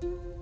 You.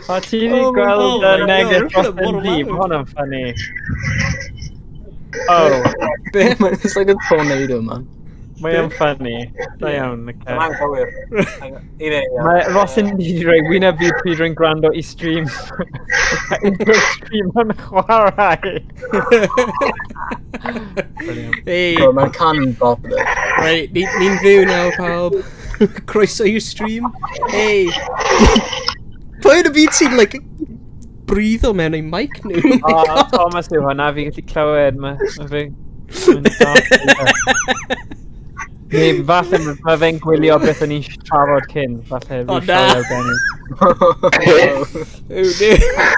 O, ti wedi Oh my gweld God, y my neges God, dros mor yn di? loud. Mae hwnna'n funny. Oh, Be? It's like a tornado, man. mae o'n funny. Da iawn, oce. Mae'n cywir. Un eiliad. Mae Ross yn wedi rhoi wyneb fi pryd rwy'n gwrando i stream. Unrhyw stream yn chwarae. Brilliant. Hey, Bro, mae'n can yn bop, though. right, ni'n fyw nawr, pawb. Croeso i'r stream. Hey. Pwy yn y byd sy'n, like, bryddo mewn ei mic nhw? Oh my O, God. Thomas yw hwnna, fi'n gallu clywed. Mae ma fe... Mae'n dark. Neu falle mae fe'n gwylio beth o'n i'n trafod cyn. Falle O, fi'n na. sioe ar ben i. Oh, no.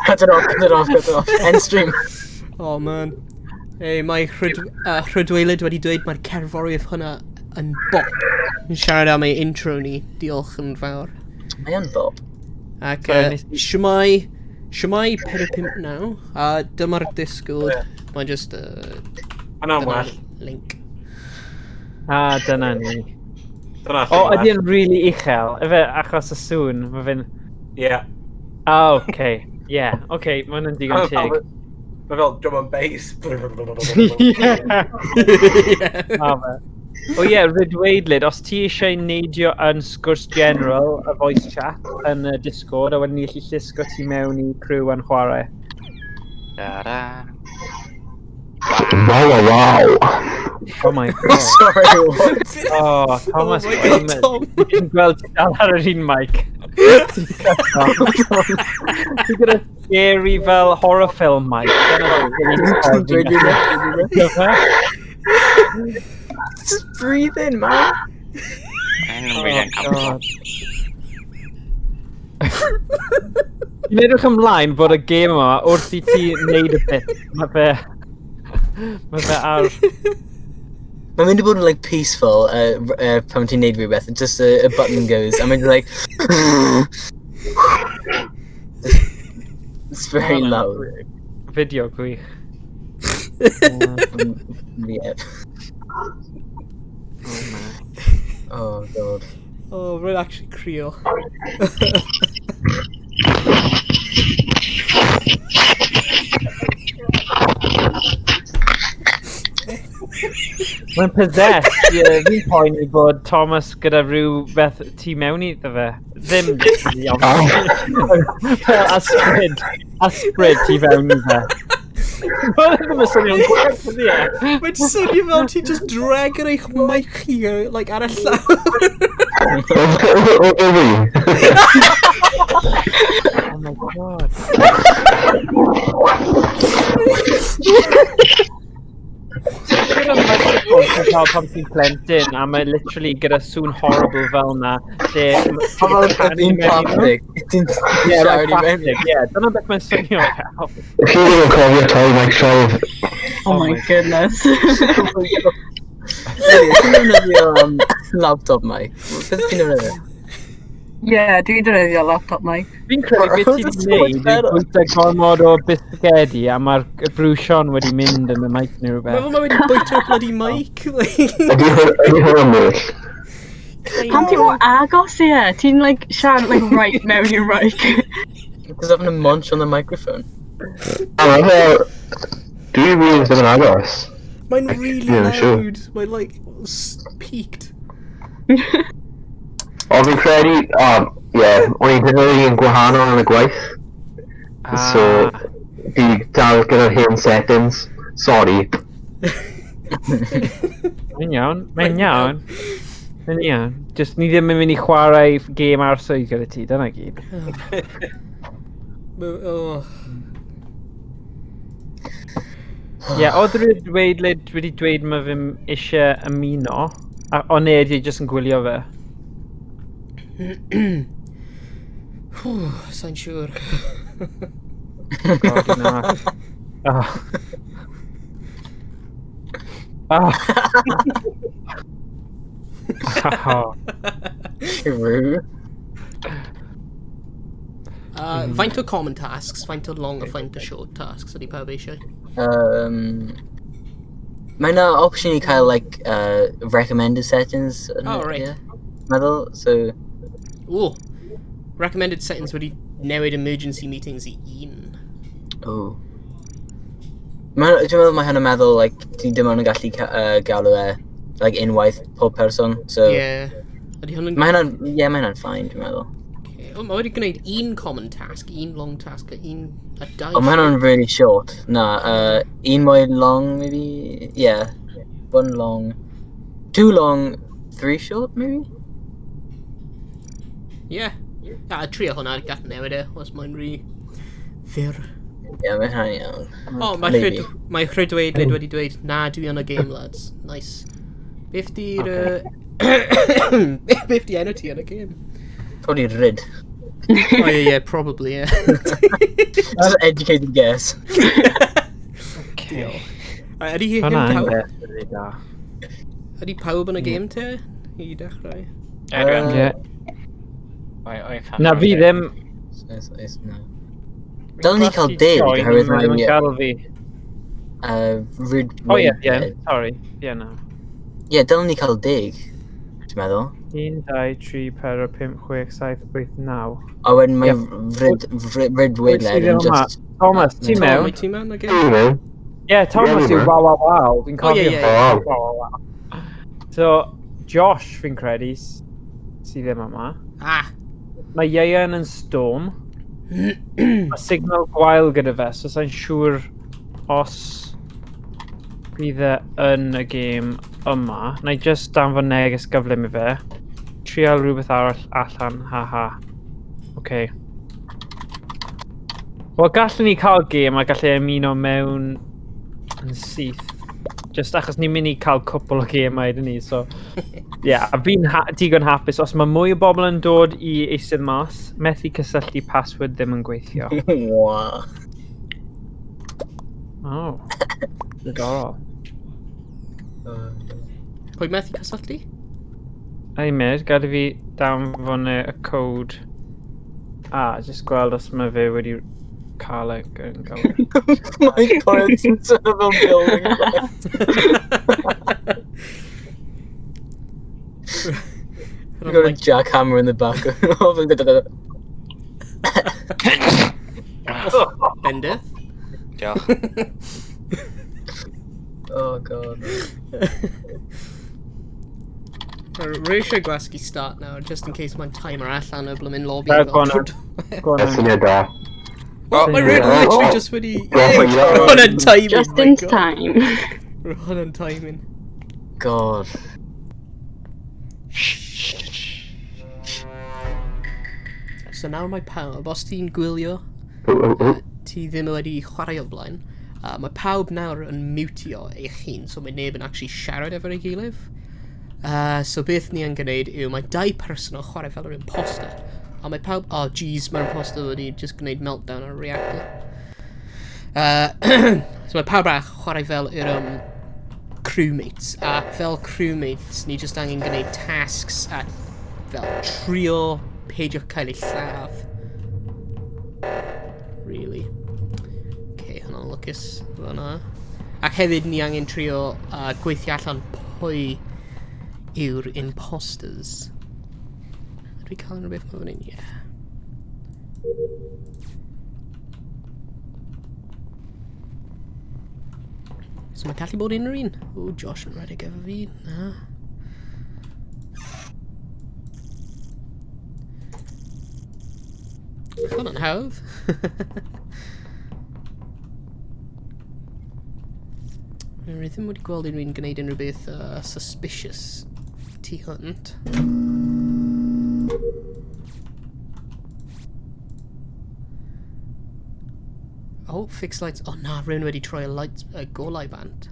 Cut it off, cut it off, cut it off. End stream. Oh, man. Hey, mae Rhydweilid wedi dweud mae'r cerddoriaeth hwnna yn bop. Yn siarad am ei intro ni. Diolch yn fawr. Mae yn bop. Ac Sorry, nes i- shwmae 459. A dyma'r Discord. Mae'n just Hwnna'n dyna'r well. link. Ah, dyna ni. Dyna O, lle ydy yn really uchel. Efe, achos y sŵn, mae fe'n... Ie. Ah, okay. Yeah, okay, mae hwnna'n digon teg. Mae fel drum and bass. Yeah. Ma fe. O ie, Rydweidlyd, os ti eisiau neidio yn sgwrs general, y voice chat, yn y Discord, a wedyn ni gallu llusgo ti mewn i crew yn chwarae. Da-da. Wow, wow, wow. Oh my god. Sorry, what? Oh, Thomas, Oh my God, Tom. Ti'n gweld ti dal ar yr un mic. Ti'n gyda scary fel horror film mic. Dyna beth Dweud fi'n rhywbeth, dweud rhywbeth. Just breathe in, man. Mae'n really uncomfortable. God. Ti'n edrych ymlaen bod y gêm yma wrth i ti wneud y bit. Mae fe ar... Mae'n mynd i bod yn like peaceful pan ti'n neud rhywbeth. Just a button goes, and mae'n like... It's very loud. Fideo gwych. Yeah. Oh god. Oh, rwy'n actually crio. Mae'n possessed. Ie, fi'n poeni bod Thomas gyda rhyw beth tu mewn iddo fe. Ddim literally, obviously. Fel ysbryd. Ysbryd tu fewn i fe. Mae'n ddim yn swnio'n gwerth, ydi e? Mae'n swnio fel ti just drag ar eich mic chi, like, ar y llawr. O, o, fi. Oh my god. Gyda microphone ti'n cael pan ti'n plentyn, a mae literally gyda sŵn horrible fel na, lle... Fel yn plastic. Ti'n Yeah, siarad like i mewn. plastic, yeah. Dyna beth mae'n swnio fel. Chi ddim yn cofio toi mic 5. Oh my goodness. Really, Ti'n defnyddio laptop mic? Beth ti'n defnyddio? Yeah, dwi'n defnyddio laptop mic. Fi'n credu beth ti That's wedi so much gwneud yw better. bwyta gormod o bisgedi a mae'r brwsion wedi mynd yn y mic neu Mae rhywbeth. fel mae wedi bwyta'r bloody mic. Ydy hwn yn well? Pam ti mor agos i e? Ti'n like siarad like right mewn i'r mic. Because having a munch on the microphone. A mae fel... Dwi wir ddim yn agos. Mae'n really Yeah, sure. loud. Mae'n like peaked. O, fi'n credu... O, ie, o'n i'n defnyddio un gwahanol yn y gwaith. So, fi dal gyda'r hen settings. Sorry. Mae'n iawn, mae'n iawn. Mae'n iawn. Just ni ddim yn mynd i chwarae gêm arswyd gyda ti, dyna gyd. Oh. Ie, yeah, oedd rhywun dweud wedi dweud mae fe'n eisiau ymuno, a ond neu ydi e jyst yn gwylio fe. Whew, Sa'n siŵr. God, na. Oh. Oh. Oh. True. Faint o common tasks, faint o long a faint o short tasks ydy pawb eisiau? Mae yna option i cael like recommended settings. Oh, right. Yeah. Meddwl, so Ooh. Recommended settings wedi newid emergency meetings i un. Oh. Dwi'n meddwl mae hynny'n meddwl, like, ti dim ond yn gallu galw e, like, unwaith pob person, so... Yeah. Ydy hwn yn... Mae hynna'n, ie, yeah, mae hynna'n fine, dwi'n meddwl. Okay. Oh, mae wedi gwneud un common task, un long task, a un... a dau... Ond mae hynna'n really short. Na, un mwy long, maybe? Yeah. One long. Two long, three short, maybe? Yeah. A trio hwnna, gall newid e, os mae'n rhy fyr. Yeah, mae hynna'n iawn. O, oh, mae Maybe. Mae Rhydwedlyd wedi dweud, na, dwi yn y game, lads. Nice. Beth di'r... Beth di enw ti yn y game? Probably Ryd. Oh, yeah, yeah, probably, yeah. Just an educated guess. Okay. Ydy hi Hwnna yn pawb, beth really da. ydy pawb yn y game te? I dechrau. Edwin. Ie. Oi, Na fi ddim... Is, no. Dylen ni cael deg, oherwydd mae... mae... Gael fi. Ryd... O ie, ie, sorry. Ie, na. Ie, dylen ni cael 10, dwi'n meddwl. 1, 2, 3, 4, 5, 6, 7, 8, 9. A wedyn mae Ie. Ryd... Ryd Wyt ti Wadeled ddim yn yma? just... Thomas, ti Tom, mewn? wyt ti mewn y game? Dwi'n mewn. Ie, Thomas Ie, yw fi waw waw waw. Fi'n O, ie, cofio. ie, ie. Oh, Waw waw waw. So, Josh fi'n credu sydd ddim yma. Ah! Mae Ieuan yn storm. Mae signal gwael gyda fe, so sa'n siŵr os bydd e yn y gêm yma. Na i just danfon neges gyflym i fe. Trial rhywbeth arall allan, haha. Okay. Wel, gallwn ni cael gêm a gallai ymuno mewn yn syth. Just achos ni'n mynd i cael cwpl o gemau dyn ni, so... Ie, yeah, a fi'n ha digon hapus. Os mae mwy o bobl yn dod i eistedd mas, methu cysylltu password ddim yn gweithio. Wow. Oh. Diddorol. Pwy methu cysylltu? Ei munud, gad i fi danfon y code. A, just gweld os mae fe wedi cael e yn gywir. My parents yn sort of fel building. You got a jackhammer in the back. Bendith. Diolch. Oh god. Rwy eisiau gwasgu start nawr, just in case mae'n timer allan o blymyn lobby. Go fel on, trwy- Go on. That's syniad da. Oh, mae rhywun Yeah. literally Oh. just wedi... Yeah, yeah. Rwy'n hwnna'n timing, Just my in God. time. Rwy'n hwnna'n timing. God. So nawr mae pawb, os ti'n gwylio, Oh, oh, oh. ti ddim wedi chwarae o blaen, mae pawb nawr yn mutio eich hun, so mae neb yn actually siarad efo'r ei gilydd. So beth ni yn gwneud yw mae dau person yn chwarae fel yr imposter. A mae pawb... Oh, jeez, mae'r imposter wedi just gwneud meltdown ar y reactor. So mae pawb arall chwarae fel yr crewmates. A fel crewmates, ni just angen gwneud tasks a fel trio peidio cael ei lladd. Really. Okay, hwnna'n lwcus fyna. Ac hefyd ni angen trio gweithio allan pwy yw'r imposters. Ydw i cael unrhyw beth mae fan hyn? Yeah. So mae'n gallu bod unrhyw un. O, Josh yn rhedeg efo fi. Na. Hwnna'n hawdd. Rwy ddim wedi gweld unrhyw un gwneud unrhyw beth suspicious tu hwnt. Oh, fix lights. Oh na, rhywun wedi troi y lights, y golau bant.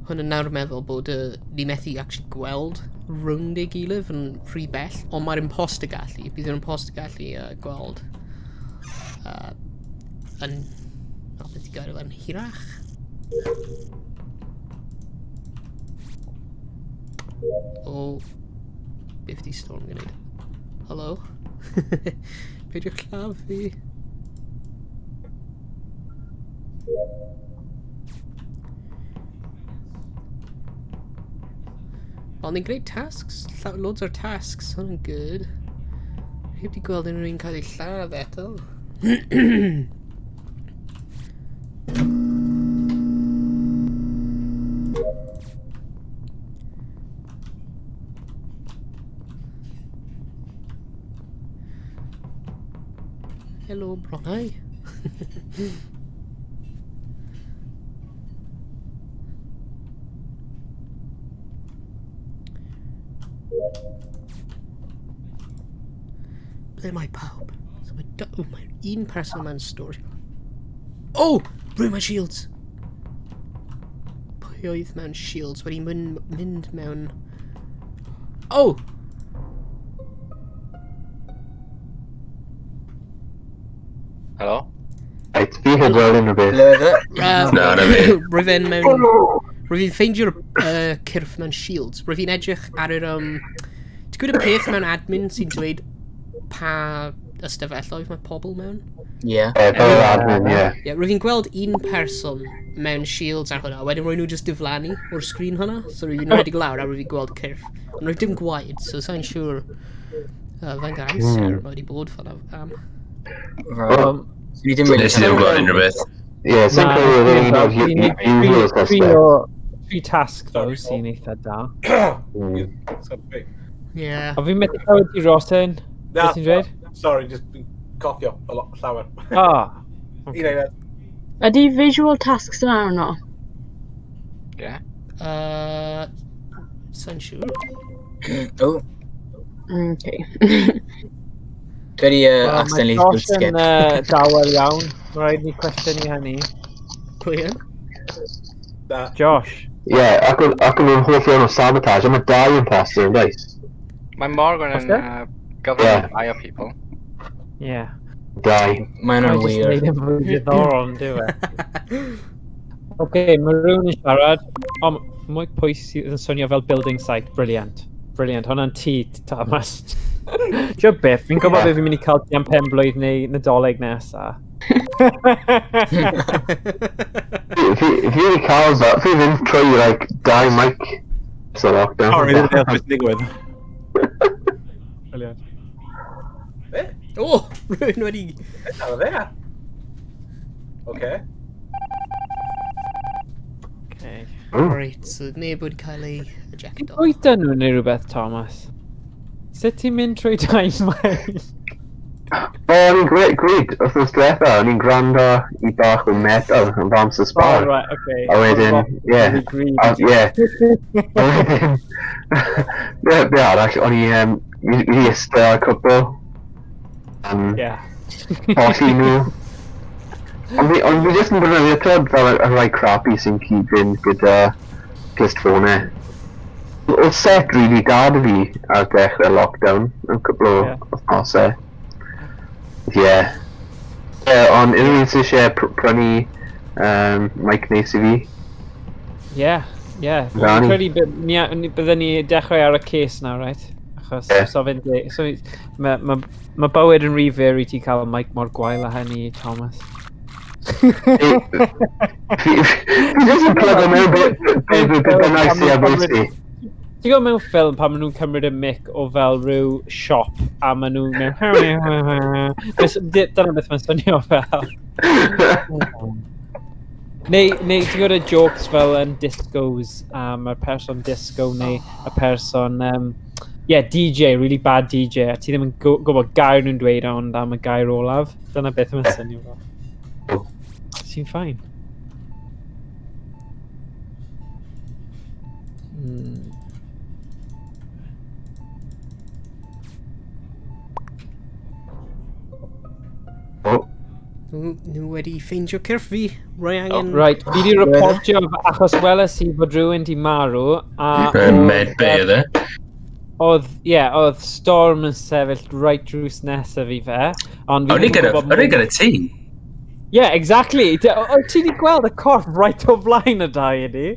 Hwn yn nawr meddwl bod ni methu actually gweld rownd ei gilydd yn rhy bell, ond mae'r imposter gallu, bydd yr imposter gallu gweld yn, o, beth i gair yn hirach. O, beth di Storm gwneud? Hello? Peidiwch lladd fi. Ond ni'n gwneud tasks. Loads o'r tasks. Hwnna'n good. Heb di gweld unrhyw un cael ei lladd eto. Helo, Bronau. Ble mae pawb? So mae, oh, mae un person mewn stori. Oh! Rwy mae shields! Pwy oedd mewn shields wedi mynd, mynd mewn... Oh! Helo? Right, fi heb weld unrhyw beth. Ble oedd e? Na, na fi. Rwy fe'n mewn... Rwy fi'n ffeindio'r cyrff mewn shields. Rwy fi'n edrych ar yr... Ti'n gwybod y peth mewn admin sy'n dweud pa ystafelloedd mae pobl mewn? Ie. Fel yr admin, ie. Ie, rwy fi'n gweld un person mewn shields ar hwnna, a wedyn rwy nhw just diflannu o'r sgrin hwnna, so rwy fi'n rhedeg lawr a rwy fi'n gweld cyrff. Ond rwy dim gwaed, so sa'n siŵr faint o amser mae wedi bod fel am. Right. So ni ddim really Nes i ddim gweld unrhyw beth. Ie, sy'n credu oedd un o'r usual suspects. Tri tasg, though, sy'n eitha da. Sorry. Ie. A fi'n methu clywed ti, Rosin. Na, Beth ti'n dweud? Sorry, just fi'n coffio a lot llawer. Ah. Un eiliad. Ydy visual tasks yna or no? Ie. Sa'n siŵr. Oh, Okay. dwi wedi Wel, mae accidentally Josh skip. yn dawel iawn. Mae rhaid ni cwestiynu hynny. Pwy yn? Na. Josh. Ie, ac o'n nhw'n hoff iawn o sabotage, a mae dau imposter yn does? Mae Morgan What's yn that? government yeah. people. Yeah. Dau. Mae hwnna'n Mae jyst weird. neud yn fwy diddorol, yn dyw e? Oce, mae rhywun yn siarad. O, mwy pwy sydd yn swnio fel building site. Brilliant. Brilliant. Hwnna'n ti, Thomas. Ti'n beth, fi'n gwybod beth fi'n mynd i cael ti am pen blwydd neu Nadolig nesa. Fi wedi cael that, fi ddim trwy, like, dau mic. So lockdown. Sorry, ddim beth sy'n digwydd. Brilliant. O! Rwy'n wedi... Na, fe. Oce. Okay. Ooh. Right, so neb wedi cael ei ejecto. Bwyta nhw neu rhywbeth, Thomas? Sut ti'n mynd trwy dau mic? O, o'n i'n gweud, gweud, wythnos diwetha, o'n i'n gwrando i bach o metal yn fy amser Oh, sbâr. right, okay. A wedyn, ie. A, ie. A wedyn, be, be arall, o'n i, fi eistedd ar cwpl. Yeah. Colli nhw. Ond fi jyst yn defnyddio clwb fel y rhai crappy sy'n cyd-fynd gyda clustffonau. Oedd set really da 'da fi ar dechrau lockdown, yn cwpl o wythnosau. Ie. Ie, ond unrhyw un sydd eisiau prynu mic neis i fi, Yeah, yeah. Na Fi'n ni. credu bydden ni dechrau ar y case nawr, right? Achos Ie. so fe'n dweud, so mae ma, ma bywyd yn rhy fyr i ti cael mic mor gwael â hynny, Thomas. Fi jyst yn plug o mewn be bynnag sydd ar bwys ti. Ti'n gwybod mewn ffilm pan maen nhw'n cymryd y mic o fel rhyw siop a maen nhw'n mewn... Dyna beth mae'n swnio fel. Neu ti'n gwybod y jokes fel yn discos, mae'r person disco neu y person, yeah, DJ, really bad DJ, a ti ddim yn gwybod gair nhw'n dweud ond am y gair olaf. Dyna beth mae'n swnio fel. Sy'n fine. O, Nhw wedi ffeindio cyrff fi. Rwy angen... Right, fi di reportio achos weles i fod rhywun di marw a Med Bay oedd e. Oedd, ie, yeah, oedd Storm yn sefyll right drws nesaf i fe. Ond fi O'n i ddim yn gyda, gwybod o'n i mwy- gyda ti. Yeah, exactly. O, ti di gweld y corff right o flaen y dau ydi?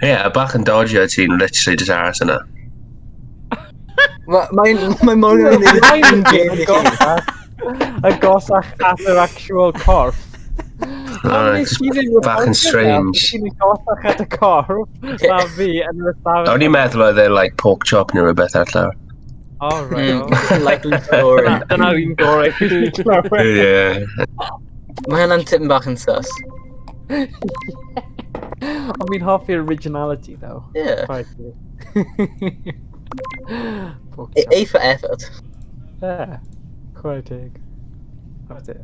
Ie, yeah, bach yn dodgy o ti'n literally just aros yna. Mae Morgan yn Flaen un y game i chi. Agosach at yr actual corff. Pam nes just ti ddim bach yn reportio fe? strange. Ti'n agosach at y corff na fi yn yr ystafell. O'n i'n meddwl oedd e like pork chop neu rhywbeth ar llawr. Oh, right. Likely story. Dyna'r un gorau fi wedi clywed. Yeah. Mae hynna'n tipyn bach yn sus. Ond fi'n hoffi'r originality, though. Yeah. Quite a. A for effort. Yeah. Quite teg. That's it.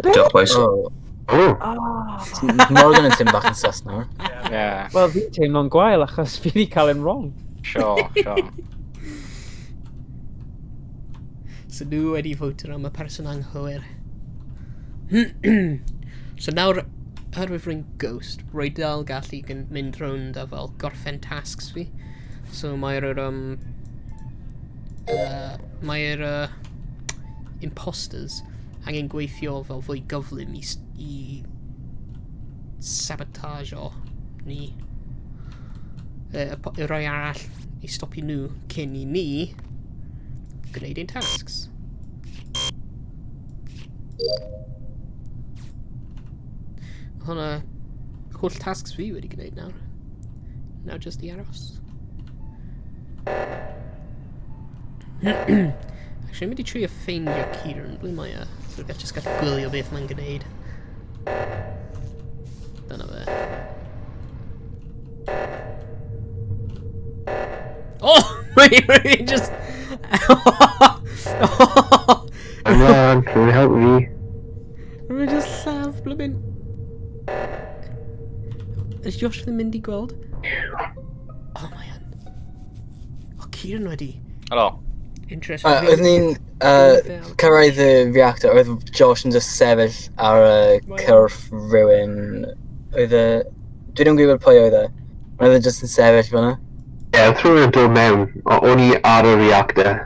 Diolch, boys. Oh. Oh, Ah. Morgan yn tipyn bach yn sus nawr. Yeah, Wel, fi'n teimlo'n gwael achos fi wedi cael e'n wrong. sure, sure. So nhw wedi fotio am y person anghywir. So nawr, oherwydd rwy'n ghost, rwy dal gallu mynd rownd a fel gorffen tasks fi. So mae'r mae'r imposters angen gweithio fel fwy gyflym i sabotage o ni. Y rhai arall i stopio nhw cyn i ni gwneud ein tasks. Hwna holl tasks fi wedi gwneud nawr. Nawr just i aros. Actually, mynd i trio ffeindio Kieran. Ble mae e? So gall just gallu gwylio beth mae'n gwneud. Dyna fe. Oh! Wait, wait, just... Come on, can you help me? Rwy'n just lladd blymyn. Is Josh ddim mynd i gweld? Oh, mae yn. Oh, Kieran wedi. Helo. Interesting. Oeddwn ni'n cyrraedd y reactor, oedd Josh yn just sefyll ar y cyrff rhywun. Oedd e... Dwi ddim yn gwybod pwy oedd e. Oedd e just yn sefyll fyna. Ie, yeah, oedd rhywun yn dod mewn. O'n i ar y reactor.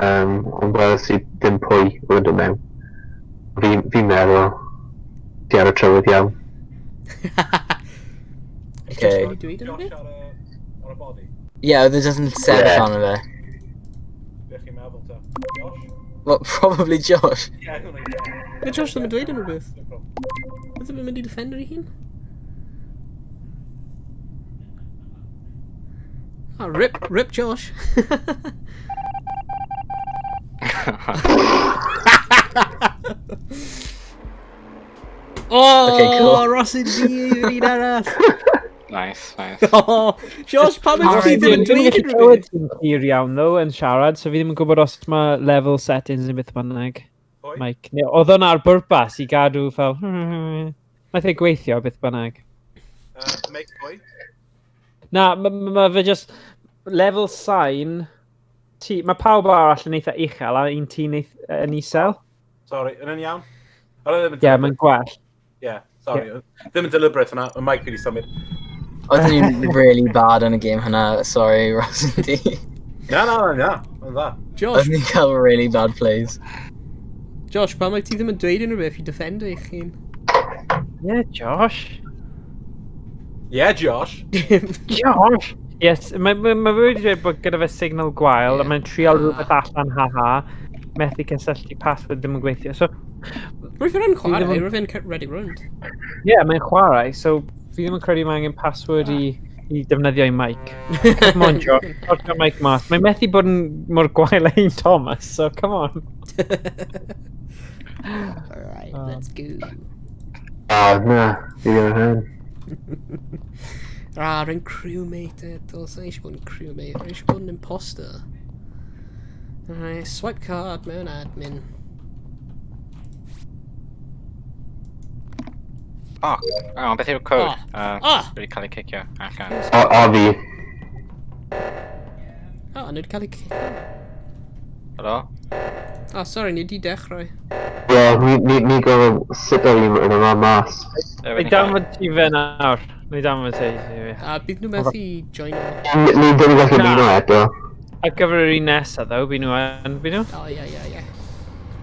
Ond weles i ddim pwy oedd yn dod mewn. Fi'n meddwl ti ar y trywydd iawn. Is Josh Okay. wedi dweud Josh rhywbeth? ar y body. Ie, yeah, oedd e just yn sefyll Ie. arno fe. Be chi'n meddwl ta? Josh? Well, probably Josh. Yeah, hwnna, yeah. Mae Josh ddim yn dweud unrhyw beth. No problem. Oedd ddim yn mynd i defender ei hun? Oh, rip, rip Josh. Oh, Okay, cool. Ross yn di yw'r un arall. Nice, nice. Oh, Josh, pam ydych chi ddim yn Dwi'n dweud gallu unrhyw clywed beth? ti'n clir iawn, though, yn siarad, so fi ddim yn gwybod os mae level settings neu beth bynnag. Pwy? Mike. Neu, oedd hwnna ar bwrpas i gadw fel... Nath e gweithio, beth bynnag. Make pwy? Na, mae ma fe just... Level sign... Ti, mae pawb arall yn eitha uchel a un ti'n yn isel. Sorry, yn iawn? Oedd e ddim yn Ie, yeah, mae'n gwell. Yeah, sorry. Ddim yn deliberate hwnna, mae mic fi wedi symud. Oeddwn ni'n really bad yn y game hynna, sorry, Ross and D. Na, na, na, na, mae'n dda. Josh, Oeddwn ni'n cael really bad plays. Josh, pam wyt ti ddim yn dweud unrhyw beth i defender eich hun? Yeah, Josh. Yeah, Josh. Josh! Yes, mae fe wedi dweud bod gyda fe signal gwael, a Ie. mae'n trial rhywbeth allan, haha. Methu cysylltu password ddim yn gweithio. So, Rwy'n fe'n chwarae, ddim yn- rwy'n fe'n ready round. ie, yeah, mae'n chwarae, so fi ddim yn credu mae angen password i defnyddio ei mic. Come on, Josh. Sortio mic mas. Mae'n methu bod yn mor gwael â un Thomas, so come on. Alright, let's go. Ah, na, fi ddim yn hyn. Ah, rwy'n crewmate eto. Sa'n eisiau bod yn crewmate, rwy'n eisiau bod yn imposter. Alright, swipe card mewn admin. Oh, oh, beth yw'r code? Ah. Ah! Wedi cael ei cicio allan. A fi. Ah, nhw wedi cael ei cicio. Helo? Ah, sorry, ni wedi dechrau. Ie, yeah, ni gorfod sit ar un yn yma mas. Ie, Ni wedi cael- danfod ti fe nawr. Ni danfod ti fi. A bydd nhw methu joino. Ni ddim yn gallu Na. ymuno eto. Ar gyfer yr un nesaf, ddo, by nhw yn, by nhw? Oh, ie, ie, ie.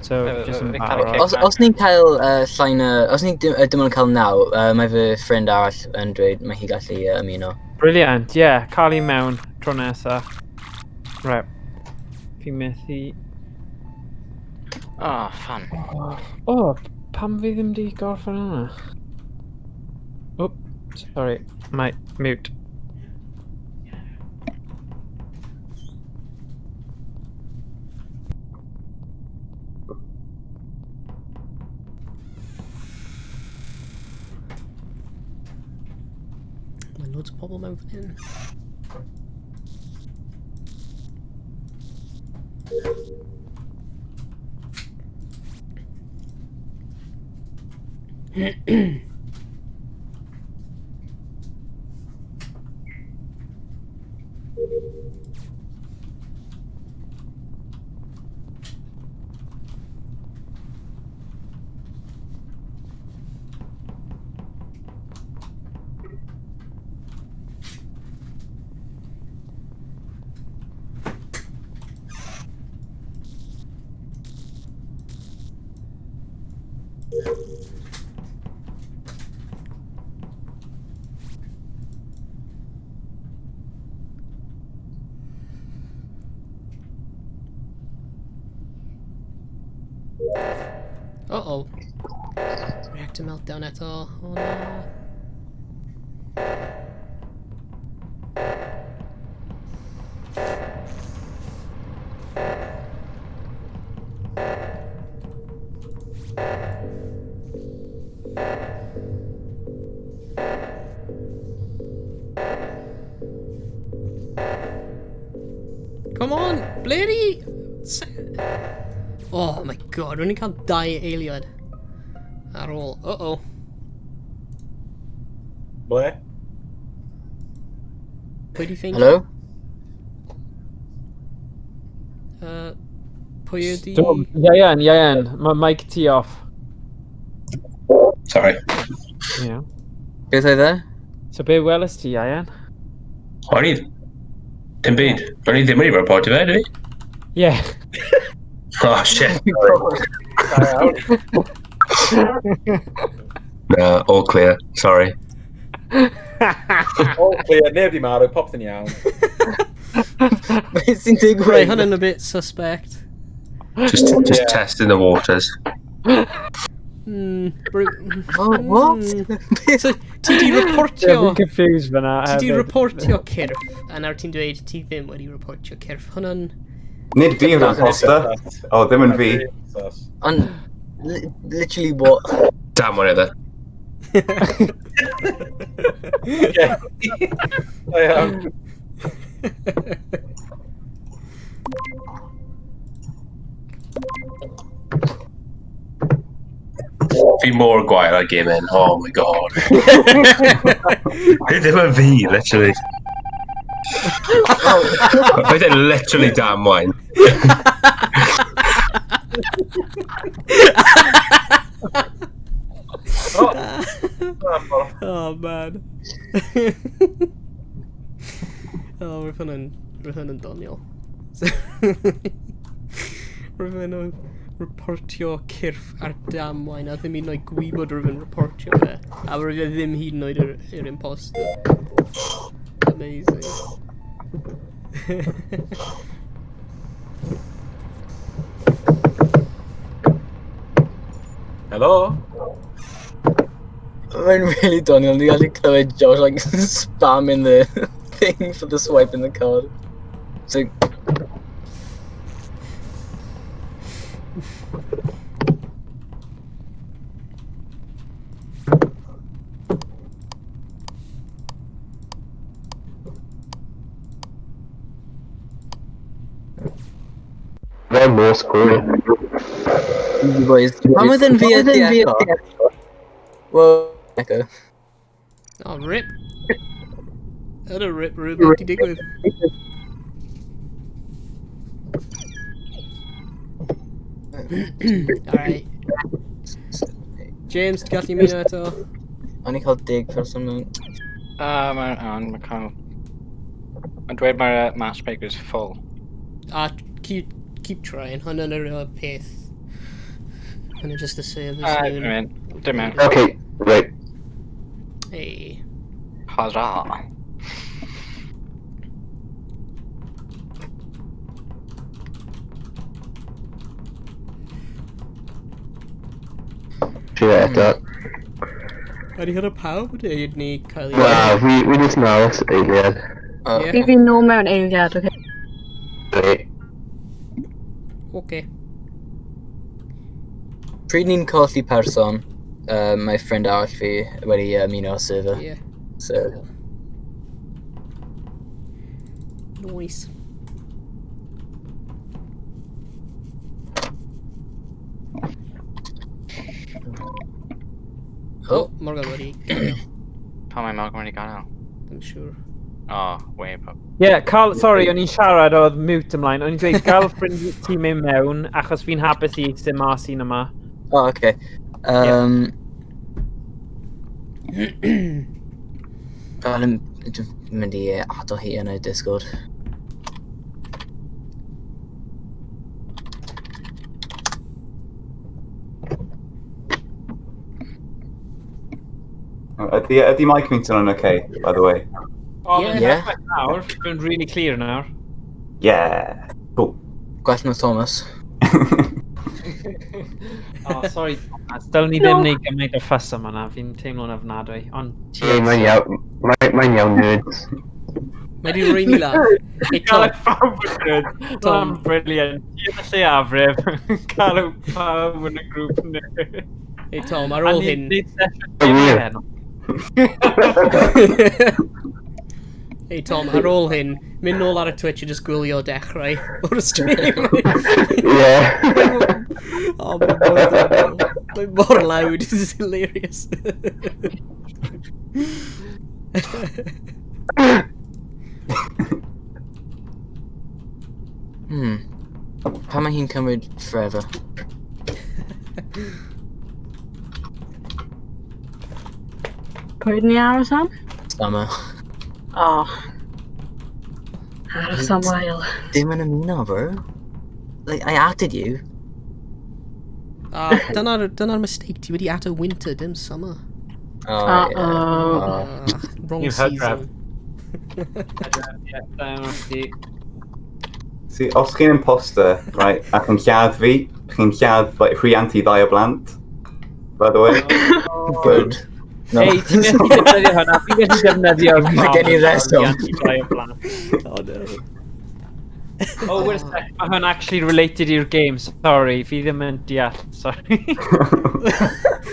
So, just yn Fi cael ei barod. cicio. Os ni'n cael llai na... Os ni'n dim ond yn cael 9, mae fy ffrind arall yn dweud mae hi gallu ymuno. Brilliant, ie. Yeah, cael i mewn tro nesa. Right. Fi methu... Oh, fun. Oh, pam fi ddim di gorffen yna? Oh, sorry. My mute. loads o pobl mewn fan hyn. Uh-oh. Reactor meltdown eto. Oh no. Come on, bloody... Oh my god, rwy'n cael dau eiliad ar ôl. Uh-oh. Ble? Pwy di ffeindio? Hello? Pwy ydi... Ian, Ian, mae mic ti off. Sorry. Yeah. Beth oedd e? So be welys ti, Ian? O'n i... Dim byd. O'n i ddim wedi reportio fe, dwi? Yeah. Oh, shit. No, all clear. Sorry. All clear, neb di marw, popeth yn iawn. Beth sy'n digwydd? Right, hwnna'n a bit suspect. Just Yeah. testing the waters. Oh, what? So, ti di Yeah, reportio... fi'n confused fyna Ti di hefyd. reportio cyrff, a nawr ti'n dweud ti ddim wedi reportio cyrff. Hwnna'n... Nid fi yw'r imposter. O, ddim yn fi. Sus. Ond, literally what? Damn one other. Yeah. I am. Fi mor gwael ar gaming. Oh my god. Ddim yn fi, literally. Oedd e literally damwain. Oh man. Oh, roedd hwnna'n doniol. Roedd hwnna'n reportio cyrff ar damwain a ddim hyd yn oed gwybod roedd yn reportio fe. A roedd e ddim hyd yn oed yr imposter. Amazing. Hello? Mae'n really doniol, ni gallu clywed Josh like spamming the thing for the swipe in the card. It's like... They're more square. Easy boys. Pam oedd yn fi ydi Echo? Well, Echo. Oh, rip. Yna rip rhywbeth di digwydd. Alright. James, ti'n gallu ymuno eto? O'n i'n cael 10 person mewn. Mae'n cael... Mae'n dweud mae'r matchmaker is full. A keep trying. Hwnna'n yr peth. Hwnna just y servers. Dim mynd. Dim mynd. Okay, right. Hey. Huzzah. Trio eto. Ydy hwnna pawb neu ydyn ni cael ei... Na, fi jyst yn aros eiliad. Yeah. Fi fi'n nôl mewn eiliad, oce? Right. Oce. Pryd ni'n colli person, mae ffrind arall fi wedi ymuno â'r server. Yeah. So, Cool. Nice. Oh, Morgan wedi gadael. Pam mae Morgan wedi gadael? I'm sure. Oh, way up. Yeah, Carl, sorry, o'n i'n siarad oedd mute ymlaen. O'n i'n dweud, gael ffrind ti mynd mewn, achos fi'n hapus i eistedd mas un yma. Oh, okay. Fel yn dwi'n mynd i ado hi yn y Discord. Ydy mic fi'n swnio'n okay, by the way? Oh, Yeah. Yeah. Perfect nawr, fi'n really clear nawr. Yeah. Cool. Gwell na Thomas. Oh, sorry, Thomas. Dylwn ni ddim wneud gymaint o ffys am hwnna, fi'n teimlo'n ofnadwy. Ond ti Hey, mae'n iawn, mae'n iawn, nerds. Mae di roi ni lan. Hey, Cael Tom, y pawb yn nerd. Tom. Tom, brilliant. Ti yn y lleiafrif. Cael y pawb yn y grŵp nerd. hey Tom, ar ôl hyn... Ni'n sesiwn Oh, dim wir. heno. Hey Tom, ar ôl hyn, mynd nôl ar y Twitch a just gwylio dechrau o'r stream. Yeah. Oh, mae'n mor ddoniol. Mae'n mor loud, this is hilarious. Pam mae hi'n cymryd forever? Pwy ni aros am? Summer. Oh. Aros am wael. Dim yn ymuno, bro. Like, I added you. Ah, dyna'r dyna mistake, ti wedi ato winter, dim summer. Oh, yeah. Uh-oh. Oh. Ah, wrong You've had season. Yeah, da iawn chdi. See, os chi'n imposter, right, ac yn lladd fi, chi'n lladd like, rhiant i ddau o blant, by the way. Good. No. Ei, ti'n gallu defnyddio hwnna? Fi'n gallu defnyddio'r Mae gen i reswm. Oh no. Oh, wait a sec, mae hwn actually related i'r game, sorry, fi ddim yn deall, sorry.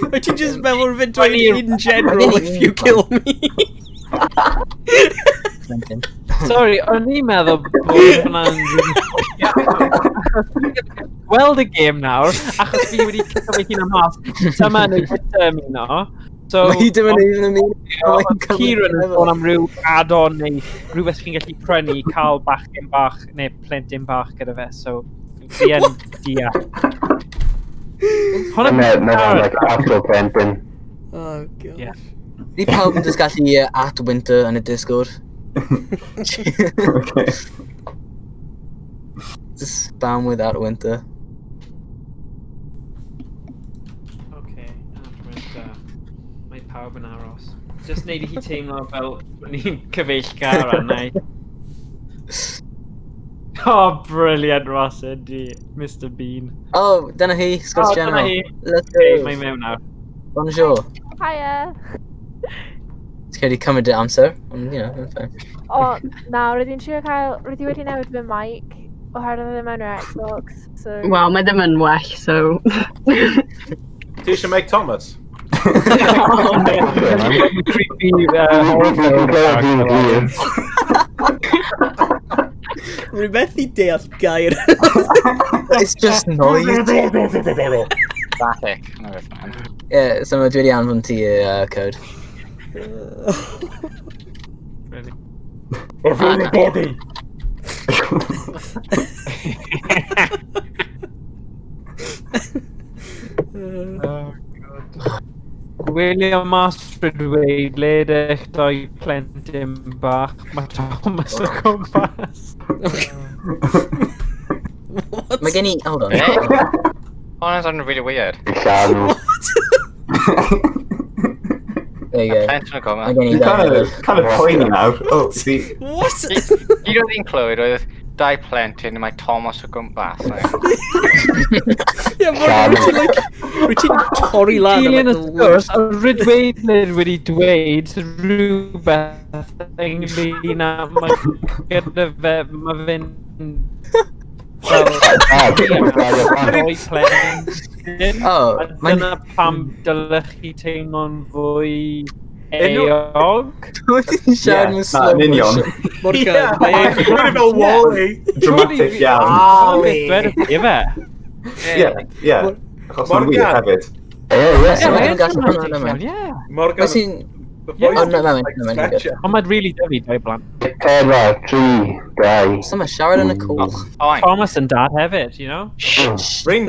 Wyt ti'n just meddwl fe'n dweud in general Funny. if you kill me? Plentyn. Sorry, o'n i'n meddwl bod hwnna'n... Gweld y game nawr, achos fi wedi cico fy hun am mas, dyma neu gyda ymuno. So, Mae hi ddim yn even ymuno. Oedd Kieran yn sôn am ryw add-on neu rhywbeth chi'n gallu prynu i cael bachgen bach neu plentyn bach gyda fe, so fi yn deall. Hwnna Mae'n like actual plentyn. Oh god. Yeah. Di pawb yn just gallu at winter yn y Discord. Okay. Just spam with at winter. Okay, at winter. Mae pawb yn aros. Just neud i hi teimlo fel bod ni'n cyfeillgar arna i. Oh, brilliant, Ross, ydi. Mr Bean. Oh, dyna hi, Scots Oh, dyna General. hi. Let's Okay, go. mae mewn nawr. Bonjour. Hiya. Ti'n credu cymryd dy amser, ond, you know, mae'n fine. O, na, rydw i'n trio cael... Rydw i wedi newid fy mic oherwydd ddim yn yr Xbox, so... Wel, mae ddim yn well, so... Ti eisiau Mike Thomas? Oh, no. Creepy horror film character. Rhywbeth i deall gair. It's just noise. Static. No, it's fine. Yeah, so mae dwi wedi anfon ti y code. Really. Everybody! Oh, God. Gwylio mas dweud le ydych doi plentyn bach, mae Thomas o gwmpas. What? Mae gen i... Hold on. Hey. Oh, that sounded really weird. Llanw. There you go. Plentyn o Mae gwmpas. gen i Dwi'n dau kind hefyd. of, kind of poeni nawr. Oh, see, What? Un oedd hi'n clywed oedd dau plentyn a mae Thomas o gwmpas. Like, Yeah, Morgan, wyt ti'n like... Wyt ti'n torri lan am Dilyn like y the sgwrs, worst. a Rydweidlyd wedi dweud rhywbeth ynglyn â mae gyda fe, mae fe'n fel doi plentyn. Oh, A mae'n... dyna pam dylech chi teimlo'n fwy Eog. Ti'n siarad mewn Ie, na, slow yn union. motion. Morgan, Ie, mae Mae'n fel Wall-E. Dramatic iawn. Beth dweud i fe? Ie, ie. Achos mae'n wir Morgan. hefyd. Ie, ie. So Ie, mae'n gallu mae'n hwnna dramatic yma. iawn, ie. Morgan, Mae sy'n... the Yeah. voice Oh, no, no, is like no, no, no, Fletcher. Ond mae'n really dyfu dau blant. 4, 3, 2. So mae siarad yn y cwch. Fine. Thomas yn dad hefyd, you know? Ring.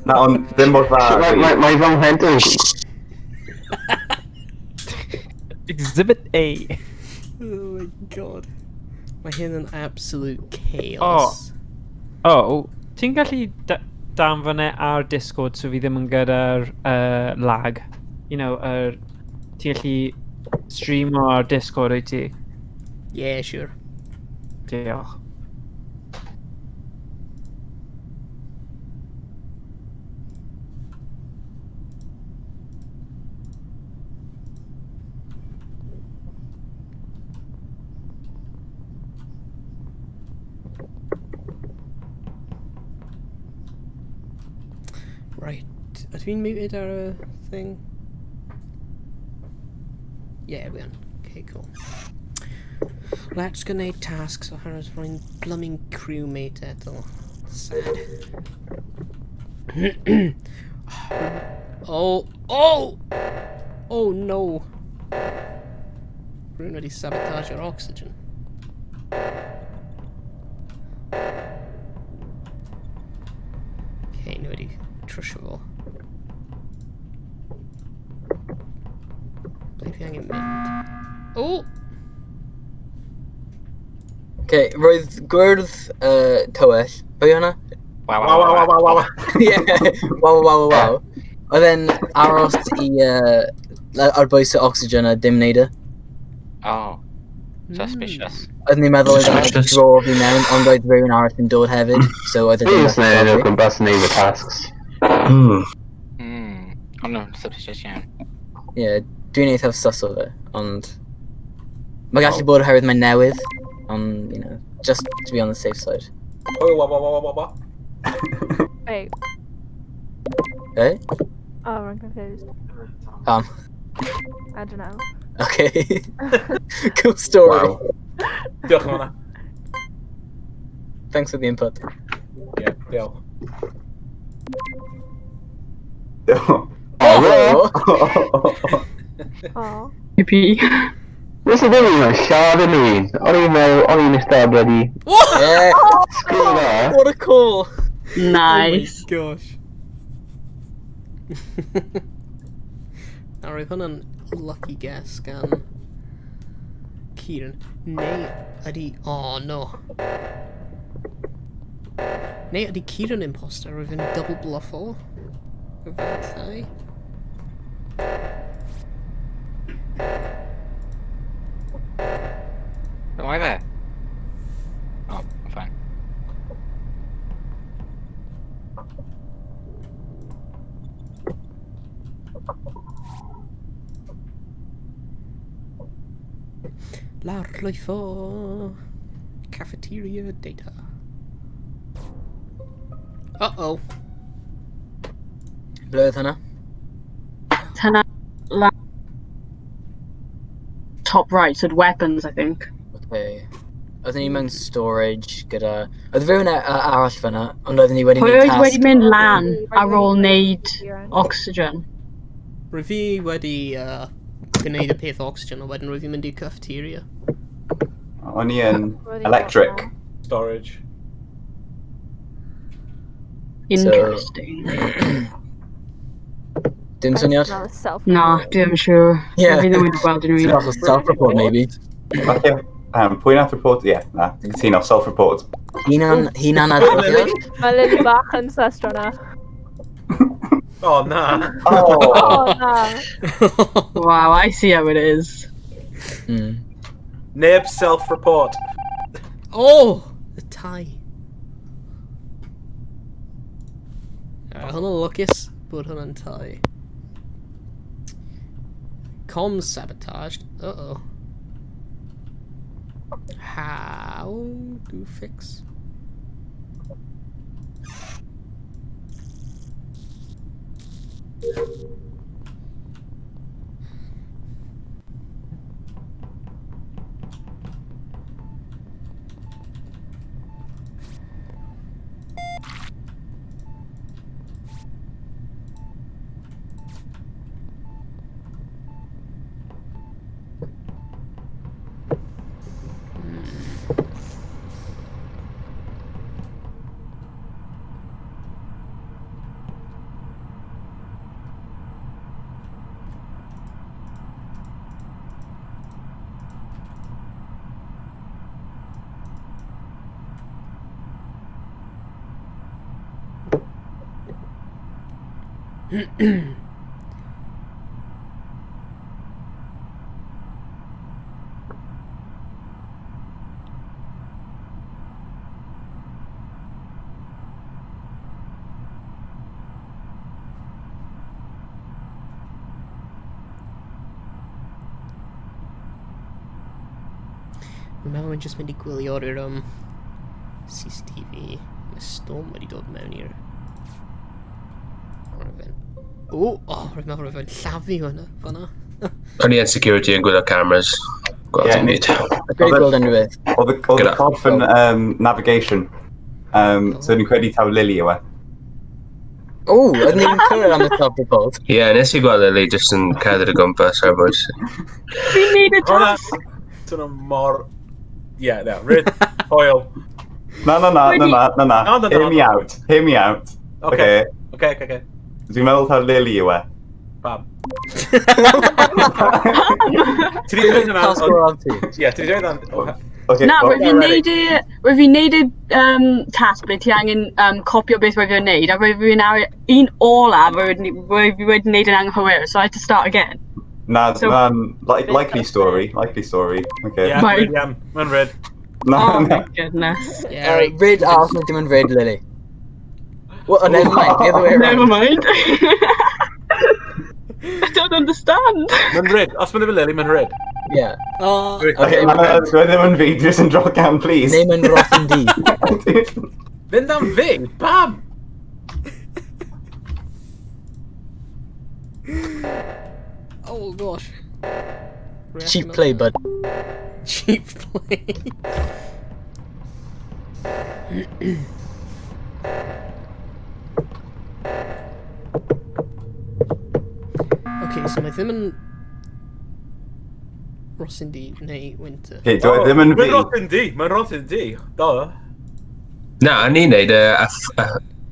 Na, ond ddim mor dda. Mae fi. mae fy mhlentyn yn Exhibit A. Oh my god. Mae hyn yn absolute chaos. Oh, ti'n gallu danfon e ar Discord so fi ddim yn gyda'r lag? You know, ti'n gallu streamo ar Discord wyt ti? Yeah, sure. Diolch. Right. Ydw i'n muted ar y thing? Yeah, we on. Okay, cool. Let's gwneud tasks oherwydd rwy'n blooming crewmate eto. Sad. Oh! Oh! Oh no! Rwy'n wedi sabotage yr oxygen. Okay, ni wedi trwsio fo. Ble dwi angen mynd? Oh! Okay, roedd gwyrdd tywyll. Pwy hwnna? Wow, Wow, wow, wow, wow, wow. Ie, waw, waw, waw, waw. Oedd e'n aros i, ar bwys y oxygen a dim neud e. Oh, suspicious. Oedden ni'n meddwl oedd e'n like, Suspicious. draw fi mewn, ond roedd rhywun arall yn dod hefyd, so oedd e ddim Please gallu neud draw o fi. gwmpas yn neud y tasks. Ond nhw'n suspicious iawn. Ie, dwi'n eithaf sus o fe, ond... Mae gallu bod oherwydd mae'n newydd, ond, you know, just to be on the safe side. Oh, wow, wow, wow, wow, wow. Wait. Eh? Oh, I'm confused. I don't know. Okay. Cool story. Wow. Diolch am hwnna. Thanks for the input. Ie, diolch. Oh! Oh. PP. Nes i ddim yn siarad yn un. O'n i'n meddwl, o'n i'n eistedd bloody Yeah! screw there. What a call! Nice. Oh my gosh. Na, roedd hwnna'n lucky guess gan Kieran. Neu ydy... Oh, no. Neu ydy Kieran imposter, roedd yn double bluffo. Efallai. Why there? Oh, I'm fine. Lawrlwytho. Cafeteria data. Uh-oh. Ble oedd hwnna? Turn la top right, so weapons, I think. Okay. Oedden ni mewn storage gyda... Oedd rhywun arall fyna, ond oedden ni wedi Pwy gwneud oedd tasg. wedi mynd lan ar ôl wneud Kieran. oxygen? Rwy fi wedi gwneud y peth oxygen, a wedyn rwy fi'n mynd i cafeteria. O'n i yn Roedd hi'n electric. normal. Storage. Interesting. Dim I syniad? smell a self. Na, dwi ddim yn siŵr. Yeah. Fi ddim wedi gweld unrhyw un. Bach o self-report, maybe. Falle, pwy nath report? Ie, na, dwi'n cytuno, self-report. Hunan, hunan adroddiad? Mae Lily bach yn sus na. Oh, na. Oh! Oh, na. Wow, I see how it is. Neb self-report. Oh! The tie. Hwnna'n lwcus bod hwnna'n tie. Comms sabotaged. Uh-oh. How do fix? Dwi'n meddwl mae'n jyst mynd i gwylio'r yr, CCTV. Mae storm wedi dod mewn i'r... Rwy'n... O, oh, rwy'n meddwl rwy'n llafu hwnna, fanna. O'n i yn security yn gwylio cameras. Gweld Ie, dim byd. Great gweld unrhyw beth. Oedd y corff yn navigation. So ni'n credu taw Lily yw e. O, oedden ni'n cywir am y top report. Ie, yeah, nes i gweld Lily jyst yn cerdded o gwmpas ar bwys. Fi'n neud y tasg. Dyna mor... Yeah, no, rid, oil. Na, na, na, na, na, na, na. Na, na, na. Hear me out, hear me out. Okay. Okay, okay, okay. Dwi'n meddwl taw Lily yw e. Bam. Ti di dweud hwnna... Task o'r ti. Ie, ti di dweud hwnna... Okay, Na, well- rwyf fi'n neud y, rwyf fi'n neud y tasg ble ti angen copio beth rwyf fi'n neud, a rwyf fi'n awr, un ola rwyf fi wedi neud yn anghywir, so I had to start again. Na, So- na, likely story, likely story. Okay. Yeah, Right. rid, yeah, mae'n rid. Na, Oh na. my goodness. Yeah. Rid arall neu dim yn rid, Lily. Well, oh, never mind, the other way around. Never mind. I don't understand. Mae'n rid. Os mae'n efo Lily, mae'n rid. Yeah. Oh, Okay, na, na, dwi ddim yn fi, jyst yn drop cam, please. Name yn rotten D. Fynd am fi? Bam! oh gosh. Cheap play, bud. Cheap play. Okay, so mae ddim yn Rosindi neu Winter. Okay, dwi ddim yn fi. Mae'n rotten D, mae'n rotten D. Do. Na, o'n i'n neud y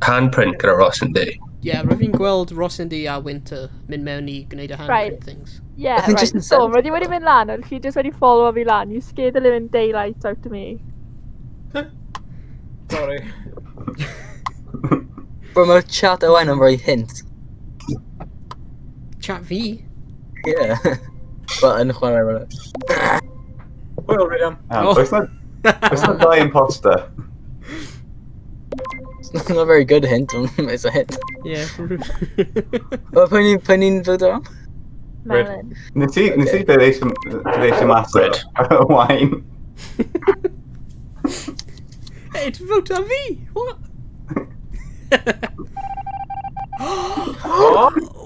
handprint gyda Ross yn di. Yeah, rwyf fi'n gweld Rosindi a Winter mynd mewn i gwneud y handprint Right. things. Yeah, I think right. just yn So, send- roedd i wedi mynd lan, oedd chi just wedi follow fi lan. You scared the living daylights out of me. Sorry. Bro, mae'r chat Owen yn rhoi hint. Chat fi? Yeah. Wel, yn chwarae efo. Hwyl, Rhydian. Oes na, oes na dau imposter? It's not a very good hint, ond it's a hint. Yeah. Wel, pwy ni'n fod am? Melyn. Nes i, nes i pleidleisio mas o Red. wine. Hey, ti'n vote am fi? What?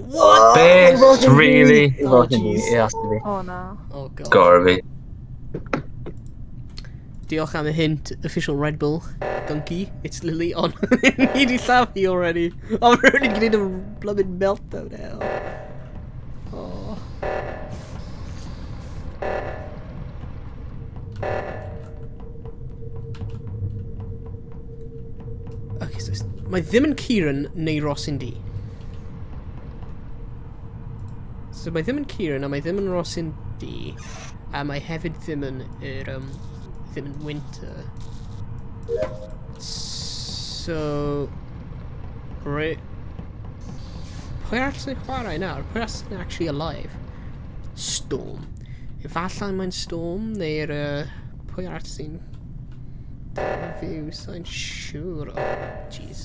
What? Beth, really? Oh, Rotten D, jeez. it has to be. Oh na. Oh god. Gorau fi. Diolch am y hint, official Red Bull. Gunky, it's Lily on. Ni di llafu already. I'm already getting a blooming meltdown now. Oh. Okay, so mae ddim yn Kieran neu Rosindi. So mae ddim yn Kieran a mae ddim yn Rosindi. A mae hefyd ddim yn yr, ddim yn Winter. So... Right. Pwy arall sy'n chwarae nawr? Pwy arall sy'n actually alive? Storm. Efallai mae'n Storm, neu'r... Pwy arall sy'n... Fyw, sa'n siŵr. Oh, jeez.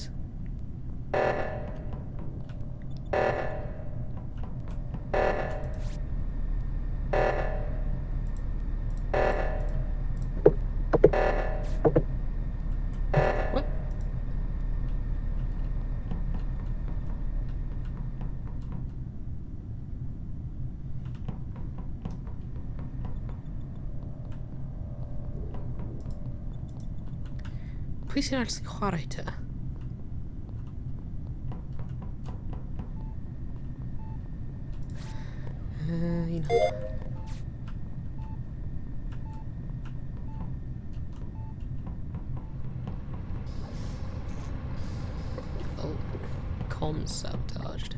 What? Pwy sy'n actually chwarae te? Un. Oh, comms sabotaged.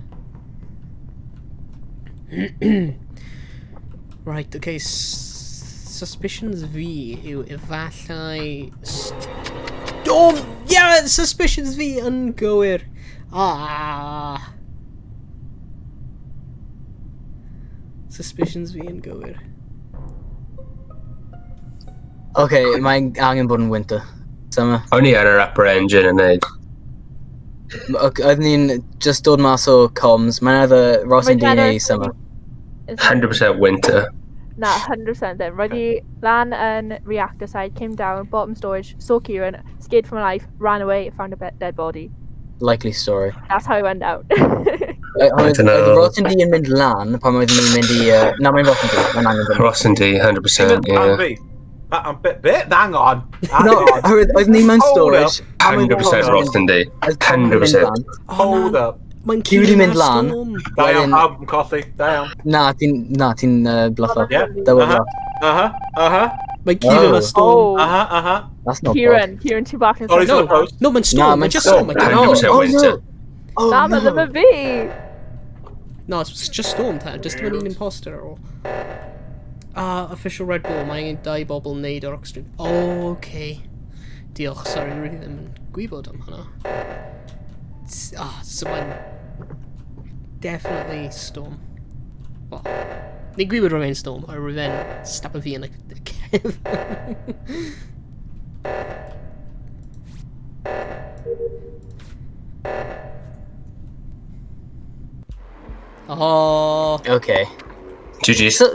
Right, okay, suspicions fi yw efallai... Storm! Yeah, suspicions fi yn gywir! Ah! Suspicions fi yn gywir. Okay, mae'n angen bod yn winter. Summer. O'n i ar yr upper engine yn neud. Oedden ni'n just dod mas o comms. Mae'n either Ross and D neu Summer. 100% winter. Na, 100% ddim. Roedd hi lan yn reactor side, came down, bottom storage, saw Kieran, scared for my life, ran away, found a dead body. Likely story. That's how I went out. Oedd Ross and D yn mynd lan pan oedden ni'n mynd i... Na, mae'n Ross and D. Mae'n angen bod. Ross and D, 100%, yeah. Bit, hang on. No, oedd ni mewn storage. 100% Ross and D. 100%. Hold up. Mae'n Ti wedi mynd lan. Da iawn, pawb yn colli. Da iawn. Na, ti'n bluffo. Yeah. Double bluff. Uh-huh, uh-huh. Mae Kieran a Storm. Uh-huh, uh-huh. That's not Kieran, Kieran, ti bach yn Sorry, no, no, mae'n Storm, mae'n just Storm. 100% winter. Na, mae ddim yn fi! No, it's just Storm, te. Just ddim yn un imposter ar ôl. Official Red Bull, mae angen dau bobl wneud o'r oxygen. Oh, okay. Diolch, sorry, rwy ddim yn gwybod am hwnna. So mae'n definitely Storm. Well, ni'n gwybod roedd e'n Storm, a roedd e'n stabio fi yn y cefn. Oh. Okay. GG's. So,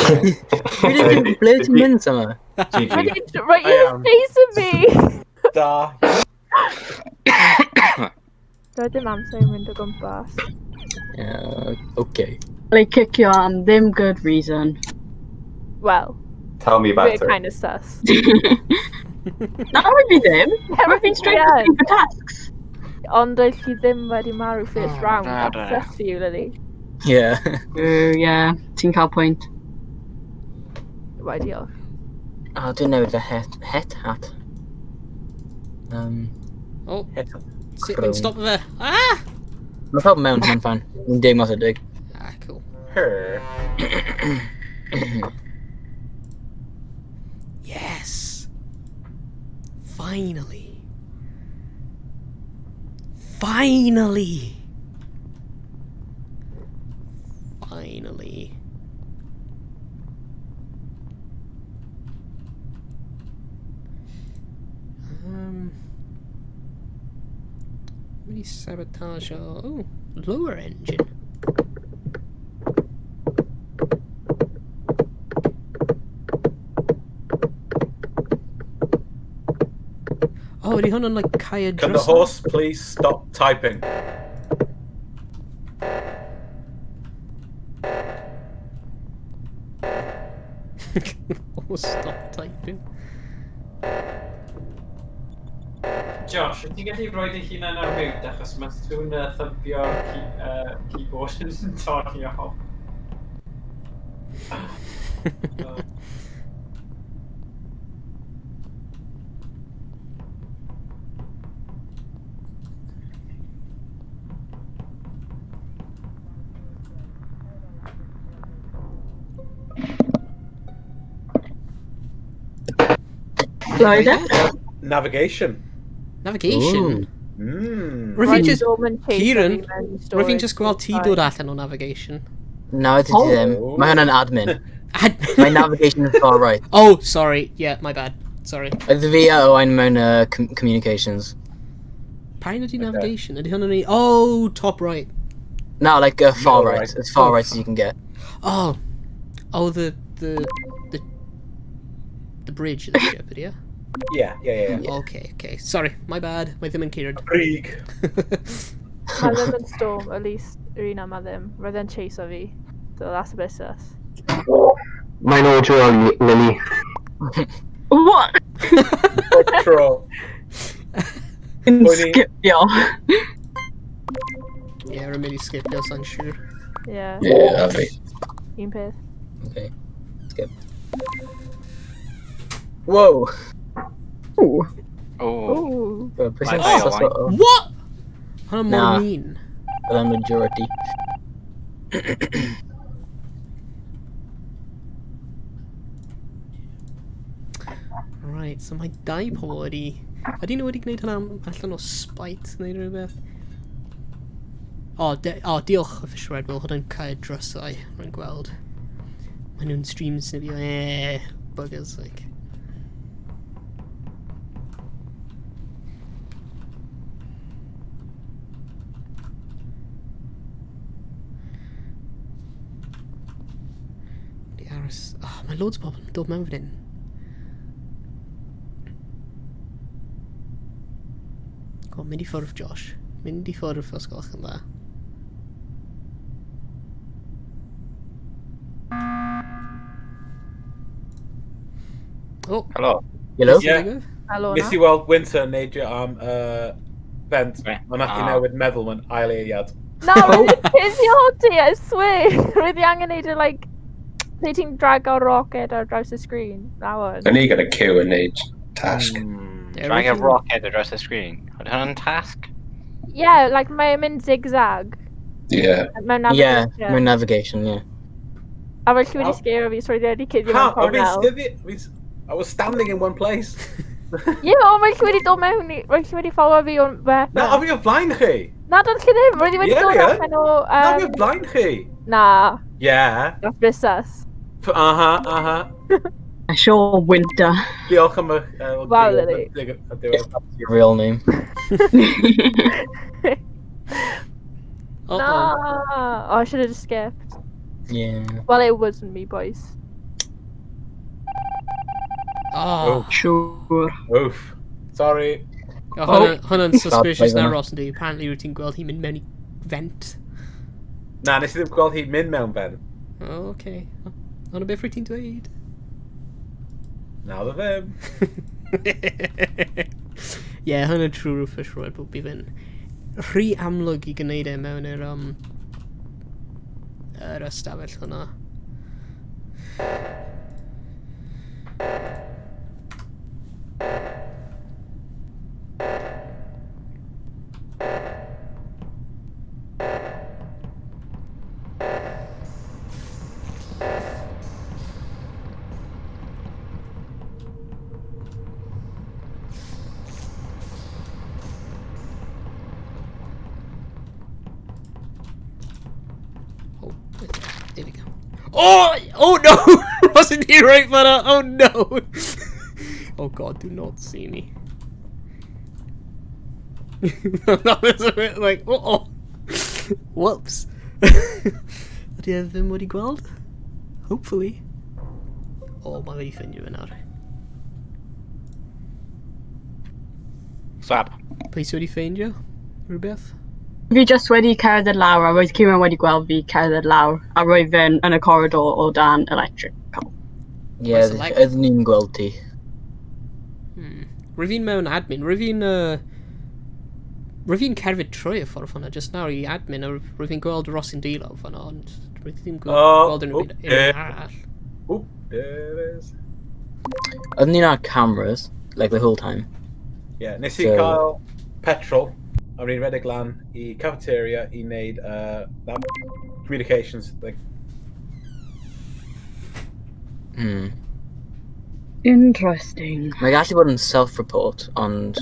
ble ti'n mynd, Summer? Right, you're chasing me! Da. Doedd dim amser i mynd o gwmpas. Yeah, okay. Like, cicio am ddim good reason. Well. Tell me about we're it. kind of sus. Na, roedd fi ddim. Roedd fi'n straight yeah. for tasks. Ond oedd chi ddim wedi marw first round. That's sus for you, Lily. Yeah. Yeah, ti'n cael pwynt. Right, diolch. Oh, dwi'n newid fy het hat. Oh. Sut mae'n stop fe? Ah! Mae pawb mewn, mae'n fine. Mae'n 10 mas o 10. Ah, cool. Her. Yes! Finally. Finally! Finally. Really sabotage our... Oh, lower engine. Oh, ydy hwn yn like Caia Can the horse please stop typing? Horse stop typing. Josh, wyt ti'n gallu rhoi dy hunan ar mute achos mae sŵn y thumpio'r keyboard yn torri off. Florida? Navigation. Navigation? Mm. Rwy'n Roedd just... Storm yn chase Kieran, fi mewn i rwy'n just gweld ti storage. dod allan o navigation. Na, ydy ti ddim. Mae hwnna'n admin. Mae navigation yn far right. Oh, sorry. Yeah, my bad. Sorry. Oedd fi a Owain mewn communications. Pa un ydy navigation? Ydy hwn yn ei... Oh, top right. No, like far Middle right. right. As far right as you can get. Oh. Oh, the bridge of the ship, ydy e? Yeah. Okay. Sorry, my bad. Mae ddim yn Kieran. Brig. Mae ddim yn Storm, at least yr un am ddim. Roedd e'n chase o fi. So that's a bit sus. Mae'n audio Lily. What? Troll. Yn Poeni. skipio. Yeah, rwy'n mynd i skipio, sa'n siŵr. Yeah, Yeah, a fi. un peth. Okay. Skip. Whoa! Ooh. Oh. Ooh. Bro, pwy sy'n Mae sus Owain. o What? Hwna mor Na. mean. Byddai'n majority. Right, so mae dau pobl wedi... Ydy nhw wedi gwneud hwnna allan o spite neu rhywbeth? O, oh, diolch Official Red Bull, hwnna'n cael drysau, rwy'n gweld. Maen nhw'n stream snipio, buggers, like. Di aros... Oh, mae loads o bobl yn dod mewn fan hyn. Go on, mynd i ffwrdd, Josh. Mynd i ffwrdd os gwelwch yn dda. Oh. Helo. Hello? Yeah. Helo Nes i weld Winter yn neidio am vent, ond nath i newid meddwl mewn ail eiliad. Na, roedd hi'n cuddio ti, I swear. Roedd hi angen neud y, like, lle ti'n drago rocket ar draws y screen. That one. O'n i gyda Q yn neud tasg. Drag a rocket across the screen. Oedd hwnna'n task? Yeah, like, mae'n mynd zigzag. Yeah. Mewn Yeah, navigation. mewn navigation, yeah. A roedd chi wedi scare fi, so roedd hi wedi cuddio Ha, mewn o'n fi'n cornel. sgyddi... I was standing in one place. Ie, ond roedd chi wedi dod mewn i... Roedd chi wedi follow fi o'n weapon. Na, o'n fi o flaen chi. Na, doedd chi ddim. Roedd hi wedi Ie, dod ie. allan o... Na, o'n fi o flaen chi. Na, Yeah. that's bit sus. Aha, aha. Sure, Winter. Diolch am y... Wow, Lily. Your real name. No. Oh, I should have just skipped. Yeah. Well, it wasn't me, boys. Oh. Sure. Oof. Sorry. Oh, hwnna'n suspicious Bad na, play Ross, yndi. Apparently rwyt ti'n gweld hi'n mynd mewn i vent. Na, nes i ddim gweld hi'n mynd mewn vent. Oh, okay. Hwna beth rwyt ti'n dweud? Na, oedd o ddim. Ie, yeah, hwnna'n true Rufus Red Bull bydd yn rhy amlwg i gwneud e mewn yr, yr ystafell hwnna. Oh, there we go. Oh! Oh no! Wasn't he right for that? Oh no! Oh god, do not see me. That was a bit like, oh, oh. Whoops. Ydy e ddim wedi gweld? Hopefully. Oh, mae wedi ffeindio fe nawr. Swap. Pwy sydd wedi ffeindio? Rhywbeth? Fi just wedi cerdded lawr a roedd Kieran wedi gweld fi cerdded lawr a roedd fe'n yn y corridor o dan electrical. Yeah, Oes oeddwn i'n gweld ti. Rwyf fi'n mewn admin. Rwyf fi'n... Rwyf fi'n cerdded trwy y ffordd hwnna just nawr i admin a rwyf fi'n gweld Ross yn dealo fan'na ond rwyf fi ddim gweld unrhyw byd arall. Oop, there it is. Oeddwn ni'n ar cameras, like the whole time. Yeah, nes i cael petrol a o'n i'n redeg lan i cafeteria i wneud that communications thing. Interesting. Mae gallu bod yn self-report, ond...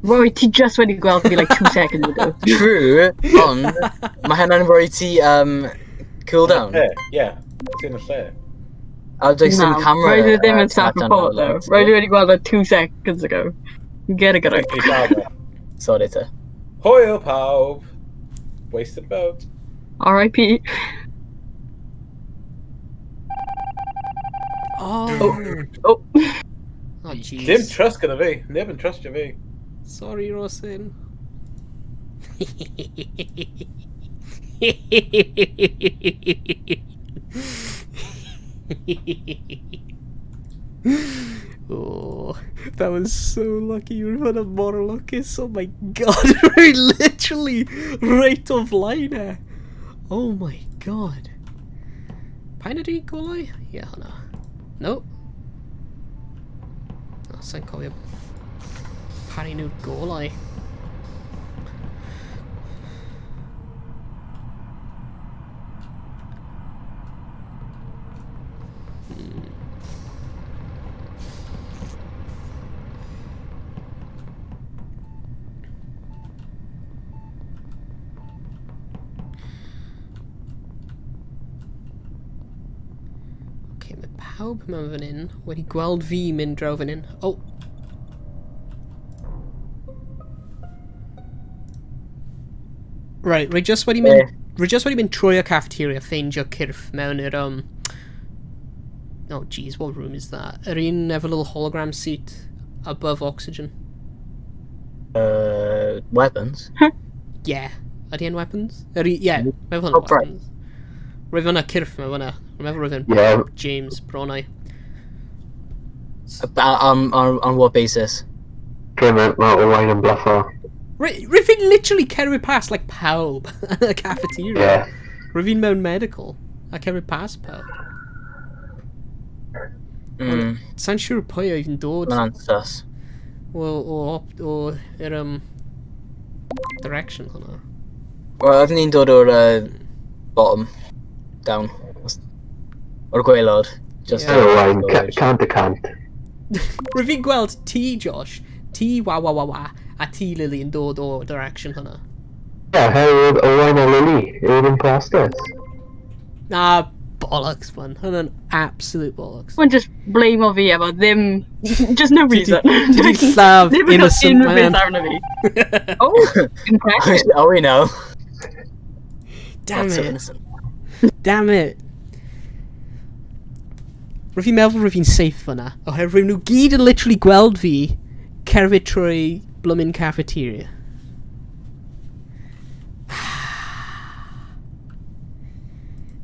Roy, ti just wedi gweld fi like 2 seconds ago. True, ond mae hynna'n rhoi ti cool down. Yeah, it's in y lle. A does dim camera. Roedd e ddim yn self-report though. Roedd e wedi gweld e 2 seconds ago. Get it, get it. Sorry te. Hwyl pawb. Wasted vote. R.I.P. Oh. Oh. Oh, jeez. Dim trust gyda fi. Neb yn trustio fi. Sorry, Rosin. Oh, that was so lucky. You were a mor lwcus. Oh my god, we're literally right off line there. Oh my god. Pa'n ydi golau? Ie, yeah, hwnna. No. Oh, sa'n cofio pa un yw'r golau. pawb mewn fan hyn wedi gweld fi mynd draw fan hyn. Oh! Right, rwy just wedi mynd... Rwy just wedi mynd trwy y cafeteria ffeindio cyrff mewn i'r, Oh, jeez, what room is that? Yr un efo little hologram seat above oxygen. Weapons? Yeah. Ydy e'n weapons? Yr un, yeah, meddwl hwnna Oh, right. weapons. Roedd fyna cyrff mewn fyna. Rwy'n meddwl roedd e'n Yeah. James Bronau. On what basis? Lle mae Owain yn bluffo. Rwy fi'n literally cerdded past like pawb yn y cafeteria. Yeah. Rwy fi'n mewn medical a cerdded past pawb. Sa'n siŵr pwy oedd yn dod Mae'n sus. o i'r direction hwnna. Wel, oedden ni'n dod o'r bottom. Down. O'r gwaelod. Just Yeah. Owain, cant y cant. Rwy fi'n gweld ti, Josh, ti wa wa wa wa, a ti Lily yn dod o direction hwnna. Yeah, herwydd Owain a Lily yw'r imposters. Na, bollocks, man. Hwnna'n absolute bollocks. Mae'n just blame o fi efo ddim... Just no reason. Ti di lladd Ddim yn cael innocent unrhyw man. beth arno fi. Oh, impressive. Oh, we know. Damn Not so it. innocent. Damn it. Rwy fi'n meddwl rwy fi'n safe fyna, oherwydd nhw gyd yn literally gweld fi cerdded trwy bloomin' cafeteria.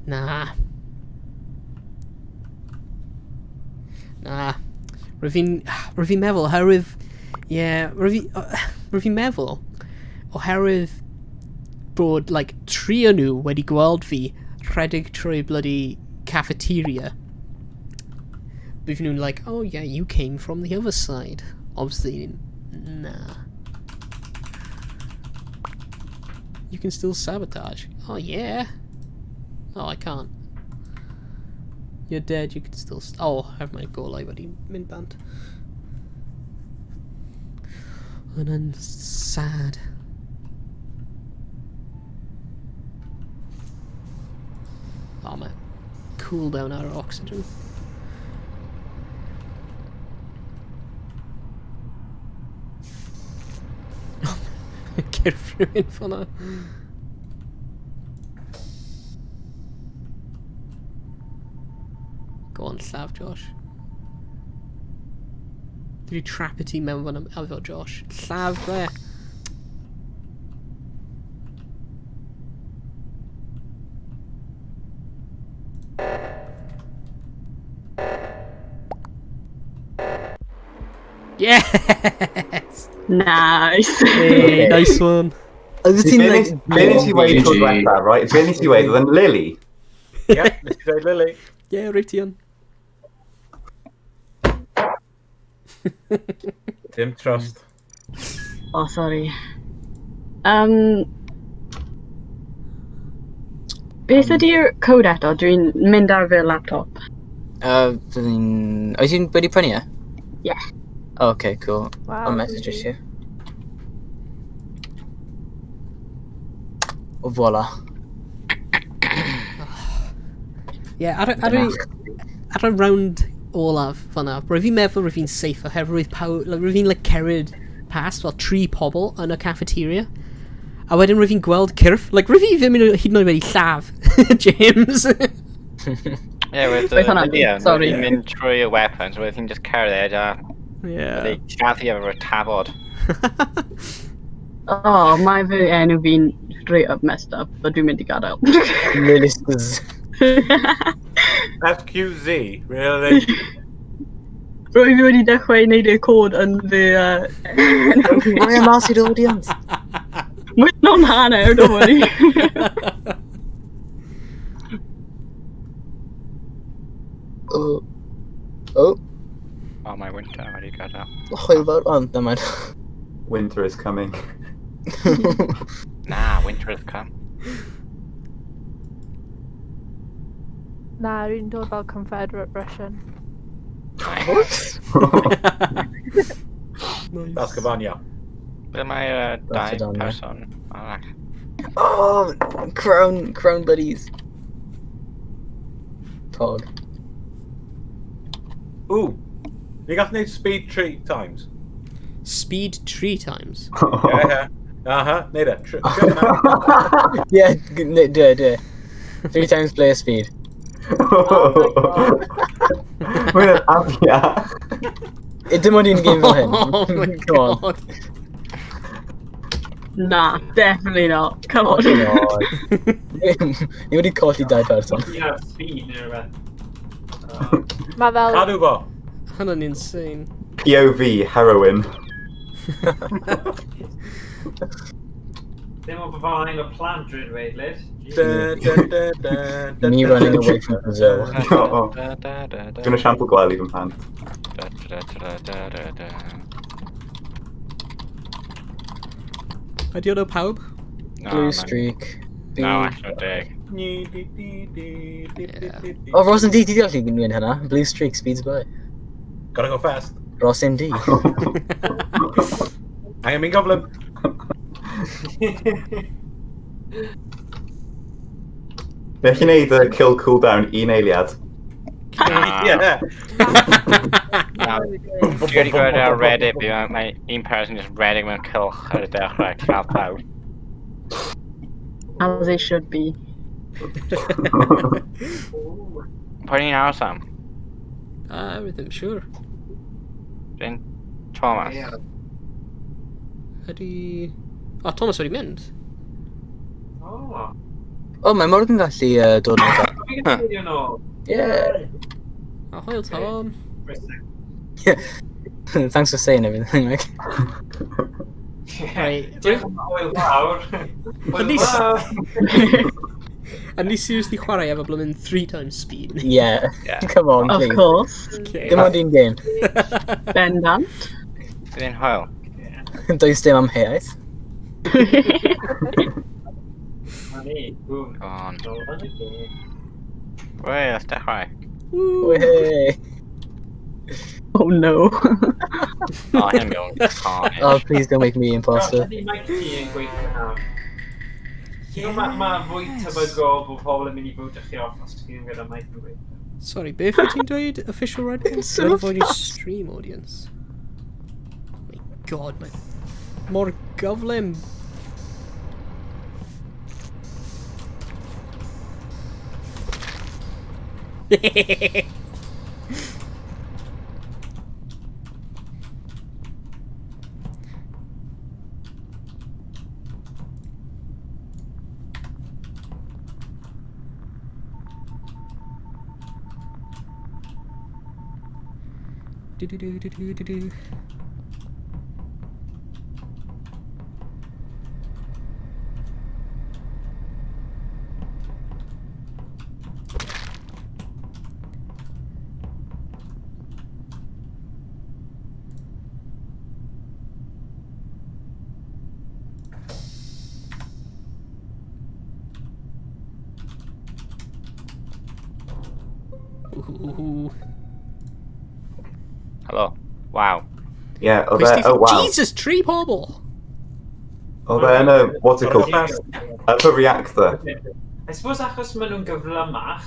Na. Na. Rwy fi'n meddwl, oherwydd... Ie, yeah, rwy fi'n meddwl, oherwydd bod, like, tri o nhw wedi gweld fi rhedeg trwy bloody cafeteria. Bydd nhw'n like, oh yeah, you came from the other side. Obviously, nah. You can still sabotage. Oh yeah. Oh, I can't. You're dead, you can still... Oh, I have my golau wedi mynd bant. Hwnna'n sad. Oh, mae cooldown ar oxygen. Cyrff rhywun fyna. Go on, lladd Josh. Dwi wedi trapio ti mewn fan efo Josh. Lladd fe! Yes! Nice. Hey, nice one. Oedd ti'n like... Be nes i weud tro GG. diwetha, right? Be nes i weud oedd yn Lily. Yeah, nes i dweud Lily. Yeah, rwyt ti yn. Dim trust. Oh, sorry. Beth ydy'r code eto? Dwi'n mynd ar fy laptop. Fyddai'n... Oes ti'n wedi prynu e? Yeah. Oh, okay, cool. Wow, I'll message GG. you. Oh, voila. Yeah, ar y round olaf fan'na, roedd fi'n meddwl roedd fi'n safe oherwydd pawb, like, roedd fi'n like, cerdded past fel tri pobl yn y cafeteria. A wedyn roedd fi'n gweld cyrff, like, roedd fi ddim yn hyd yn oed wedi lladd James. Ie, with Roedd hwnna'n Lydia, sorry. roedd hi'n mynd trwy y weapons, roedd hi'n just cerdded a Yeah. roedd hi'n lladdu efo tafod. Oh, mae fy enw fi'n straight up messed up, but dwi'n mynd i gadael. Lily's... SQZ, really? Rwyf fi wedi dechrau wneud y cod yn fy... Rwy am mas i'r audience. Mwy na'n hanner, don't worry. Oh. Oh, Oh, mae winter wedi gadael. hwyl fawr. Oh, never mind. Winter is coming. Na, winter has come. Na, rwy'n dod fel Confederate Russian. What? Nice. That's Gavania. Ble mae That's dau a done, person arall? Oh, crown buddies. Pog. Ooh. Ni gallu gwneud speed 3 times. Speed 3 times. Yeah, yeah. Aha, neud e. Trio Yeah, do it, do it. 3 times player speed. Mae'n afiach. Dim ond un game fel hyn. Oh my Come on. god. Na, definitely not. Come on. God. Ni wedi colli dau person. Ti'n ar speed neu rhywbeth. Mae fel... Cadw fo. Hynna'n insane. POV, heroin. Ddim o flaen o plant rwy'n dweud, Lyd. Da, da, da, da, da, Me da, running da, away from Brazil. Oh. Da, da, da, da. Dwi'n esiampl gwely fy mhlant. Da, da, da, da, da, da. Ydy o'n o pawb? No, Blue man. streak. No, B. allan o deg. Ni, di, di, di, di, di, di, di. Oh, Ross and D, ti di allu gwneud hynna? Blue streak speeds by. Gotta go fast. Ross MD. Angen mynd gyflym. Fe chi'n neud y kill cooldown un eiliad? Na. Yeah. Na. Dwi wedi gweld ar Reddit, mae un person just redeg mewn cylch ar y dechrau, cael pawb. As it should be. Pwy ni'n aros am? Everything, siwr. Dwi'n Thomas. Ie. Ydy... O, Thomas wedi mynd. O. Oh, mae Morgan gallu dod yn gael. Fi'n gwneud nôl. Yeah. O, hwyl Tom. Thanks for saying everything, like. Right. Diolch yn hwyl fawr. Hwyl Ydy- fawr. A ni seriously chwarae efo blymyn 3 times speed. Yeah. Yeah. Come on, Of please. course. Okay. Dim ond un game. Bendant. Dwi'n hwyl. Does dim amheuaeth. Na ni, boom. Go on. Nôl yn y gêm. Wei, let's dechrau. Wey. Oh no. O, hyn yn mynd carnage. Oh, please don't make me imposter. Gosh, ydy mic ti yn gweithio nawr? Ti'n gwybod, mae fwy tebygol bod pobl yn mynd i fwtio chi off os ti'n gyda mic yn gweithio. Sorry, beth wyt ti'n dweud? Official Red Bull? So Red Bull stream audience. Oh my god, mae... Mor gyflym. Do do do do do do do. Ooh. Helo. Wow. Yeah, oedd e, oh wow. Jesus, tri pobl! Oedd e yn y, what's it called? Fast. Upper reactor. I suppose achos maen nhw'n gyflymach,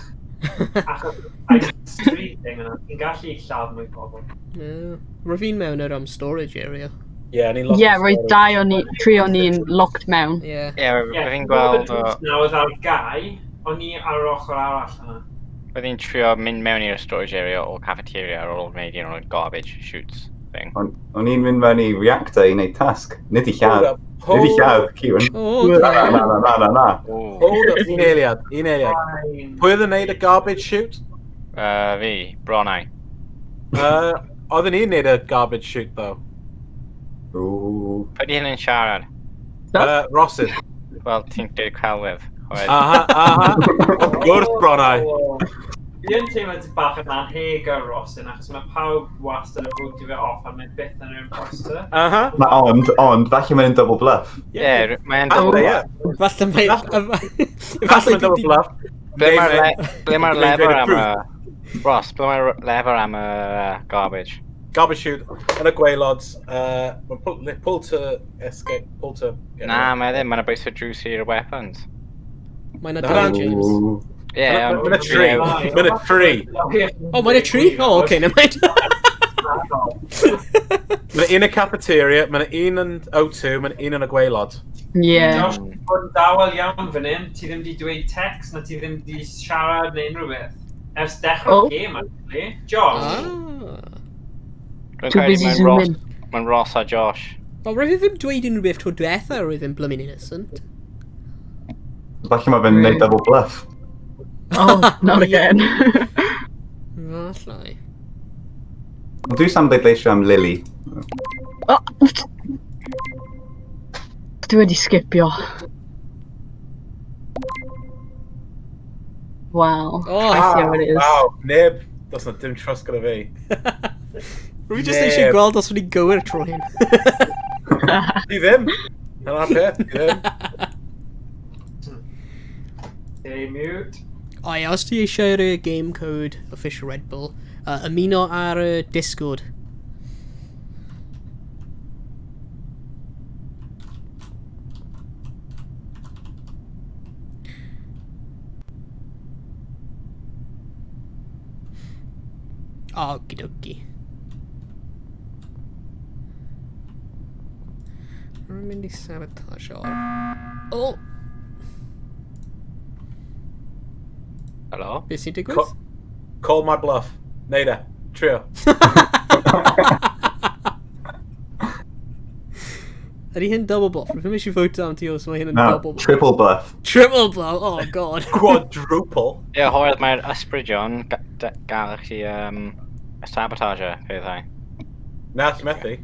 achos ice street thing yna, ti'n gallu lladd mwy pobl. Yeah. Rwyf fi'n mewn yr storage area. Yeah, ni'n locked. Yeah, roedd dau o'n ni, tri o'n ni'n locked mewn. Yeah. Ie, Ie, yeah, fi'n gweld o... Na, oedd ar gau, o'n i ar yr ochr arall yna. Roedd hi'n trio mynd mewn i'r storage area o cafeteria ar ôl gwneud un o'r garbage shoots thing. O'n i'n mynd mewn i reactor i wneud tasg. Nid i Hold lladd. up. Nid i Hold lladd, Kieran. Oh, Na, okay. na, na, na, na, na. Ooh. Hold up, un eiliad, un eiliad. Fine. Pwy oedd yn neud y garbage shoot? Fi, Bronau. Oedden ni'n neud y garbage shoot, though. Ooh. Pwy di hyn yn siarad? Rosyn. Wel, ti'n dweud celwydd. Chwaith. Aha, aha. Wrth gwrs, Bronau. Fi yn teimlo tipyn bach yn anheg ar Rosyn, achos mae pawb wastad yn votio fe off a mae byth yn yr imposter. Aha. Na, ond, falle mae'n double bluff. Ie, mae'n Falle, double ie. Falle mae... Falle Falle mae'n double bluff. Ble mae'r Neu ble mae'r Neu lever dweud y am y... Ross, ble mae'r lever am y garbage? Garbage shoot yn y gwaelod. Mae'n pull to escape, pull to... get Na, away. mae ddim. Mae'n bwysau drws i'r weapons. Mae'n Na. dau, James. Ooh. Yeah, Mae'n y tri. Mae'n y tri. Oh, mae'n y tri? Oh, okay, never mind. Mae'n un y cafeteria, mae'n un yn O2, mae'n un yn y gwaelod. Yeah. Josh, ti'n bod yn dawel iawn fan hyn. Ti ddim wedi dweud text, na ti ddim wedi siarad neu unrhyw beth. Ers dechrau'r Oh. gêm, actually. Josh, Ah. Dwi'n Too credu busy mae'n zoom Ross, in. mae'n Ross a Josh. Wel, roedd e ddim dweud unrhyw beth tro diwetha roedd e'n blooming innocent. Falle mae fe'n neud double bluff. Oh, not again. Falle. Ond dwi sam bleidleisio am Lily. Oh. Dwi wedi skipio. Wow. Oh, I see how it is. Wow, neb. Does na dim trust gyda fi. Rwy jyst eisiau Neb. gweld os o'n i'n gywir tro hyn. Ti ddim. Dyna'r peth, ti ddim. stay mute. O ie, os ti eisiau'r game code official Red Bull, ymuno ar y Discord. Okie dokie. Rwy'n mynd i sabotage o'r... Oh! Hello? Beth sy'n digwydd? Call my bluff. Neud e. Trio. Ydy hyn double bluff? Rwy'n eisiau vote am ti os mae hyn yn No, double bluff. triple bluff. Triple bluff? Oh god. Quadruple. Ie, oherwydd mae'r ysbrydion gael chi sabotage pethau. Na, ti'n methu.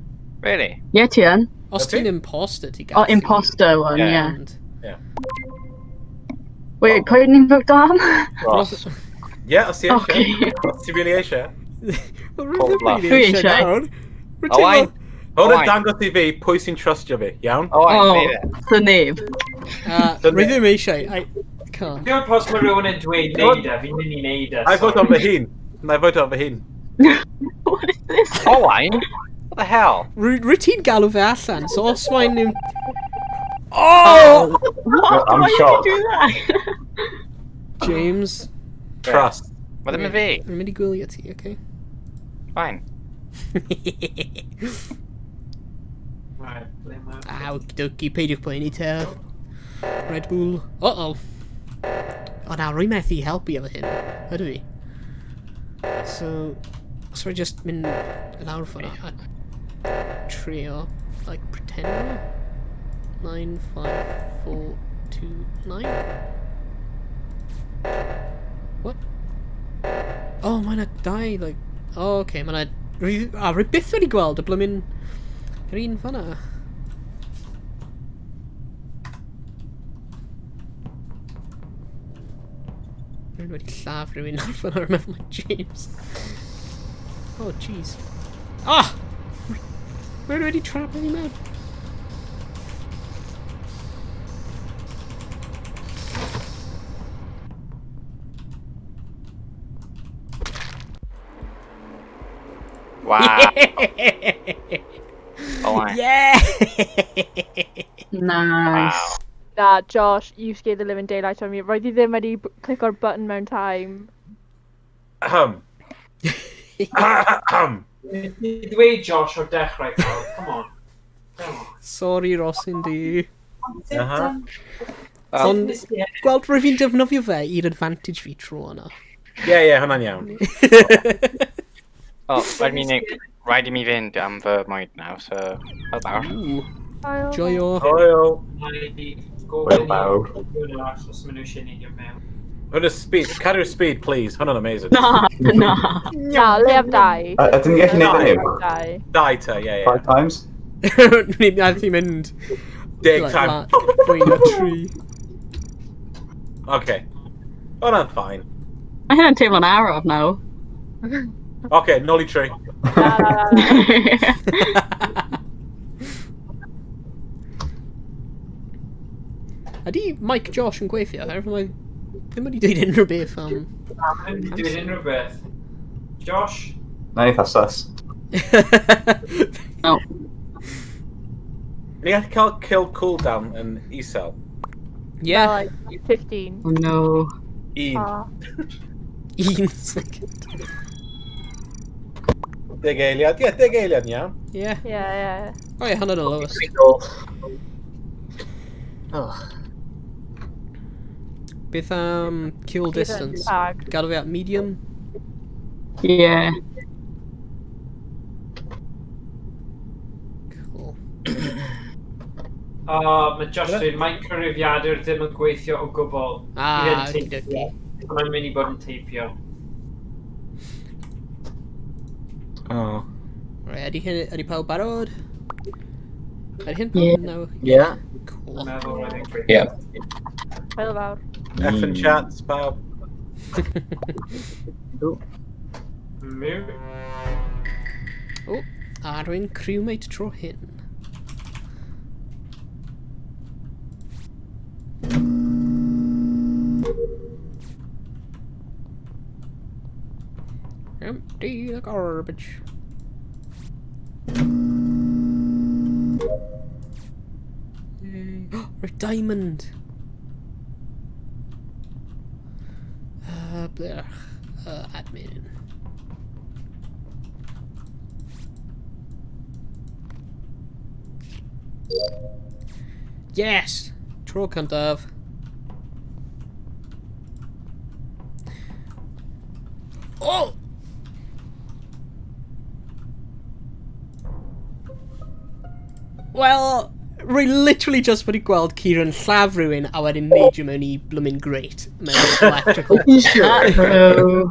Really? Yeah, ti yn. Os Ydy? ti'n imposter, ti gallu. Oh, imposter one, Yeah. yeah. Ond- Wait, pwy ni'n vote am? Ross. Ie, os ti eisiau. Okay. Os ti really eisiau. Wel, rwy'n Cold ddim bluff. really Dwi eisiau eisiau. nawr. Rwy'n teimlo- Owain! Hwn yn Owain. dangos i fi pwy sy'n trustio fi, iawn? Owain, Oh. neud e. So neb. Rwy ddim eisiau. I can't. Dwi'n pos mae rhywun yn dweud neud e, fi'n mynd i neud e. I vote on fy hun. Na i vote on fy hun. What is this? Owain? What the hell? Rwy ti'n galw fe allan, so os mae'n... Oh! What? I'm Why did you shocked. do that? James, Trust. Mae ddim yn fi. rwy'n mynd i gwylio ti, okay? Fine. Right, ble mae- Aw, doki, peidiwch poeni te. Red Bull. Uh-oh. O na, rwy'n methu helpu efo hyn. Ydw i? So, os rwy just mynd lawr ffordd a trio, like, pretend. 9, 5, 4, 2, 9. What? Oh, mae'n dau, like... Oh, okay, mae'n... A, rwy byth wedi gweld y blymyn... Yr un fan'na. Rwy'n wedi lladd rhywun ar fan'na, rwy'n meddwl mae James. Oh, jeez. Ah! Rwy'n wedi trap fi mewn. Wow. Owain. Yeah! Nice. Wow. Na, Josh, you scared the living daylight out of me. Roedd i ddim wedi clico'r button mewn time. Ahem. Ahem. Ti dweud Josh o'r dechrau, pawb. Come on. Come on. Sorry, Rosin di. Aha. Ond, gweld rwy'n fi'n defnyddio fe i'r advantage fi tro yna. Ie, ie, hwnna'n iawn. Oh, rhaid mi wneud... Rhaid i mi fynd am fy moed nawr, so... Hwyl fawr. Ooh, Ail. joio. Hwyl. Mae Hwyl gofyn i fawr. rhywun arall os maen nhw eisiau neidio mewn. Hwnna'n speed. Cadw'r speed, please. Hwnna'n amazing. Na, na. Na, le am dau. Ydyn ni'n gallu neud hyn? Dau. Dau te, ie, ie. Five times? Ni'n methu mynd... Deg like, time. Fwy na tri. Okay. Hwnna'n fine. Mae hynna'n teimlo'n araf nawr. Okay, nôl i tri. Na, na, na, na. Ydy Mike Josh yn gweithio? Oherwydd mae ddim wedi dweud unrhyw beth am... Na, maen nhw'n dweud unrhyw beth. Josh? Na eitha sus. No. Ni gallu cael kill cooldown yn isel. Yeah. Like, 15. Oh no. Un. Ah. Un second. 10 eiliad. Ie, 10 eiliad yn iawn. Ie. Ie, ie. O ie, hwnna'n y lowest. Oh. Beth am kill distance? Tag. Gadw fi at medium? Yeah. Cool. O, mae Josh dweud, mae cyfrifiadur ddim yn gweithio o gwbl. Ah, I ddim teipio. Mae'n mynd i bod yn teipio. Oh. Right, ydy, hyn, ydy pawb barod? Ydy hyn pawb Ie. nawr? Yeah. Cool. Meddwl roedd e'n gweithio. Yeah. Hwyl fawr. F yn chat, pawb. Mute. O, a rwy'n crewmate tro hyn. Empty the garbage. Yay. Rwy'n diamond! Blech. Admin. Yes! Tro cyntaf. Oh! Wel, rwy literally just wedi gweld Kieran lladd rhywun a wedyn neidio mewn i bloomin' grate mewn electrical. Are you sure? Oh.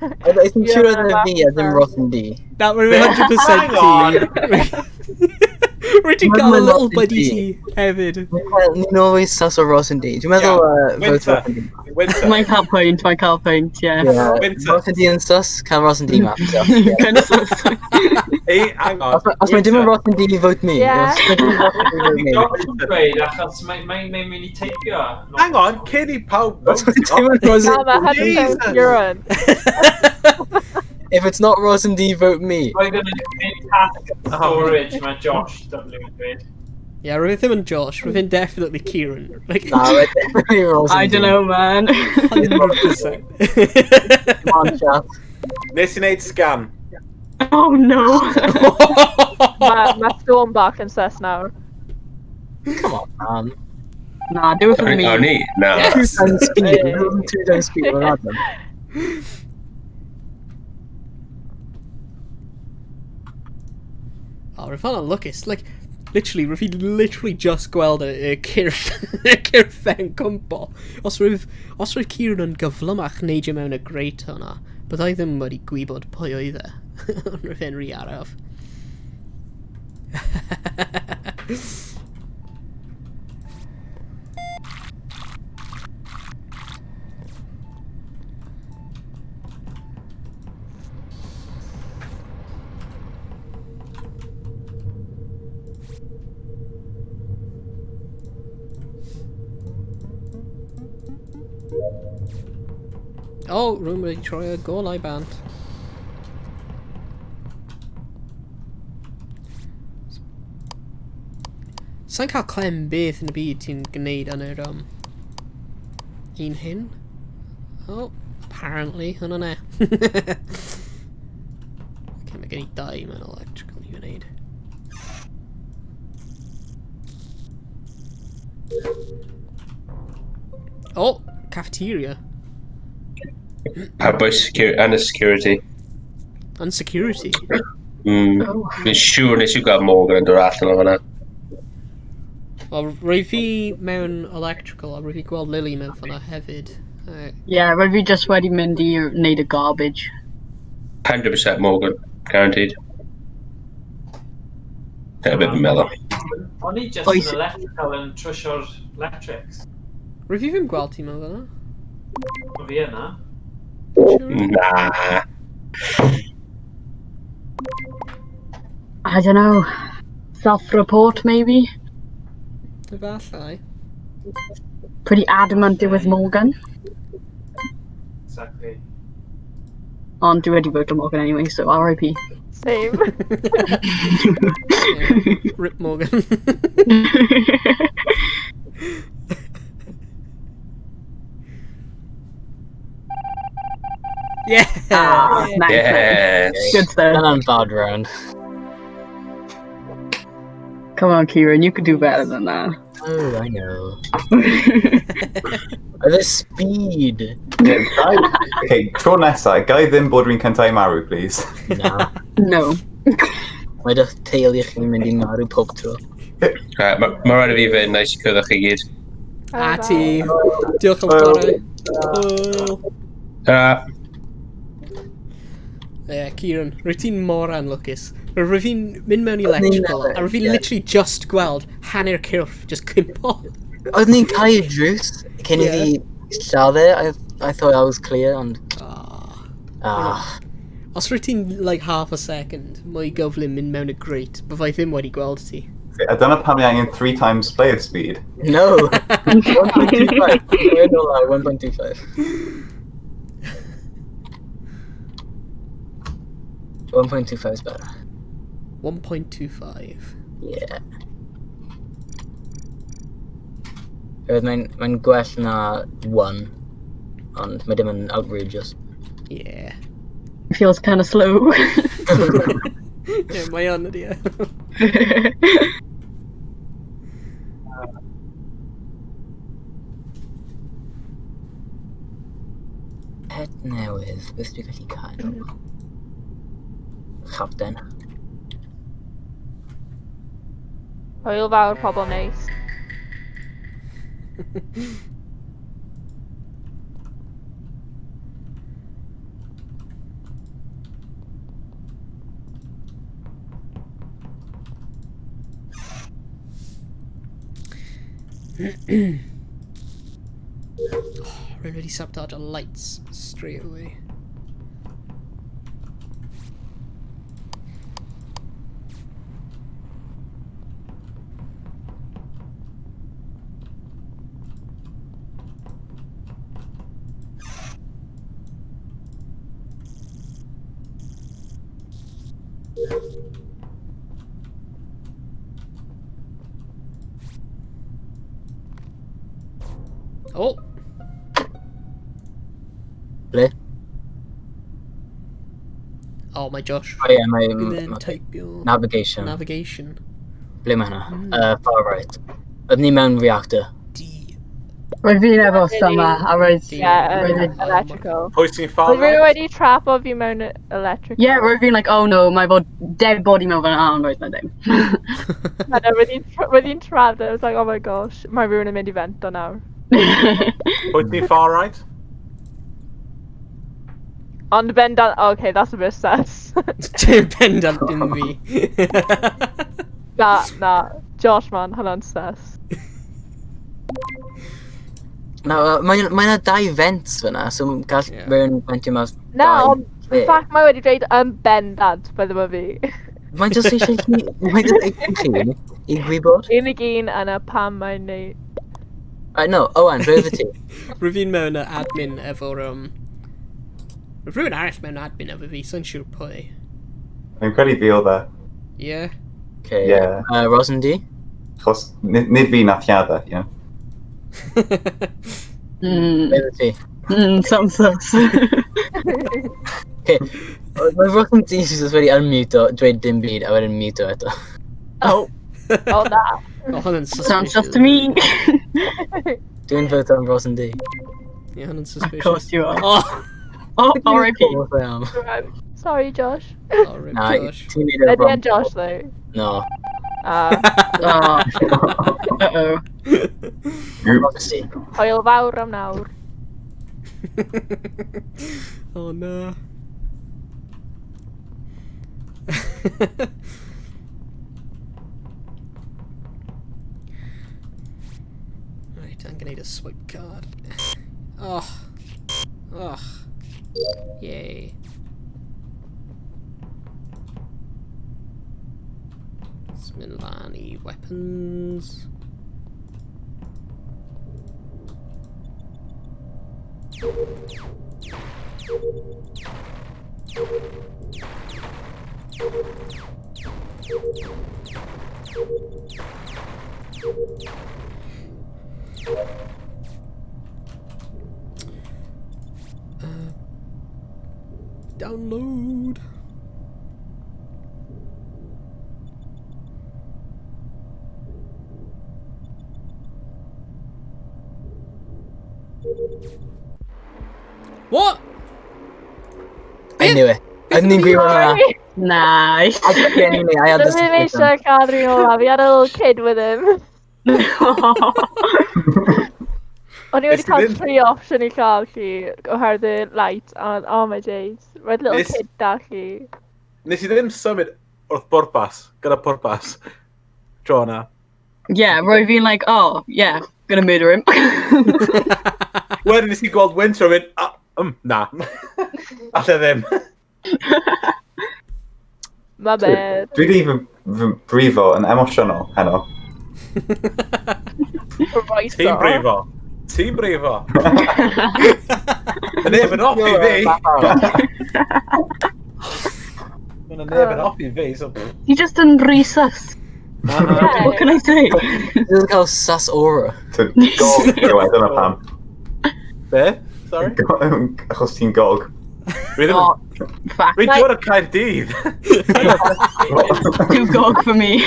I think siŵr oedd e fi a ddim Ross and D. Na, rwy'n 100% Hang on. ti. Rwy ti'n cael a little buddy ti hefyd. Ni'n always sus o Ross and D. Dwi'n meddwl vote Winter. Ross and D. Winter. Mae'n cael pwynt, mae'n cael pwynt, ie. Yeah. Winter. Ross and D yn sus, cael Ross and D map. So. Yeah. Kind of sus. Ei, hang on. Os mae dim yn Ross and D, vote me. Yeah. Os mae dim yn Ross and D, vote me. Josh yn dweud, achos mae'n mae, mae mynd i teipio. Hang on, cyn i pawb Os mae dim yn Ross Na, mae 100% Jesus. Kieran. If it's not Ross and D, vote me. Roedd yn gwneud task storage mae Josh W yn dweud. Yeah, rwy'n ddim yn Josh, rwy'n definitely Kieran. Like, Na, mae definitely Ross I and D. don't know, man. 100%. Come on, chat. Nes i wneud scan. Oh no. Mae ma Storm bach yn sus nawr. Come on, man. Na, do it for me. O, ni? Na. Two times speed. 2 times speed. We're not them. Oh, rwy'n ffordd lwcus. Like, literally, rwy'n fi literally just gweld y cyrff, y cyrff e'n cwmpo. Os rwyf, os rwyf Kieran yn gyflymach neidio mewn y grate hwnna, byddai ddim wedi gwybod pwy oedd e. Ond rwyf e'n rhy araf. Oh, rwy'n wedi troi y golau bant. Sa'n cael clem beth yn y byd ti'n gwneud yn yr un hyn? Oh, apparently, hwnna ne. Okay, mae gen i dau mewn electrical i wneud. Oh, cafeteria. Pa bwy and y security. And security. Oh. Fi'n siŵr nes i gweld Morgan yn dod allan o fan'na. Wel, rwy fi mewn electrical a rwy fi gweld Lily mewn fan'na hefyd. Yeah, roedd fi just wedi mynd i wneud y garbage. 100% Morgan, guaranteed. Dyna beth fi'n meddwl. O'n i just Oes- yn electrical yn trwsio'r electrics. Rwy fi ddim gweld ti mewn fan'na. O fi yna. Na. I don't know. Self-report, maybe? Efallai. Pretty adamant it was Morgan. Exactly. Ond dwi wedi vote Morgan anyway, so RIP. Same. Yeah, Rip Morgan. Yeah! Ah, nice. Yes. Good stuff. Dyna'n bad round. Come on, Kieran, you could do better than that. Oh, I know. The speed. Yeah, guy, okay, tro nesa, gai ddim bod rwy'n cyntaf i marw, please. Na. No. Mae dy teulu chi'n mynd i marw pob tro. Right, Mae rhaid i fi fynd, neis i cwrdd â chi gyd. A ti. Diolch am chwarae. Hwyl. Ta. Ie, Kieran, rwy ti'n mor anlwcus. Rwy fi'n mynd mewn i electrical, a rwy fi'n literally just gweld hanner cyrff just cwympo. Oeddwn ni'n cael y drws cyn i fi lladd e. I thought I was clear, ond... Ah. Os rwy ti'n like half a second mwy gyflym mynd mewn y grate, byddai ddim wedi gweld ti. A dyna pam ni angen 3 times player speed. No! 1.25. We're no lie, 1.25. 1.25 is better. 1.25. Yeah. Roedd mae'n gwell na 1, ond mae dim yn outrageous. Yeah. Feels kind of slow. Yeah, mae yn ydi e. Pet newydd, beth dwi'n gallu cael? Chapten. Hwyl fawr, pobl neis. Rwy'n wedi sabotage y lights straight away. Oh! Ble? Oh, mae Josh. Oh yeah, mae... And then type your... Navigation. Navigation. Ble mae hwnna? Far right. Oeddwn ni mewn reactor. Roedd fi'n efo summer, a roedd... Yeah, roedd electrical. Pwy sy'n far Oedd rhywun right? wedi trapo fi mewn electrical. Yeah, roedd fi'n like, oh no, mae fod dead body mewn fan ond roedd na ddim. I know, roedd hi'n trapped, I was like, oh my gosh, mae rhywun yn mynd i fento nawr. Pwy sy'n far right? Ond bendant, okay, that's a bit sus. Bendant dim fi. Na, na, Josh man, hwnna'n sus. Na, mae yna dau vents fyna, so gall rhywun ventio mas Na, dau ond lle. in fact mae wedi dweud yn bendant bydde ma fi. Mae'n just eisiau chi... Mae'n just eisiau chi i gwybod. Unig un yna pam mae'n neud. Right, no, Owen, ble oedd ti? Rwy fi'n mewn y admin efo'r... Roedd rhywun arall mewn admin efo fi, so'n siŵr pwy. Fi'n credu fi oedd e. Yeah. Okay. Yeah. Rosin D? Achos nid fi nath lladd e, you know. Ble oedd ti? Sounds sus. Okay. Mae Rosin D jyst wedi unmute o, dweud dim byd, a wedyn mute o eto. Oh. Oh, na. Oh, hwnna'n Sounds suspicious. sus to me. Dwi'n vote am Rosin D. Yeah, hwnna'n suspicious. Of course you are. Oh! Oh, R.I.P. Of course I am. Sorry, Josh. Oh, rip Na, Josh. ti'n neud e Ydy wrong. e'n Josh, though? No. Oh. Uh-oh. Oops. Hwyl fawr am nawr. Oh no. Right, I'm gonna need a swipe card. Oh. Oh. Yay. Let's mynd lan i weapons. Download. What? I knew it. I didn't agree with that. Nice. I genuinely, I had this. Ddim eisiau cael rhywun olaf. He had a little kid with him. O'n i wedi Nes ti cael ddim- tri option i cael chi oherwydd y light, and oh my days. Roedd little Nes- kid da chi. Nes i ddim symud wrth bwrpas, gyda pwrpas. Tro yna. Yeah, roedd fi'n like, oh, yeah, gonna murder him. Wedyn nes i gweld Winter a mynd, ah, na. Alle ddim. My bad. Dwi wedi fy brifo yn emosiynol heno. Right Ti'n brifo. Ti'n brifo. Mae neb yn offi fi. Mae neb yn offi fi, so... He just yn rhesus. What can I say? Dwi'n cael sus aura. So, gog yw e, dyna pam. Be? Sorry? Achos ti'n gog. Dwi ddim... Oh, fact. Dwi'n dod o Caerdydd. Too gog for me.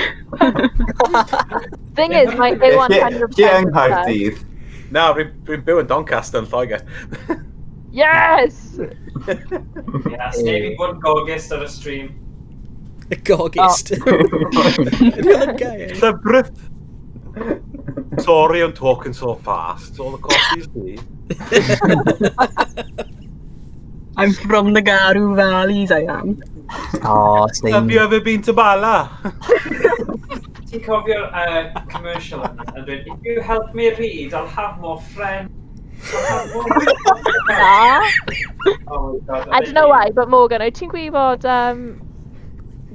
Thing is, mae Lle A100% lle yng Nghaerdydd? Na, dwi'n byw yn Doncaster yn Lloegr. Yes! Yes, neb i bod yn gogist ar y stream. Y gogist. Ydy o'n gair? Llyfrith. Sorry I'm talking so fast. All the coffee's tea. I'm from the Garw Valleys, I am. Oh, Have you ever been to Bala? Ti'n cofio'r commercial yna yn dweud, if you help me read, I'll have more friends. I'll have more Na. Oh my God. I don't know why, but Morgan, wyt ti'n gwybod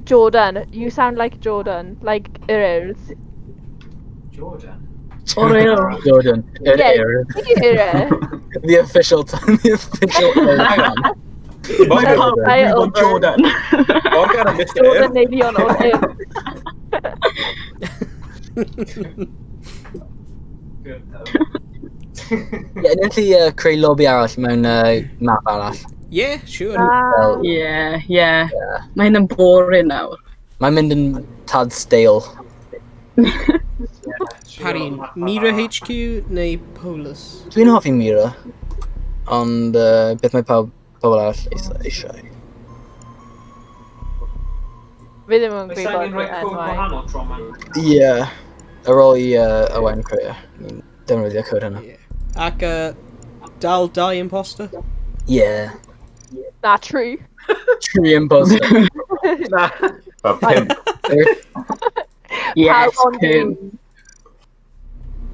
Jordan? You sound like Jordan, like yr Urdd. Jordan? O'r Urdd. Jordan. Yr Yeah, Urdd. did you hear it? The official time, the official Hang on. Morgan, Title. Jordan. Morgan and Mr Jordan Urdd. neu Fion o'r Urdd. Good though. Yeah, ni'n gallu creu lobby arall mewn map arall. Yeah, sure. Ah. Yeah, yeah. Mae hyn yn boring nawr. Mae'n mynd yn tad stale. Parry, Mira HQ neu Polus? Dwi'n hoffi Mira, ond beth mae pawb, pobl arall eisiau. Fi ddim yn Oes gwybod angen rhoi cod enwau. gwahanol tro yma? Ie, ar ôl i Owen creu e. Ni'n defnyddio cod hynna. Ac dal dau imposter? Ie. Na, true. True imposter. Na. Fel pimp. Yes, Pawb ond pum. un.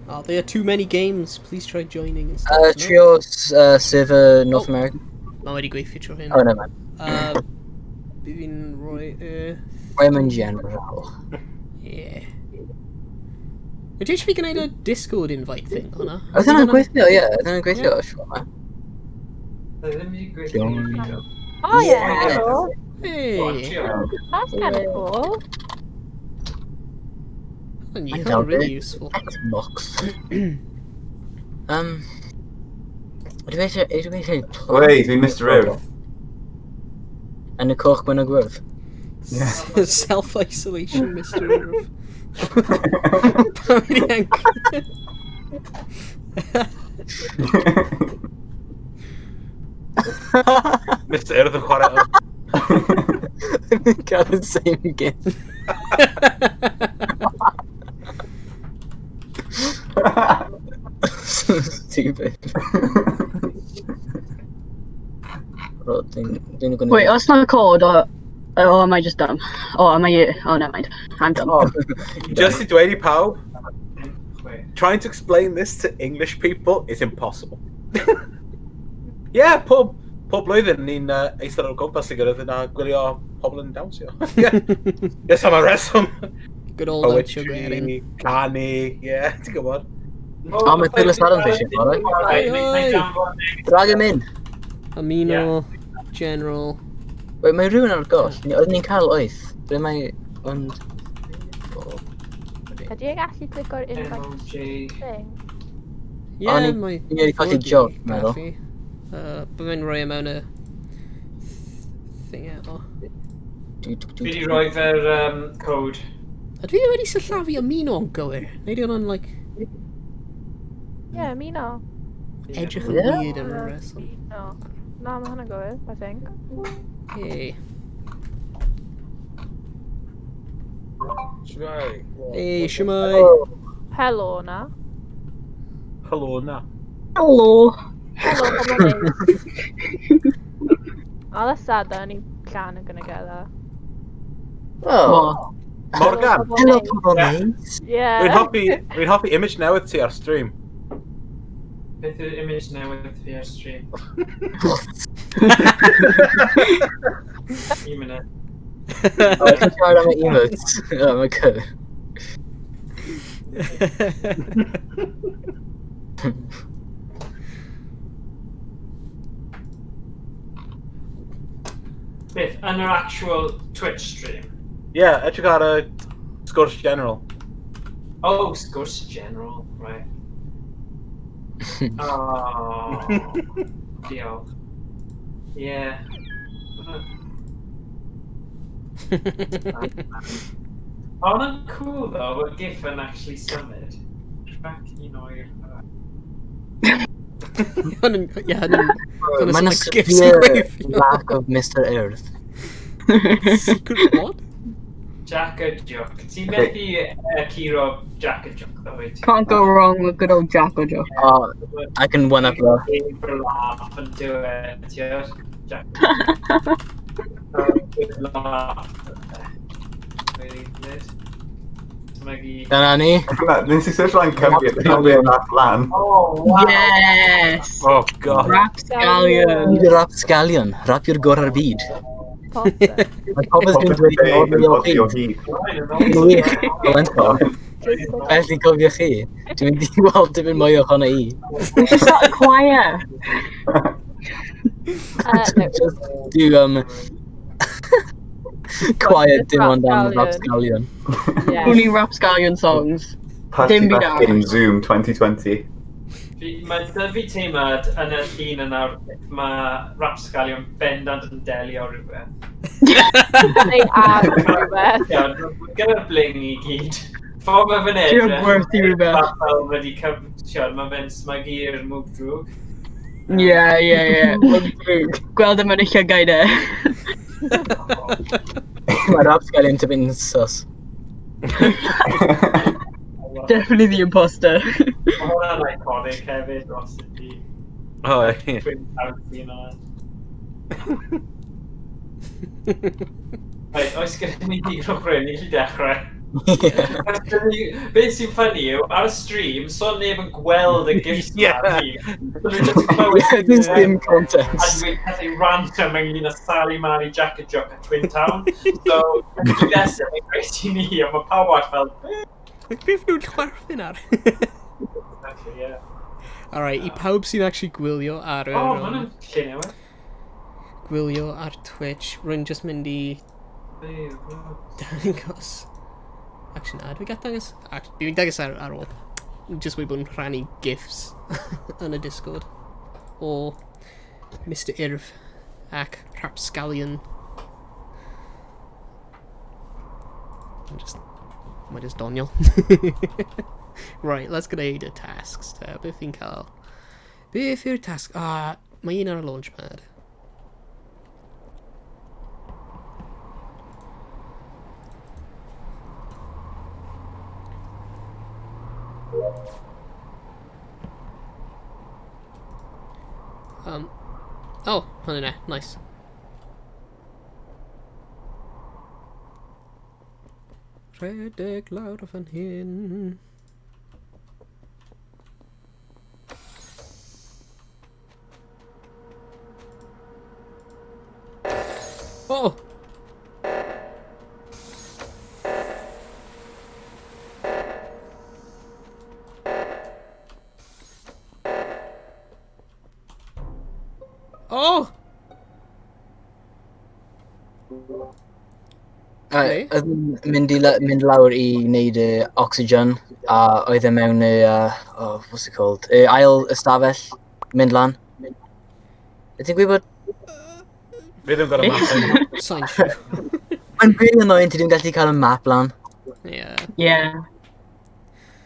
Oh, there are too many games. Please try joining instead. No? Trio server North America. Mae wedi gweithio tro hyn. Oh, no, man. Bydd fi'n rhoi... Rhaid yn general. Yeah. Ydy eisiau fi gwneud y Discord invite thing hwnna? Oedd hwnna'n gweithio, ie. Oedd hwnna'n gweithio, siwr ma. Dwi ddim wedi gweithio i fi. Oh yeah, Yeah. cool. Hey! That's kind of cool. Hwnna'n doubt really it. useful. Xbox. Ydw i eisiau... Wait, dwi'n Mr Urdd. Yn y coch gwyn o gwyrdd. Self-isolation, Mr. Irv. Pam i ni Mr Urdd yn chwarae. Cael the same game. So stupid. Ro, Dwi'n gwneud... Wait, os na cod, or, oh, am I just dumb? Oh, am I... Oh, never mind. I'm dumb. Oh, just i dweud i pawb, trying to explain this to English people is impossible. Yeah, pob, pob blwyddyn ni'n eistedd o gwmpas i gilydd a gwylio pobl yn dawnsio. Yeah. Yes, am y reswm. Good old dawnsio gwerin. Poetry, canu, yeah, ti'n gwybod. O, mae Fearless Adams eisiau chwarae. Oi, oi. Drag him in. Amino, General. Wait, mae rhywun ar goll. Oedden ni'n cael oeth. Ble mae... Ond... Ydy e'n gallu clico'r invite thing? Yeah, O'n i- mae... ni wedi colli fod i job, meddwl. gallu. Bydd fe'n rhoi e mewn y thing eto. Fi wedi rhoi fe'r code. Ydw i wedi sillafu ymuno yn gywir? Neu di hwnna'n, like, Yeah, ymuno. Edrych yn Yeah. weird am ryw reswm? No. Na, mae hwnna'n gywir, I think. Hey. Shwmae. Hey, shwmae. Helo na. Helo na. Helo. Helo, pobl neis. Oh, that's sad that only Llan are gonna get that. Oh. Morgan. Helo pobl neis. Yeah. Rwy'n hoffi, rwy'n hoffi image newydd ti ar stream. Beth yw'r image newydd fi ar stream? Un munud. Oh, ti'n siarad am y emotes. Oh, my god. Beth, yn yr actual Twitch stream? Yeah, edrych ar y sgwrs general. Oh, sgwrs general, right. Oh, diolch. Yeah. Oh, hwnna'n cool though, bod GIF yn actually symud. Track un oer. Hwnna'n, ie, hwnna'n... Hwnna'n Mae'n like GIF sy'n severe gweithio. lack of Mr Earth. Secret what? Jack a Jock. Ti'n methu curo Jack a Jock, though, wyt ti? Can't go wrong with good old Jack or Jock. Oh, I can one up though. Aim for a laugh and do it, ti'n Jack. Good laugh. Really good. Smygu. Dyna ni. Nes i search lan Cymru, dwi'n mynd nath lan. Oh, wow. Yes! Oh, god. Rapscallion. Nid y Rapscallion. Rap yw'r gorau'r byd. Mae pobl yn dweud Yn yn codi o hyd. hyd. Wych, talentog. Felly cofio chi, dwi'n mynd i weld dipyn mwy ohono i. We should start a choir. No. Just do, quiet dim ond am Rapscallion. Rapscallion. Yeah. Only Rapscallion songs. Party Dim byd Bach in arall. Zoom 2020. Mae dy fi teimlad yn y llun yna, mae Rapscallion bendant yn delio rhywbeth. Neu ar rhywbeth. Ie, gyda'r bling i gyd. Ffordd mae fe'n Dwi'n edrych. gwerthu rhywbeth. Fel wedi cyfsiad, mae fe'n smygu'r mwg drwg. Yeah. Gweld yma yn y llygaid e. Mae Rapscallion tipyn sus. Definitely the imposter. Mae hwnna'n iconic hefyd dros y di. Oh, ie. Twin Towers scene yna. Right, oes gyda ni ddigon o chwarae, ni gallu dechrau. Oes gyda ni- Beth sy'n ffynnu yw, ar y stream, so neb yn gweld y gifs na ni. So nhw'n just clywed There's dim A context. dwi'n pethau random ynglyn â Sally Mary, Jack a Jock a Twin Town. So, y nesaf, mae'n greu i ni, a mae pawb arall fel, "Eh." Beth nhw'n chwerthin ar? Exactly, yeah. Alright, i pawb sy'n actually gwylio ar yr... Oh, ma' hwnna'n lle newydd. Gwylio ar Twitch, rwy'n just mynd i dangos... Actually, na, dwi'n gael dangos... Dwi'n dangos ar ôl. Just wedi bod yn rhannu gifs yn y Discord o Mr Irf ac Rapscallion. I'm just... Mae just doniol. Right, let's gwneud y tasks te. Beth fi'n cael? Beth yw'r task? Ah, mae un ar y launchpad. Oh, hwnna ne, nice. Rhedeg lawr o fan hyn. Oh! Oh! Oedd yn mynd, i, mynd lawr i wneud y oxygen, a oedd e mewn y, oh, what's it called, y ail ystafell, mynd lan. Ydyn gwybod? Fi ddim gyda map. Sa'n siŵr. Mae'n really annoying ti ddim gallu cael y map lan. Yeah. Yeah.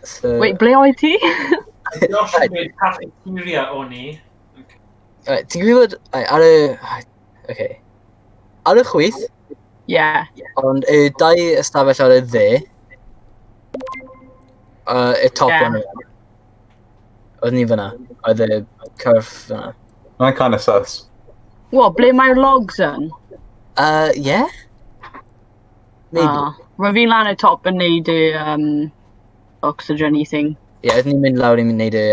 So, Wait, ble oedd ti? Josh yn dweud cafeteria o'n i. Right, ti'n gwybod, right, ar y... right, Okay. Ar y chwith, Yeah. ond y dau ystafell ar y dde, y top Yeah. one. Oedd ni fyna. Oedd y cyrff fyna. Mae'n kind of sus. What, ble mae'r logs yn? Yeah? Maybe. Ah, Roedd fi'n lan y top yn neud y oxygen i thing. Ie, yeah, oedd ni'n mynd lawr i wneud y,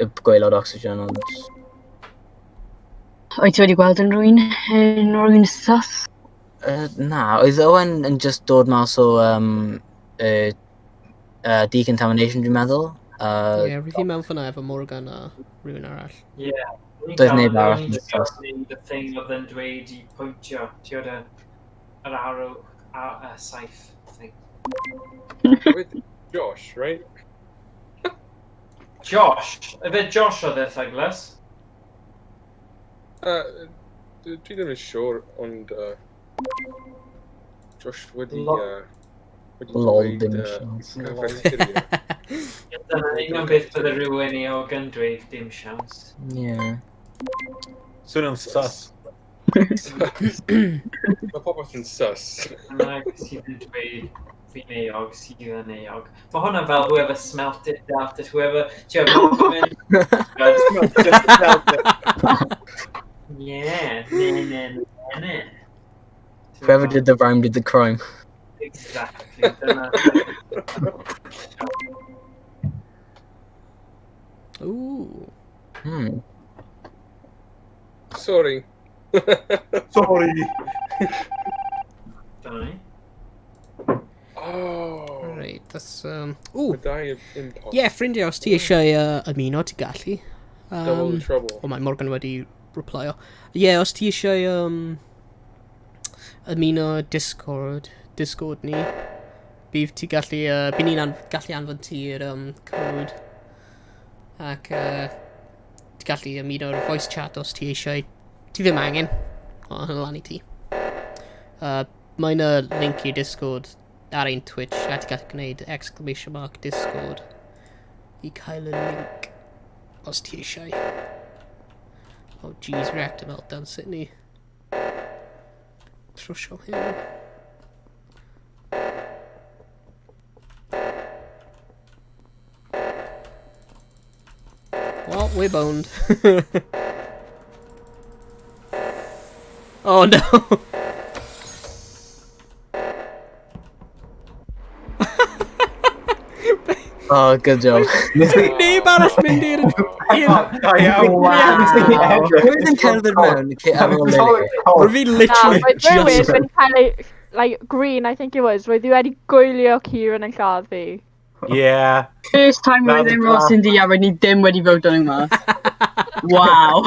y gwaelod oxygen, ond... Wyt ti wedi gweld unrhyw un? Unrhyw un sus? Na, oedd Owen yn just dod mas o decontamination, dwi'n meddwl. Ie, roedd hi mewn fyna efo Morgan a rhywun arall. Ie. Doedd neb arall yn sus. Neud y thing oedd yn dweud i pwyntio. Ti oedd yr arrow a saith thing. With Josh, right? Josh! Efe Josh oedd e, Thuglas? Dwi ddim yn siŵr, ond Josh wedi... Wedi Lol, dweud, dim siawns. cafeteria. Dyna'n union beth bydde rhywun i og yn dweud dim siawns. Yeah. Swnio'n sus. Mae popeth yn sus. Yna sydd yn dweud fi'n euog, sydd yn euog. Mae hwnna fel whoever smelt it, dealt it, whoever... Ti'n gwybod, Smelt it, dealt it. Yeah, ne, ne, ne, ne. Whoever did the rhyme did the crime. Exactly, dyna. Ooh. Sorry. Sorry. Dyna ni. Oh. Right, that's... Ooh. Mae dau imposter. Ie, yeah, ffrindiau, os ti eisiau ymuno, ti'n gallu. Double the trouble. O, mae Morgan wedi replyo. Ie, yeah, os ti eisiau ymuno Discord ni, bydd ti gallu, bydd ni'n gallu anfon ti i'r code. Ac ti gallu ymuno'r voice chat os ti eisiau. Ti ddim angen, ond hynny lan i ti. Mae yna link i Discord ar ein Twitch, a ti gallu gwneud exclamation mark Discord i cael y link os ti eisiau. Oh jeez, reactor meltdown, sut ni trwsio hyn. Well, we're boned. Oh no! Oh, good job. Neb arall mynd i'r... Da iawn. Wow. Rwy'n yn cerdded mewn ar ôl Lily. Rwy'n fi literally Na, roedd rhywun just... wedi cael ei, like, green, I think it was, roedd hi wedi gwylio Kieran yn lladd fi. Yeah. First time Na, roedd e'n na. Ross yn di a roedd ni ddim wedi vote yn yma. Wow.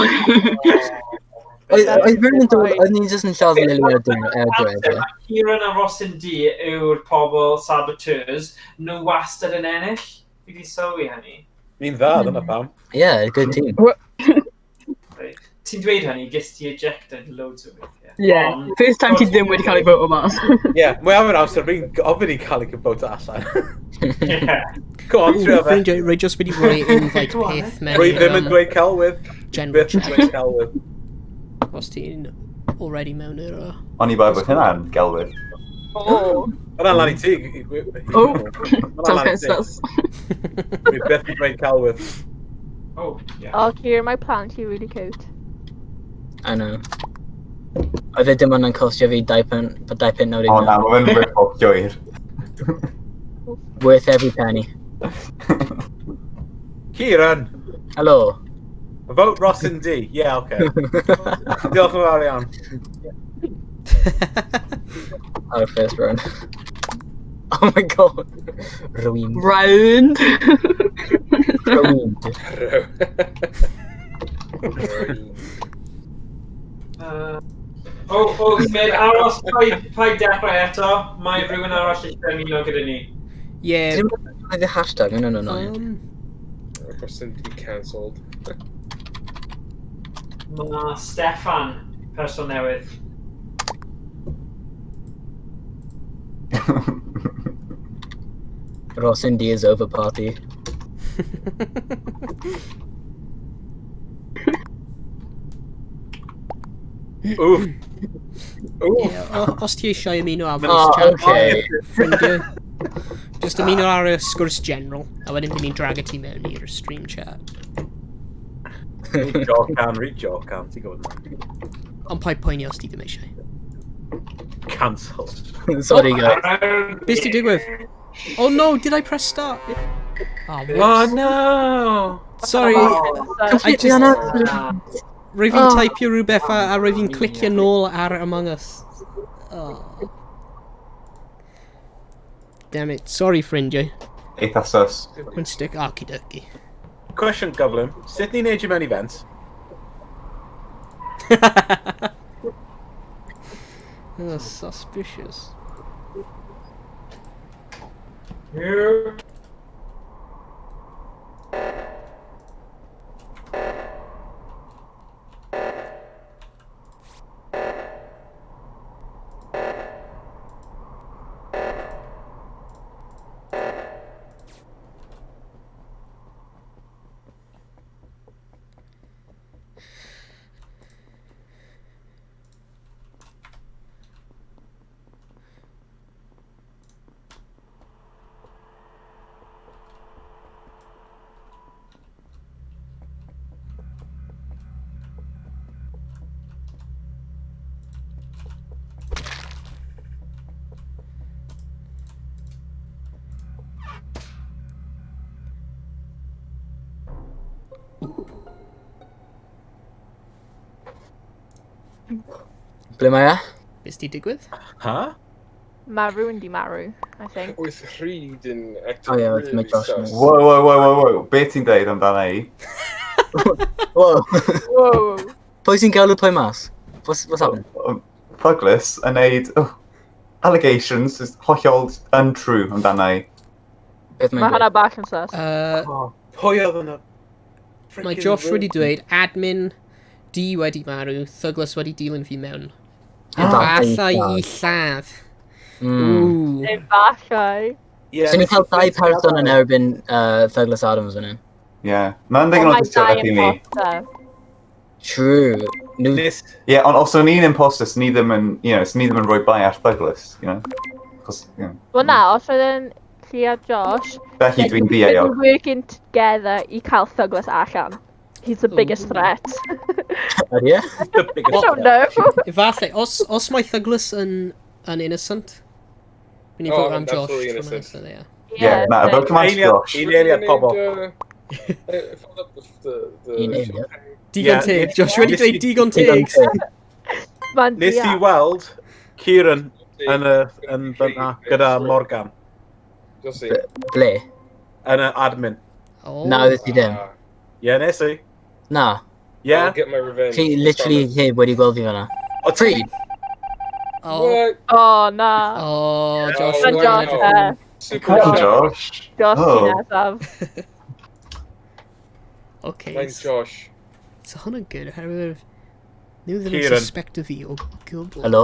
Oedd rhywun yn dod, oedd ni'n just yn lladd Lily ar diwedd. ie. Kieran a Ross yn D yw'r pobl saboteurs, nhw wastad yn ennill. Fi wedi sylwi hynny. Ni'n dda, dyna pam. Yeah, good team. Right. Ti'n dweud hynny, ges ti ejected loads o weithiau. Yeah. Ond- First time ti ddim wedi cael ei vote o mas. Ie, mwy am yr amser, fi'n gofyn i cael ei vote allan. Yeah. Go on, Ooh, trio fe. ffrindiau, rwy just wedi rhoi invite Go on, peth mewn Rwy ddim yn dweud celwydd. general Byth yn chat. dweud celwydd. Os ti'n already mewn i'r... O'n i bai bod hynna'n gelwydd. Oh. Hwnna'n lan i ti. Oh. Hwnna'n lan i ti. Sounds sus. Rwy byth yn dweud celwydd. Oh, yeah. Oh, Kieran, mae plant ti really cute. I know. Oedd e dim ond yn costio fi £2.99. O na, mae fe'n rip-off llwyr. Worth every penny. Kieran, Hello. vote Ross in D. Yeah, okay. Diolch yn fawr iawn. Our first round. Oh my god. Ruined. Round. Ruined. Oh, Fed, aros, paid dechrau eto. Mae rhywun arall eisiau ymuno gyda ni. Yeah. Did anyone the hashtag? No, no, no. Ross yn D cancelled. Mae Steffan Person newydd. Ross India's over party. Oof. Oof. Yeah, os ti eisiau ymuno â Oh, voice chat, okay. ffrindiau, just ymuno ar y sgwrs general, a wedyn bydd ni'n drag ti mewn i'r stream chat. Read Jorcan, read Jorcan, ti'n gwybod na. Ond paid poeni os ti ddim eisiau. Cancel. Sorry, guys. Beth sy'n digwydd? Oh no, did I press start? Oh, whoops. Oh no! Sorry. I Completely just... on accident. Rwy fi'n Oh. teipio rhywbeth a rwy fi'n clicio nôl ar Among Us. Oh. Damn it. Sorry, ffrindiau. Eitha sus. Mae'n stick. Okie dokie. Cwestiwn gyflym. Sut ni'n neud i mewn events? Oh, suspicious. Yeah. Ble mae e? Beth di digwydd? Huh? Mae rhywun di marw, I think. With Rhyd yn acting Oh, yeah, really mae Josh yn- sus. Whoa, whoa, whoa, whoa, whoa. Be ti'n deud amdana i? Whoa. Whoa. Pwy sy'n galw pwy mas? What's happened? Douglas yn neud oh, allegations is hollol untrue amdana i. Beth Mae mae'n hwnna dweud? bach yn sus. Pwy oedd yna? Mae Josh wedi dweud admin, D wedi marw, Douglas wedi dilyn fi mewn. Efallai Efallai i lladd. Mm. Ooh. Efallai. Yeah, So ni'n cael dau person yn erbyn Douglas Adams fan hyn. Yeah. Mae'n ddigon o Ond mae dau dystiolaeth i mi. imposter. True. Nhw... Nes, Yeah, ond os o'n i'n imposter, swn i ddim yn, you know, swn i ddim yn rhoi bai ar Douglas, you know. Cos, you know, Wel na, os oedd yn Llia Josh, felly then dwi'n you've been ddieuog. working together i cael Douglas allan. He's the biggest Ooh. threat. Ydy e? the biggest I don't know. Efallai, os mae Douglas yn innocent, fi'n i Oh, fod am Josh. absolutely tro innocent. nesaf, ie. Yeah, na, so- vote am Josh. Un eiliad, pobl. I followed up with the Un eiliad. Digon Yeah, teg, nes- Josh wedi nes i- dweud digon teg. Mae'n Nes i deall. weld Kieran yn y, yn fyna gyda Morgan You'll see. Ble? yn y admin. Oh. Na, oedd ti ddim. Ie, yeah, nes i. Na. Yeah. I'll get my revenge. Chi literally heb wedi gweld fi fan'na. O ti? Pryd? Oh, What? Oh, na. oh, Josh. Mae'n Oh, Josh, wow. Super Come on, sus. Josh. Josh Oh. ti nesaf. Okay. Mine's Josh. So hwnna'n good, oherwydd nhw ddim yn Kieran. suspecto fi o gwbl. Helo?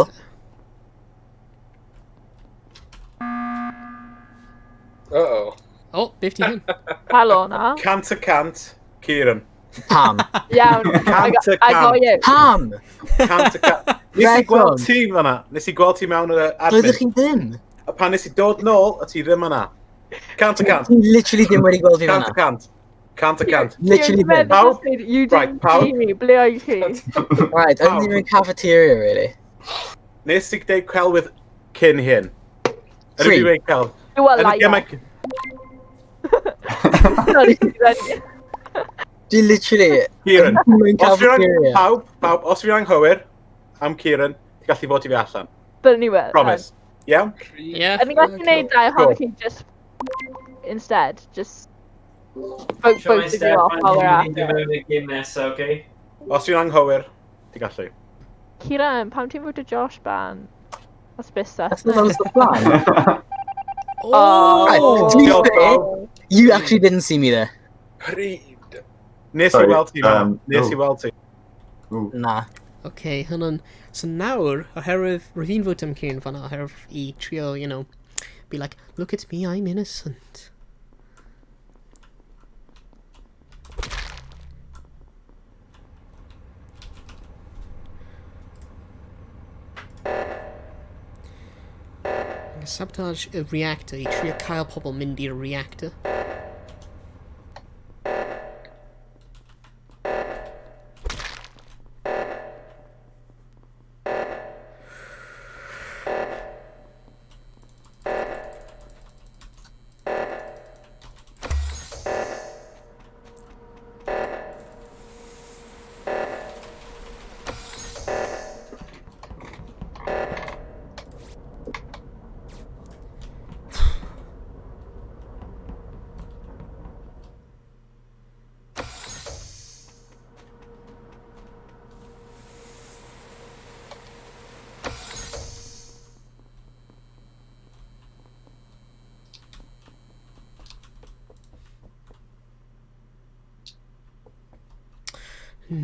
Uh-oh. Oh, beth di hyn? Helo na. 100%, Kieran. Pam? Iawn. I got, I got you. Pam! 100%. Nes i gweld ti fan'na. Nes i gweld ti mewn yn y admin. Doeddech chi ddim? A pan nes i dod nôl, a ti ddim yna. 100%. Ti literally ddim wedi gweld fi fan'na. 100%. 100%. Literally You're ddim. Pawb? You Right, didn't pawb? see me. Ble oedd chi? Right, I was in cafeteria, really. Nes i deud celwydd cyn hyn. Ydw Three. i wedi celwydd. You are Yn y liar. gemau... Sorry, Kieran. Dwi literally... Kieran. Mewn Os fi'n cafeteria. Pawb, pawb, os fi'n anghywir, am Kieran, ti'n gallu fod i fi allan. But anyway. Promise. Iawn? Yeah. Yn ni'n gallu gwneud dau ohonoch chi just instead, just vote Shall I both of you step off while we're at on it. mewn i'r gêm nesaf, okay? Os fi'n anghywir, ti'n gallu. Kieran, pam ti'n fod Josh ban? That's a bit sus. That's not that was the plan. Oh. Right, to be Diolch, fair, pawb. you actually didn't see me there. Rhyd. Nes i Sorry, weld ti, man. Nes i oh. weld ti. Nah. Okay, hwnna'n... So nawr, oherwydd, rwyf fi'n fod am Kieran fanna, oherwydd i trio, you know, be like, look at me, I'm innocent. Sabotage y reactor i trio cael pobl mynd i'r reactor.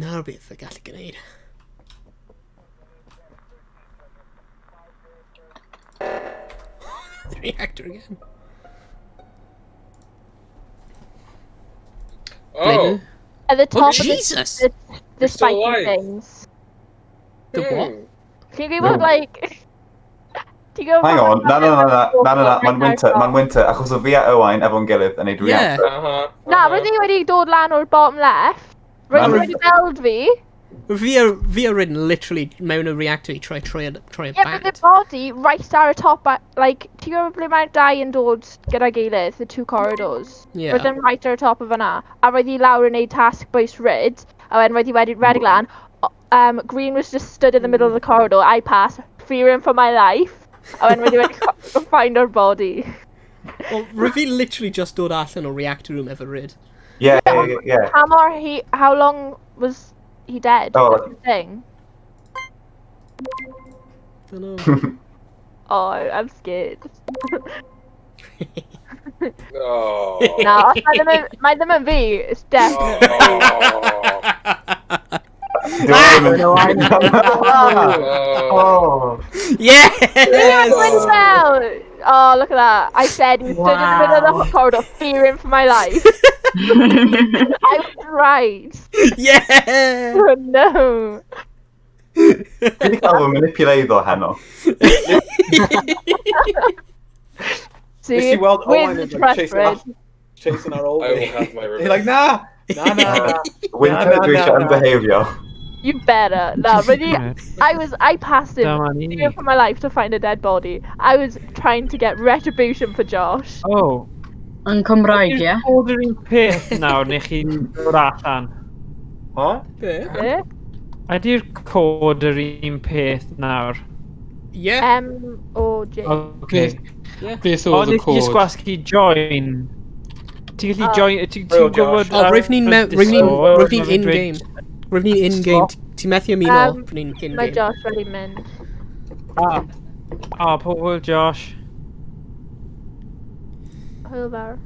Nawr beth y gallu gwneud. The reactor again. Oh! At the Oh, top Jesus! of the You're still spiky alive. things. The what? Ti'n gwybod, like... Ti'n gwybod... Hang on, na na na na, na na na, mae'n winter, mae'n winter, achos o fi a Owain efo'n gilydd yn neud Yeah. reactor. Na, roedd hi wedi dod lan o'r bottom left. Roedd hi Na. wedi weld fi. Fi a Rydyn literally mewn y reactor i try troi troi Yeah, but bat. the body right ar y top, like, ti'n gwybod ble mae'r dau yn dod gyda'i gilydd, the two corridors? Yeah. Roedd yn right ar y top o fan'na. A roedd hi lawr yn neud task bwys Ryd, a wedyn roedd hi wedi redeg lan. Green was just stood in the middle of the corridor, I passed, fearing for my life. A wedyn roedd hi wedi find her body. Well, rwyf fi literally just dod allan o reactor room efo Ryd. Yeah, yeah, yeah, yeah. How more he, how long was he dead? Oh, That's the thing. Dunno. Oh, I'm scared. Oh. Na, os mae ddim yn, mae ddim yn fi, it's definitely. Oh. Yes! Window! Oh, look at that. I said he stood in the middle of the corridor fearing for my life. I was right. Yeah! Oh, no. Fi wedi cael fy manipuleiddo heno. See, Nes i weld with Owain the yn like, trust chasing, bridge. chasing ar ôl I fi. will have my He's like, na, na, na, na. Winter, Na, na, dwi na, eisiau na. ymbehavio. You better. No, really, I passed him Dyma ni. fearing for my life to find a dead body. I was trying to get retribution for Josh. Oh. Yn Cymraeg, ie? Bod yr un peth nawr neu chi'n dod allan. Ha? Be? Eh? Ydy'r cod yr un peth nawr? Yeah. M O J. Okay. Yeah. Beth O, oedd y nes i just cod? gwasgu join. Ti'n gallu Oh. join... Ti'n Real ti'n gwybod... Oh, rwyf ni'n ar mewn... Rwyf ni'n Discord, rwyf ni'n ma' fe'n dweud- in-game. Rwyf ni'n in-game. Ti'n methu ymuno, rwyf ni'n Mae in-game. Josh wedi mynd. Ah, oh, pob Josh. Hwyl fawr.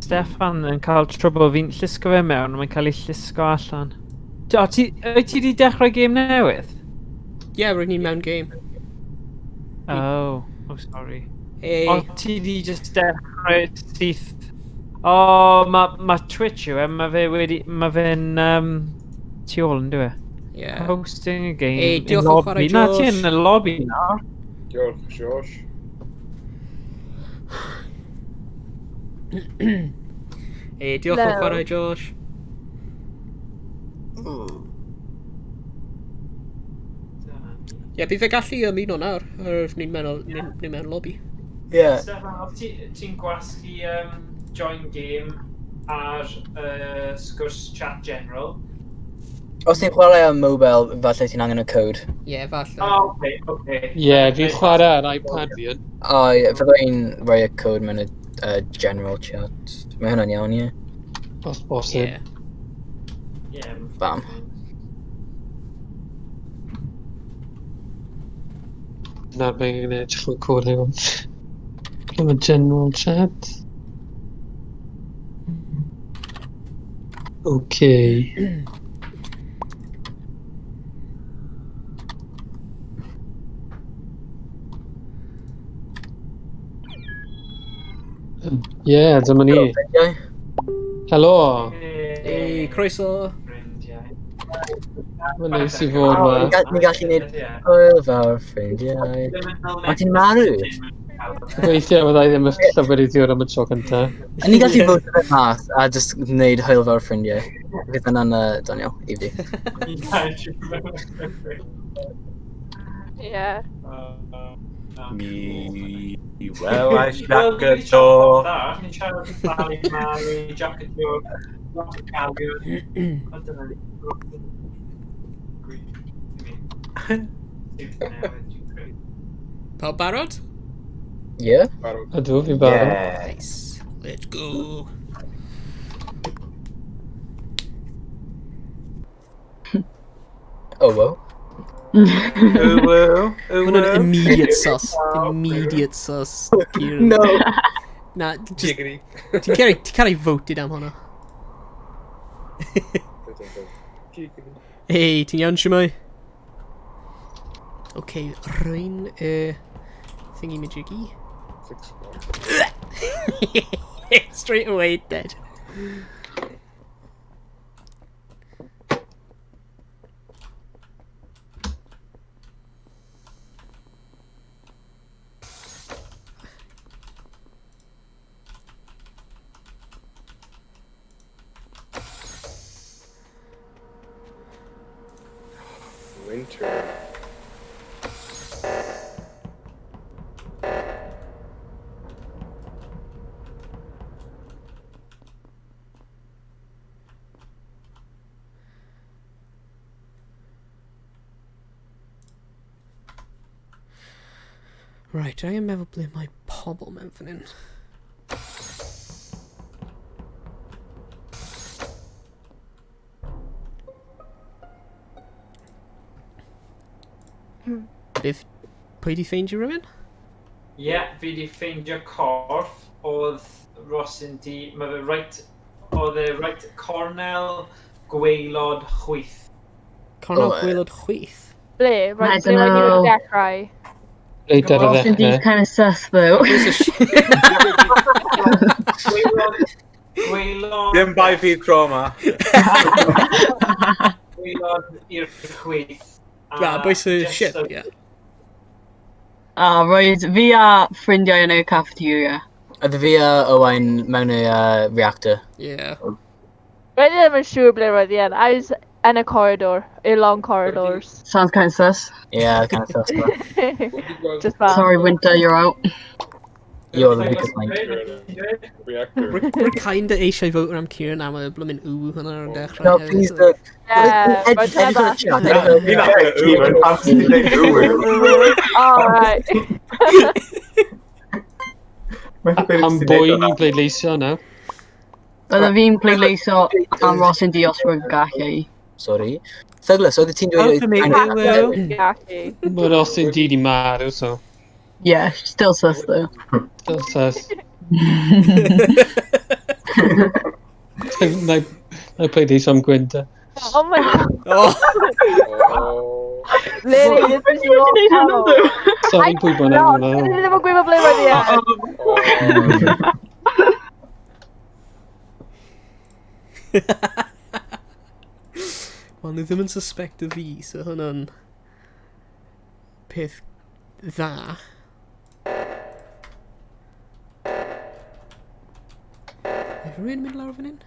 Steffan yn cael trwbl, fi'n llusgo fe mewn, mae'n cael ei llusgo allan. O, ti, wyt ti wedi dechrau gêm newydd? Yeah, rwyf ni'n mewn game. Oh, oh sorry. Hey. O, ti wedi just dechrau syth... O, oh, mae ma Twitch yw e, mae fe wedi... Mae fe'n... tu ôl yn dyw e? Yeah. Hosting a game Hey, in diolch am lobby. chwarae, Na, ti Josh. yn y lobby nawr. Diolch, Josh. Hey, diolch am No. chwarae, Josh. Ie, bydd fe gallu ymuno nawr, oherwydd ni'n mewn, ni mewn lobby. Yeah. Stefan, os ti'n gwasgu join game ar sgwrs chat general. Os ti'n chwarae ar mobile, falle ti'n angen y code. Ie, yeah, falle. Oh, okay, okay. Ie, yeah, fi'n chwarae ar iPad fi yn. O, ie, fydda i'n rhoi y code mewn y general chat. Mae hwnna'n iawn, ie. Os bosib. Yeah. Yeah. Bam. Na, mae'n edrych o'r cod, hang on. Am y general chat. Okay. Ie, dyma ni. Helo. Ei, croeso. Mae'n neis i fod ma. Ni gallu gwneud hwyl fawr ffrindiau. Ond ti'n marw. Weithiau fydda i ddim yn llyfr i ddiwr am y tro cyntaf. A ni gallu fod yn mas a just gwneud hwyl fawr ffrindiau. Fydd yna'n doniol i fi. Ie. Mi welais Jac y to. Ni'n siarad Sally, Mary, Jack y to, Ross y Calion. Ond dyna ni. Pawb barod? Ie. Ydw, fi'n barod. Nice. Let's go. Oh, well. Woo, Hwnna'n immediate sus. Immediate sus. Kieran. No. Na, just... Ti'n cael ei- ti'n cael ei voted am hwnna. Hei, ti'n iawn, siwmai? OK, rwy'n y thingy majiggy. Straight away, dead. Winter. Right, dwi angen meddwl ble mae pobl mewn fan hyn. Beth, pwy di ffeindio rhywun? Ie, yeah, fi di ffeindio corff oedd Ross yn di... Mae fe right... Oedd e right cornel gwaelod chwith. Cornel Oh, eh. gwaelod chwith? Ble? Right, I ble roedd ni wedi dunno. dechrau? Reit ar y Ross indeed ddechrau. kind of sus though. Gwaelod... Gwaelod... Dim bai fi tro yma. Gwaelod i'r chwith. a Ra, bwys y just ship, so- ie. Ah, roedd fi a ffrindiau yn y cafeteria. Oedd fi a Owain mewn i reactor. Ie. Roedd i ddim yn siŵr ble roedd i yn. I was yn y corridor, y long corridors. Sounds kind of sus. Yeah, kind of sus. Just fel. Sorry, Winter, you're out. You're the weakest link. Reactor. Rwy kinda eisiau vote am Kieran am y blymyn ww hwnna ar y dechrau. No, hefyd, please so- don't. Yeah, Ed- roedd edrych ar y chat, edrych ar y Fi'n chat. Kieran, pam ti'n dweud ww? Oh, right. Am bwy ni'n pleidleisio nawr. Bydde fi'n pleidleisio am Ross yn di os rwy'n gallu. Sorry. Douglas, oedd ti'n dweud... Gallu. Mae Ross yn di di marw, so. Yeah, still sus though. Still sus. Na i pleidleisio am Gwynta. Oh my god. Oh, Oh. Lily, this is your fault. Sorry pwy bynnag No, hwnna. dwi ddim yn gwybod ble roedd i yn. Oh. Wel, nhw ddim yn suspect o fi, so hwnna'n peth dda. Mae rhywun yn mynd lawr fan hyn?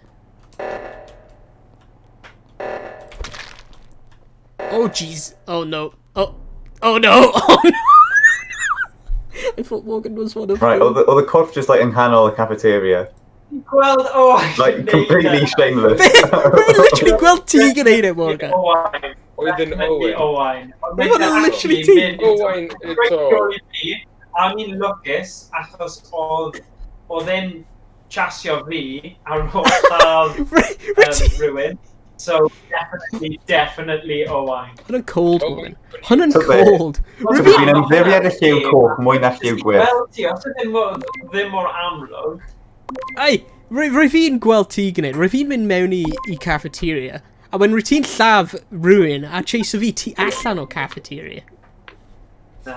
Oh, jeez. Oh, no. Oh, oh no. Oh, no. I thought Morgan was one of Right, them. oedd y corff just like yng nghanol y cafeteria. Gweld Owain. Like, completely shameless. Rwy'n literally gweld ti gwneud e, Morgan. Owain. Oedd yn Definitely Owain. Owain. Oedd hwnna literally ti. Owain eto. A o'n i'n lwcus achos oedd oedd e'n chasio fi ar ôl lladd rhywun. So definitely, definitely Owain. Hwnna'n cold, Owain. Morgan. Hwnna'n So be? cold. So fi'n ymddiried y lliw coch mwy na lliw gwyrdd. Wel ti, os oedd ddim mor amlwg, Ei, rwy fi'n gweld ti gwneud, rwy fi'n mynd mewn i cafeteria, a when rwy ti'n lladd rhywun a chase fi ti allan o cafeteria. na,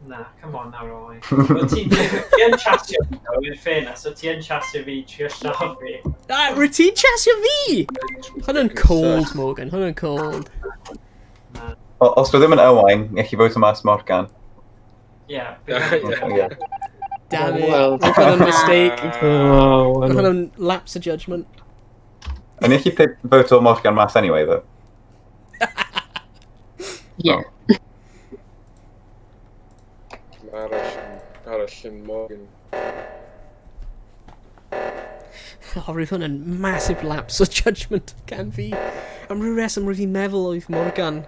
Na, come on nawr, Owain. Wel, ti'n ti yn chasio fi, though, in fairness, so ti yn chasio fi, trio lladd fi. Ah, rwy ti'n chasio fi? Hwna'n cold, Morgan, hwna'n cold. Os dwi ddim yn Owain, gallu fod mas Morgan. Yeah. Yeah. Damn it. Well. Roedd hwnna'n mistake. Oh, Roedd hwnna'n lapse of judgment. Yn gallu pick vote o Morgan mas anyway, though. Yeah. Mae arall, arall yn Morgan. Oh, roedd hwnna'n massive lapse of judgment gan fi. Am ryw reswm, roedd fi'n meddwl oedd Morgan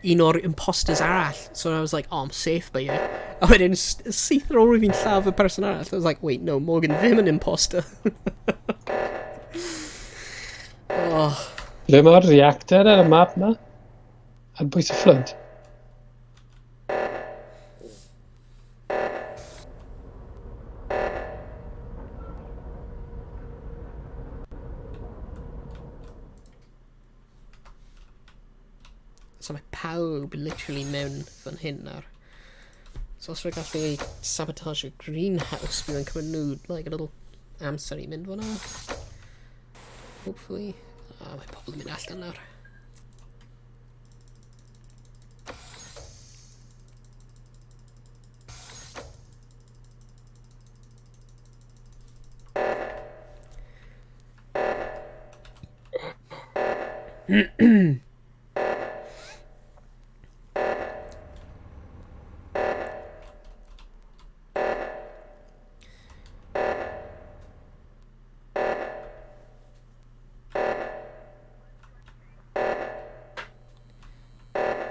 un o'r imposters arall. So I was like, oh, I'm safe by you. A wedyn, syth ar ôl i fi'n lladd y person arall, I was like, wait, no, Morgan ddim yn imposter. Oh. Ble mae'r reactor ar y map ma? Ar bwys y fflyd? So mae pawb literally mewn fan hyn nawr. So os rwy'n gallu sabotage y greenhouse, bydd yn cymryd nhw like a little amser i mynd fyna. Hopefully. Ah, mae pobl yn mynd allan nawr.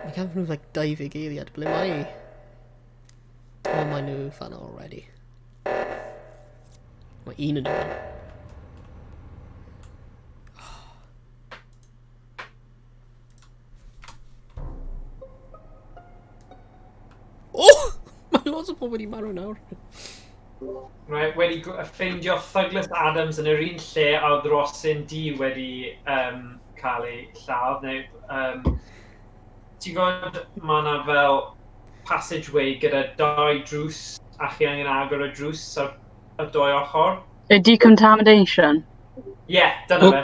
Mae gan nhw like 20 eiliad, ble mae i? O, mae nhw fan already. Mae un yn nhw. Oh! Mae lots o pobl wedi marw nawr. Right, wedi ffeindio Douglas Adams yn yr un lle a oedd Rosyn D wedi cael ei lladd. Neu, ti'n gwybod, mae yna fel passageway gyda dau drws a chi angen agor y drws ar y doi ochr. Y decontamination. Ie, yeah, dyna fe.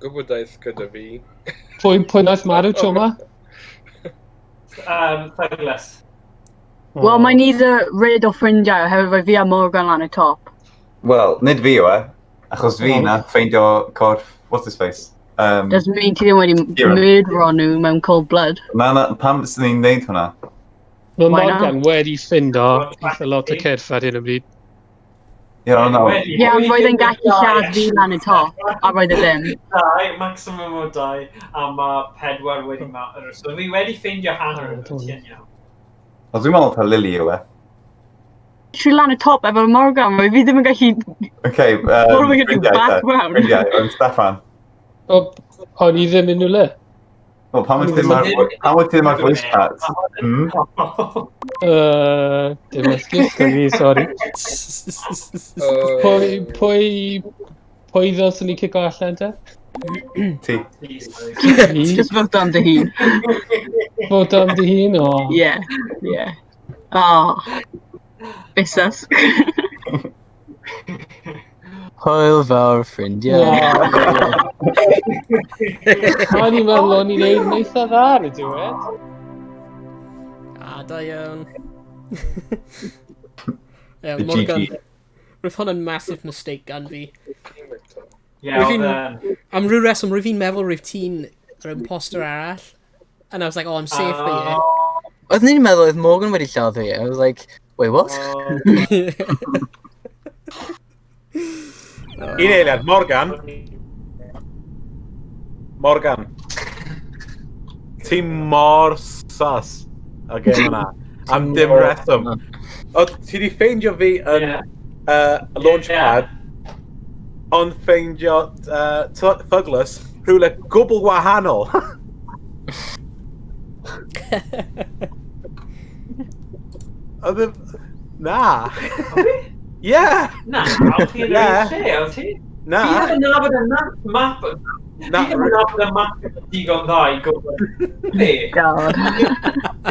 Gwybodaeth gyda fi. Pwy naeth marw tro ma? Douglas. Wel, mae'n either rid o ffrindiau oherwydd roedd fi a Morgan lan y top. Wel, nid fi yw e, achos fi na ffeindio corff, what's his face? Doesn't mean ti ddim wedi Kieran. murdero nhw mewn cold blood. Na, pam sy'n ni'n neud hwnna? Mae Why not? Morgan wedi ffindo eitha lot o cyrff ar hyn o bryd. Ie, ond no. Ie, ond roedd e'n gallu lladd fi lan y top, a roedd e ddim. Dau, maximum o dau, a mae pedwar wedi marw. So fi wedi ffeindio hanner o ti yn iawn. Ond dwi'n meddwl ta Lily yw e. Trwy lan y top efo Morgan, roedd fi ddim yn gallu... Okay, What are we gonna do, ffrindiau back te, round? Ffrindiau, ond Steffan. O'n i ddim yn nhw le. Wel, pam wyt ti ddim ar, pam wyt ti ddim ar voice chat? Dim esgus gyda fi, sori. Pwy ddylswn ni cico allan te? Ti. Fi? Just vote am dy hun. Vote am dy hun, o? Yeah, yeah. Oh. Busas. Hwyl fawr, ffrindiau. O'n i'n meddwl o'n i'n neud yn eitha dda ar y diwedd. Ah, da iawn. Ie, The Morgan. GG. Roedd hwn yn massive mistake gan fi. Ie, Rwyf oedd fi'n- e'n... Am ryw reswm, rwyf fi'n meddwl rwyf ti'n yr imposter arall. And I was like, oh, I'm safe by you. Oeddwn ni'n meddwl oedd Morgan wedi lladd fi. I was like, wait, what? Un eiliad, Morgan. Morgan. Ti mor sus y gêm yna. Am dim reswm. O, ti di ffeindio fi yn launchpad, ond ffeindio Douglas rhywle gwbl wahanol. Oedd Na. Yeah. Na, oedd ti yn yr un lle, oedd ti? Na. Fi ddim yn nabod y map. Fi ddim yn nabod y map yn digon dda i gwybod. Fi? God.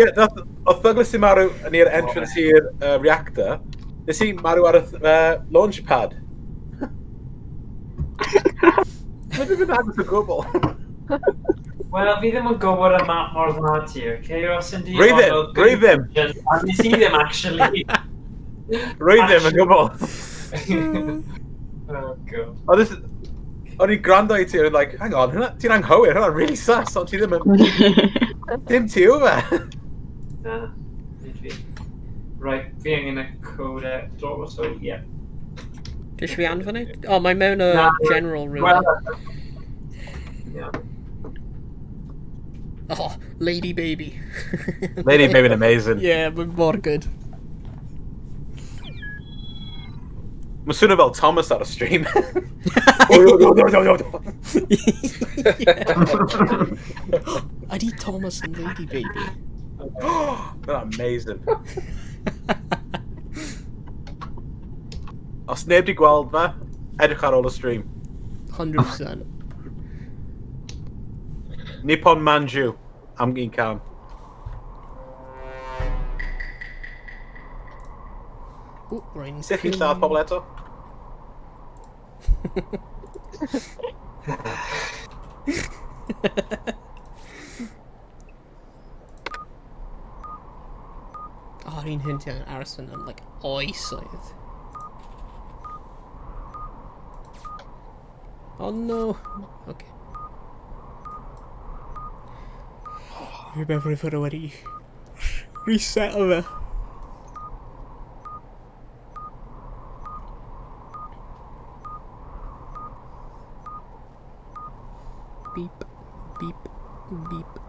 Yeah, Oedd Douglas i marw yn i'r entrance i'r reactor. Nes i marw ar y launch pad. Mae ddim yn agos o gwbl. Wel, fi ddim yn gwybod y map mor dda ti, oce? Os yn di... Rwy ddim, rwy ddim. A nes i ddim, actually. Rwy ddim yn gwbl. Oh, God. Ond o'n i'n gwrando i ti, o'n i'n like, hang on, hwnna, ti'n anghywir, hwnna'n really sus, ond ti ddim yn... Dim ti yw fe. Na, nid fi. Right, fi angen y code e, do, so, yeah. Dwi eisiau fi anfon e? O, mae mewn y Na, general room. Wel, yeah. Oh, Lady Baby. Lady Baby'n amazing. Yeah, mae'n mor good. Mae swnio fel Thomas ar y stream. Ydy Thomas yn Lady Baby? Mae'n amazing. Os neb di gweld fe, edrych ar ôl y stream. 100%. Nippon Manju, am un cam. Ww, rwy'n... Sut chi'n lladd pobl eto? O, oh, un hyn ti angen aros yn am, like, oesoedd. Oh no. Okay. Fi'n meddwl fod o wedi reset o fe. Beep, beep, beep.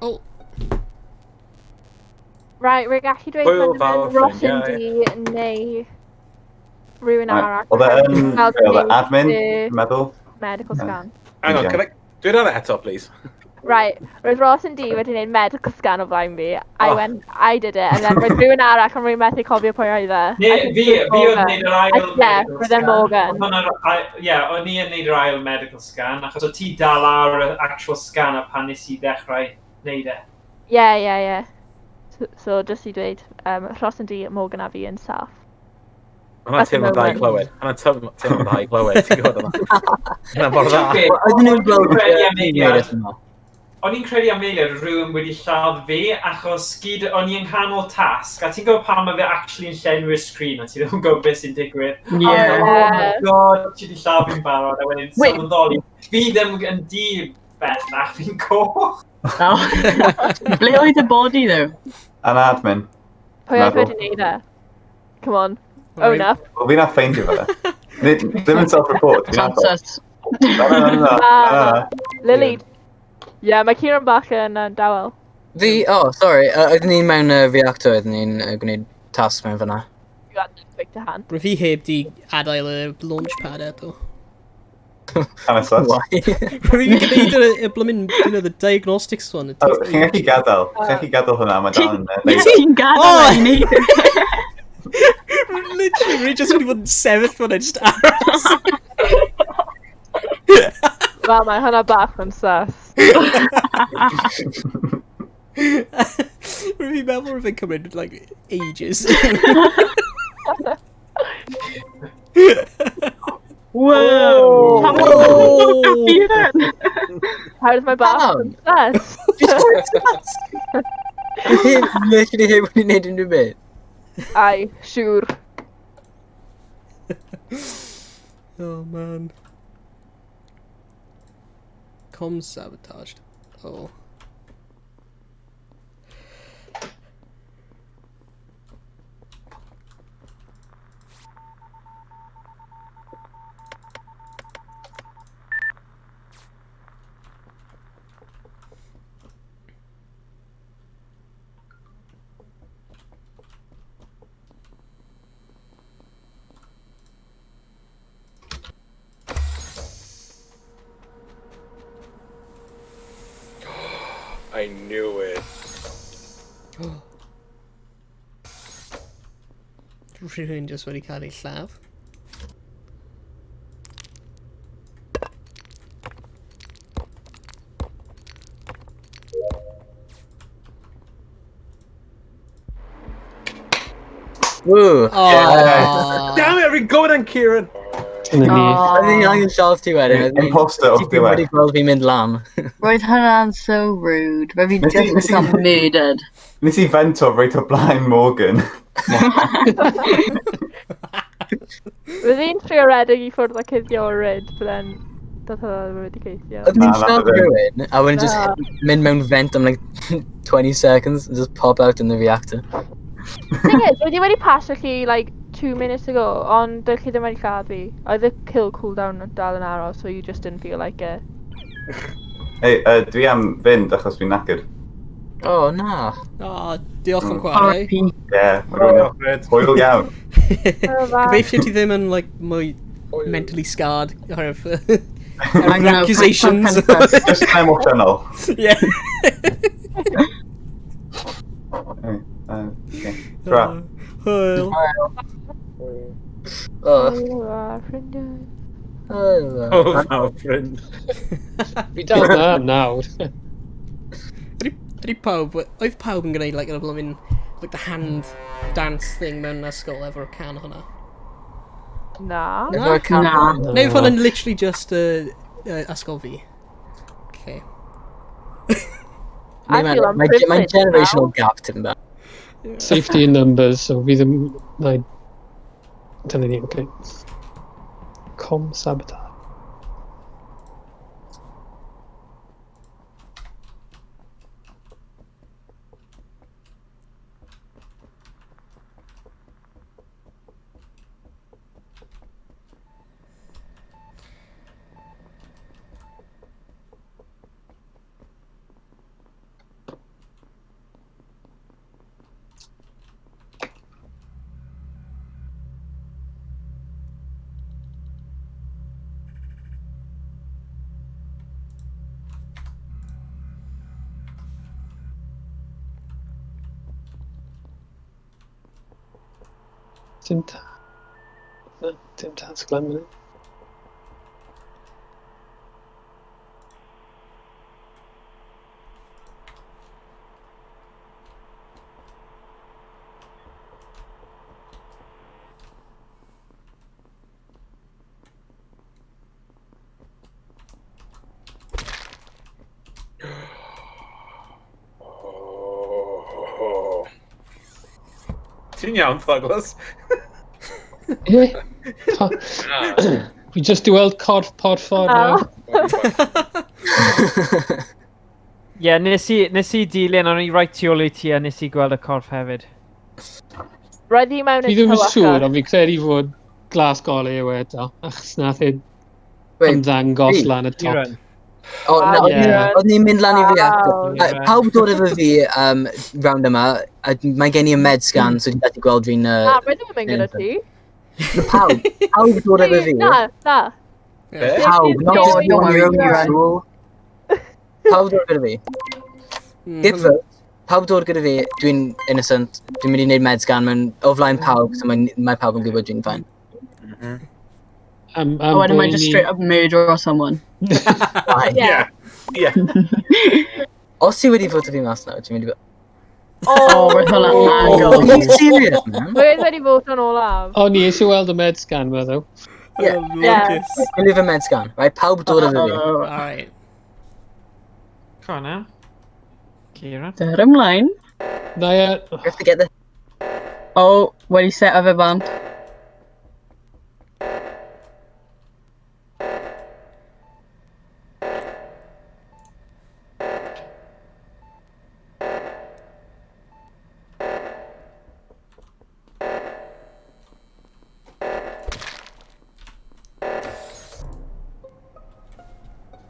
Oh, Right, rwy'n gallu dweud Hwyl bod fawr, yn Ross yn ffrindiau. di neu rhywun arall. Oedd e yn... Fel Oedd e gwneud admin, y dwi'n meddwl? Medical scan. Hang on, Okay. can I... Dwi hwnna eto, please. Right, roedd Ross yn di wedi gwneud medical scan o flaen fi. I Oh. went, I did it, and then roedd rhywun arall ond rwy'n methu cofio pwy oedd e. Ne, I think fi, it was fi oedd Morgan. wneud yr ail I- Yeah, medical roedd e'n scan. Morgan. Oedd hwnna'r Ie, o'n i yn neud yr ail medical scan, achos o ti dal ar y actual scanner pan nes i ddechrau neud e. Yeah, yeah, yeah. So, just i dweud, Ross yn di, Morgan a fi yn saff. Hwna'n At the teimlo'n dda i moment. clywed. Hwna'n teimlo'n dda i clywed. Ti'n gwybod hwnna? Hwna'n mor dda. Be, Oedden nhw'n gweld Credu am eiliad. yma. O'n i'n credu am eiliad rhywun wedi lladd fi, achos gyd, o'n i yng nghanol tasg, a ti'n gwybod pan mae fe actually yn llenwi'r sgrin, a ti ddim yn gwybod beth sy'n digwydd. Yeah. A o'n i fel, oh my god, ti wedi lladd fi'n barod, a wedyn Wait. sylweddoli. Fi ddim yn di bellach, fi'n coch. Oh. Ble oedd y body, though? An admin. Pwy oedd Meddwl. wedi gwneud e? Come on, own up. Wel, fi'n a ffeindio fe. Ddim yn self-report. Fi'n Sounds agor. sus. Na, na, na, na, na, na. Lily. Yeah, mae Kieran bach yn dawel. Fi, oh, sorry, oeddwn ni'n mewn reactor, oeddwn ni'n gwneud tasg mewn fyna. You got quick to hand. Rwy fi heb di adael y launch pad eto. Kind of sus. Why? Rwy fi'n gwneud y bloomin', you know, the diagnostics one. Oh, chi'n gallu gadael. Chi'n gallu gadael hwnna, mae dal yn... Ie, ti'n gadael Oh! i neud e. Literally, rwy just wedi bod yn sefyll fan just aros. Wel, mae hwnna bach yn sus. Rwy fi'n meddwl rwy'n cymryd, like, ages. Wow! Pa mor Oh. happy yw that? How does my bach yn sus? Literally heb wedi gwneud unrhyw beth. Ai, siŵr. Oh, man. Com sabotaged. Oh. I knew it. Rhywun jyst wedi cael ei lladd. Woo! Aww. Damn it, fi'n gwybod yn Kieran! Oedd hi'n angen lladd ti wedyn. Imposter o'r Ti ddim wedi diwedd. gweld fi'n mynd lan. Roedd hwnna'n so rude. Roedd fi Nes i- just nes i- got murdered. Nes i fento reit o blaen Morgan. Roedd hi'n trio redeg i ffwrdd a cuddio o'r ryd, but then doedd hwnna ddim wedi gweithio. Oedd ni'n Na, lladd na, rhywun, a wedyn just Na. mynd mewn vent am like 20 seconds, and just pop out in the reactor. Thing is, roedd hi wedi pasio chi, like, 2 minutes ago, ond dych chi ddim wedi lladd fi. Oedd y kill cooldown yn dal yn aros, so you just didn't feel like it. Hei, dwi am fynd achos fi'n knackered. Oh, na. O, diolch am chwarae. RIP. Yeah, mae'n hwyl iawn. Gobeithio ti ddim yn, like, mwy mentally scarred oherwydd I know, accusations. Just yn emotional. Yeah. Hey, okay. Tra. Hwyl. Oh, Oh, ffrindiau. oh, Oh, no, friend. Fi dal na nawr. Ydy pawb, oedd pawb yn gwneud, like, y bloomin', like, the hand dance thing mewn ysgol efo'r can hwnna? Na. Efo'r can. Na. Neu oedd hwn yn literally just ysgol fi. Okay. I feel Mae'n unprivileged generational now. gap tipyn bach. Safety in numbers, so fi ddim... Na, dyna ni, okay. Com sabotage. Dim ta... Na, dim tasg lan fan hyn. Oh. Ti'n iawn, Douglas? Ie. Fi just i weld corff porffor nawr. Ie, yeah, nes i dilyn, o'n i right tu ôl i ti a nes i gweld y corff hefyd. Roedd hi mewn Fi y ddim yn tywyllwch. siŵr, ond fi credu fod glas golau yw e eto, achos nath e Wait, ymddangos fi? lan y top. Kieran. O, na, Wow, oedd Yeah. oedd ni'n mynd lan i reactor. Wow. Pawb dod efo fi round yma, a mae gen i y med scan, so dwi'n gallu gweld fi'n... Na, roedd ddim yn mynd gyda ti. Na, pawb, pawb dod efo fi. Na, na. Be? Pawb, not just you on your own, you Don't fool. Pawb dod gyda fi. Get vote. Pawb dod gyda fi, dwi'n innocent, dwi'n mynd i wneud med scan mewn o flaen pawb, so mae pawb yn gwybod dwi'n fine. Am, A am wedyn bwy mae'n just ni- straight up murder or someone. Bye. Yeah. Yeah. Os ti wedi fod fi mas nawr, ti'n mynd i bod... Oh, roedd hwnna'n Are agos. you serious, man? Roedd wedi fod yn olaf. O'n i eisiau weld y med scan, meddwl. Yeah. Yeah. Dwi'n fy med scan, right? Pawb dod efo fi. Oh, Alright. Come on now. Kieran. Der ymlaen. Na ie, You have to get the... Oh, wedi set o fe bant.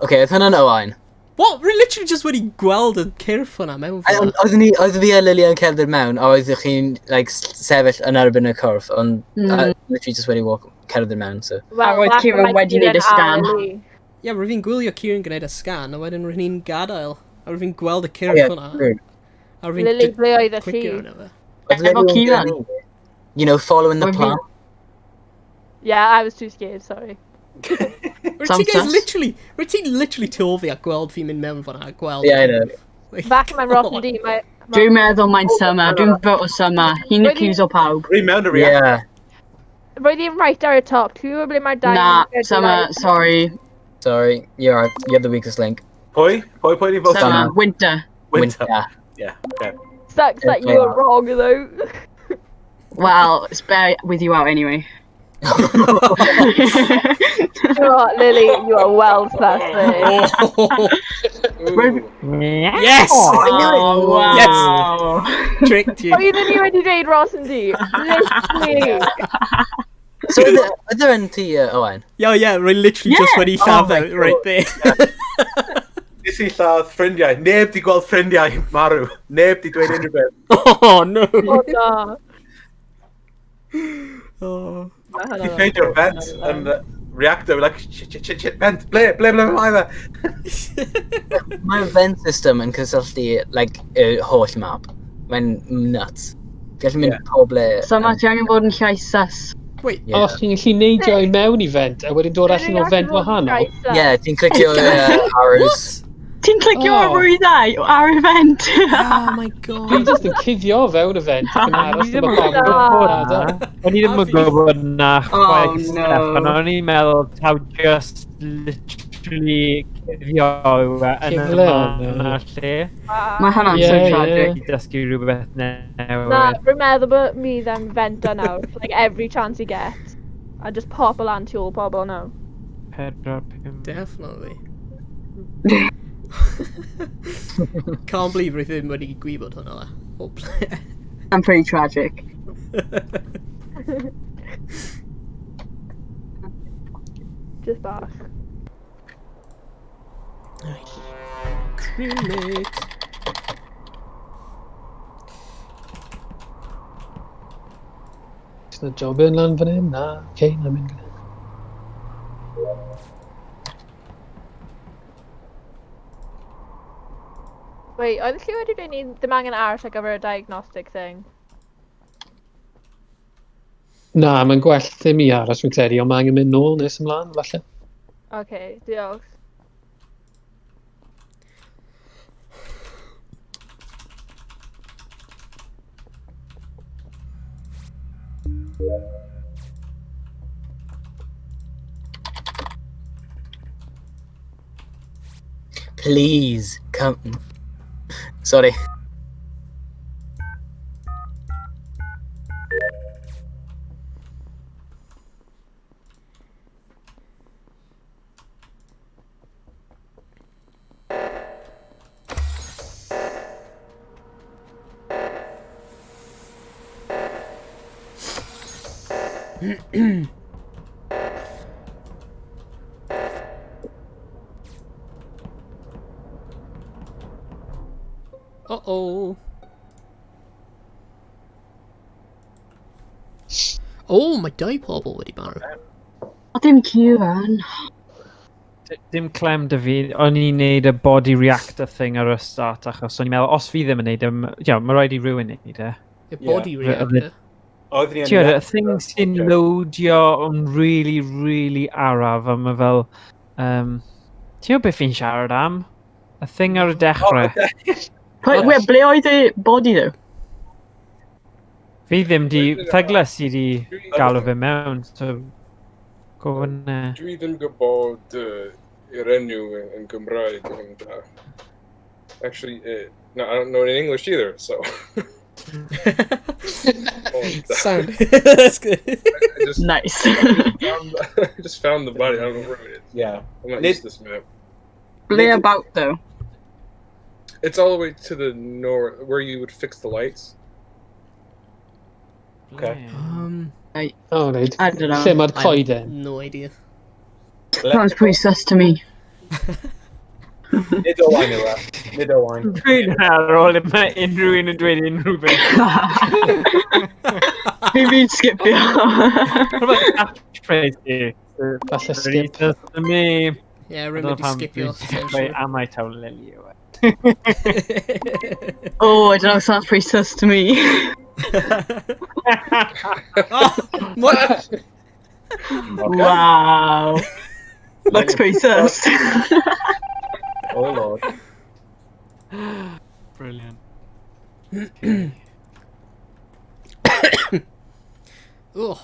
Okay, oedd hwnna'n Owain. What? Rwy literally just wedi gweld y cyrff hwnna mewn A- fel. ond Oeddwn ni, oedd fi a Lily yn cerdded mewn, a oeddech chi'n like, sefyll yn erbyn y corff, ond literally just wedi walk, cerdded mewn, so... Wel, roedd falle Kieran mae wedi neud y Kieran a scan. Lily. Ie, rwy fi'n gwylio Kieran gwneud y scan, a wedyn rwy'n ni'n gadael. A rwy'n fi'n gweld y cyrff Ie, hwnna. true. A rwy'n Lily, ble oedd y clicio chi? arno fe. Oedd Efo Lily yn Ciaran. gyrru? You know, following the Oedd fi- plan. Yeah, I was too scared, sorry. Rwy'n Sam ti guys sus. literally, rwy'n ti literally tu ôl fi a gweld fi'n mynd mewn fan'na a gweld. Yeah, I know. Like, Back in my come rotten on. D, my... Dwi'n meddwl mae'n Summer. Dwi'n vote o Summer. Hi'n Wedi- accuse o pawb. Rhi mewn y reactor. Yeah. Roedd hi'n right ar y top. Ti'n gwybod ble mae'r dau... Na, Summer, sorry. Sorry, you're the weakest link. Pwy? Pwy pwy ni fod? Summer, winter. Winter. Winter. Yeah, okay. Sucks that you were wrong, though. Well, it's bear with you out anyway. You know what, Lily, you are well sus there. Oh, Roedd- yes! Oh, wow. Tricked you. Oedden ni wedi dweud Ross and D. Literally. So, oedd e yn ti, Owen? Yeah, yeah, rwy'n literally just Yeah. wedi Oh lladd my fe right there. Nes i lladd ffrindiau. Neb di gweld ffrindiau marw. Neb di dweud unrhyw beth. Oh, no. Oh, no. Oh. Mae Ti hwnna'n ffeindio'r vent yn y reactor. Like, shit, shit, shit, shit, vent. Ble, ble, ble mae fe? Mae'r vent system yn cysylltu, like, y holl map. Mae'n nuts. Gallu mynd Yeah. pob le. Summer, ti angen bod yn llai sus. Wait, Yeah. O, chi'n gallu neidio i mewn i vent a wedyn dod allan o vent wahanol. Yeah, ti'n clicio arrows. Ti'n clicio Oh. ar rwyddau ar y vent. Oh my Fi god. jyst yn cuddio o fewn y vent ac yn aros O'n i am y ddim yn pawb yn gwybod dod na. O'n i ddim yn gwybod na chwaith, Oh, no. Steffan. O'n i'n meddwl taw just literally cuddio yw e yn y Cuddio, man no. a'r lle. Mae hwnna'n so Yeah, yeah. tragic. I dysgu rhywbeth newydd. Na, rwy'n meddwl bod mi ddim fento nawr. Like, every chance you get. I just pop o lan tu ôl pobl nawr. 4, 5. Definitely. Can't believe rwy ddim wedi gwybod hwnna. le. O ble. I'm pretty tragic. Just bach. Right. Crewmate. Oes 'na job yn lan fan hyn? Na, oce, na mynd gyda. Wait, oedd chi wedi dweud ni ddim angen aros ar gyfer y diagnostic thing? Na, mae'n gwell ddim i aros fi'n credu, ond mae angen mynd nôl nes ymlaen, falle. Okay, diolch. Please, come. Sorry. Uh-oh. Oh, mae dau pobl wedi marw. O, dim Kieran. Dim clem dy fi, o'n i'n neud y body reactor thing ar y start achos o'n i'n meddwl, os fi ddim yn neud e, you know, mae rhaid i rhywun neud e. Y body Ie. reactor. Oeddwn i yn Ti'n gwybod, y reactor. thing sy'n loadio yn really, really araf, a mae fel... ti'n gwybod beth fi'n siarad am? Y thing ar y dechrau. Pwy, wait, ble oedd y body though? Fi ddim di... Thegles i di galw fe mewn, so... Gofyn e. Dwi ddim gwybod yr enw yn Gymraeg, ond actually, no, I don't know it in English either, so. Ond, Sound. That's good. I just, Nice. I just found the body. I don't know where it is. Yeah. I'm not Nid- used to this map. Ble about though? It's all the way to the north, where you would fix the lights. Okay. Oh, right. I don't know. Lle mae'r I have coeden? No idea. Sounds pretty sus to me. Nid Owain yw e. Nid Owain. Dwi'n ar ôl mae unrhyw un yn dweud unrhyw beth. Fi'n skipio. What about catchphrase ti? Falle skip. Just to me. Yeah, rwy'n mynd i skipio. Dweud am ai taw Lily yw e. Oh, I don't know, sounds pretty sus to me. Oh, what? Wow. Looks pretty sus. Oh lord. Brilliant. Oh.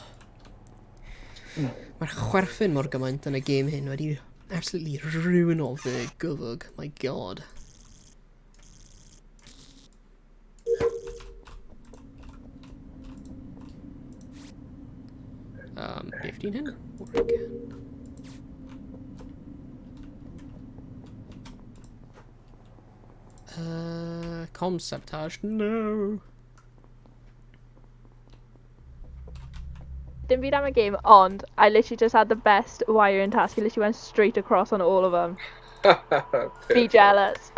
Mae'r chwerthin mor gymaint yn y gêm hyn wedi absolutely ruino fy gyfwg. My god. Beth di'n hyn? Oregon. Com sabotage, no. Dim byd am y game, ond I literally just had the best wiring task. He literally went straight across on all of them. Be jealous.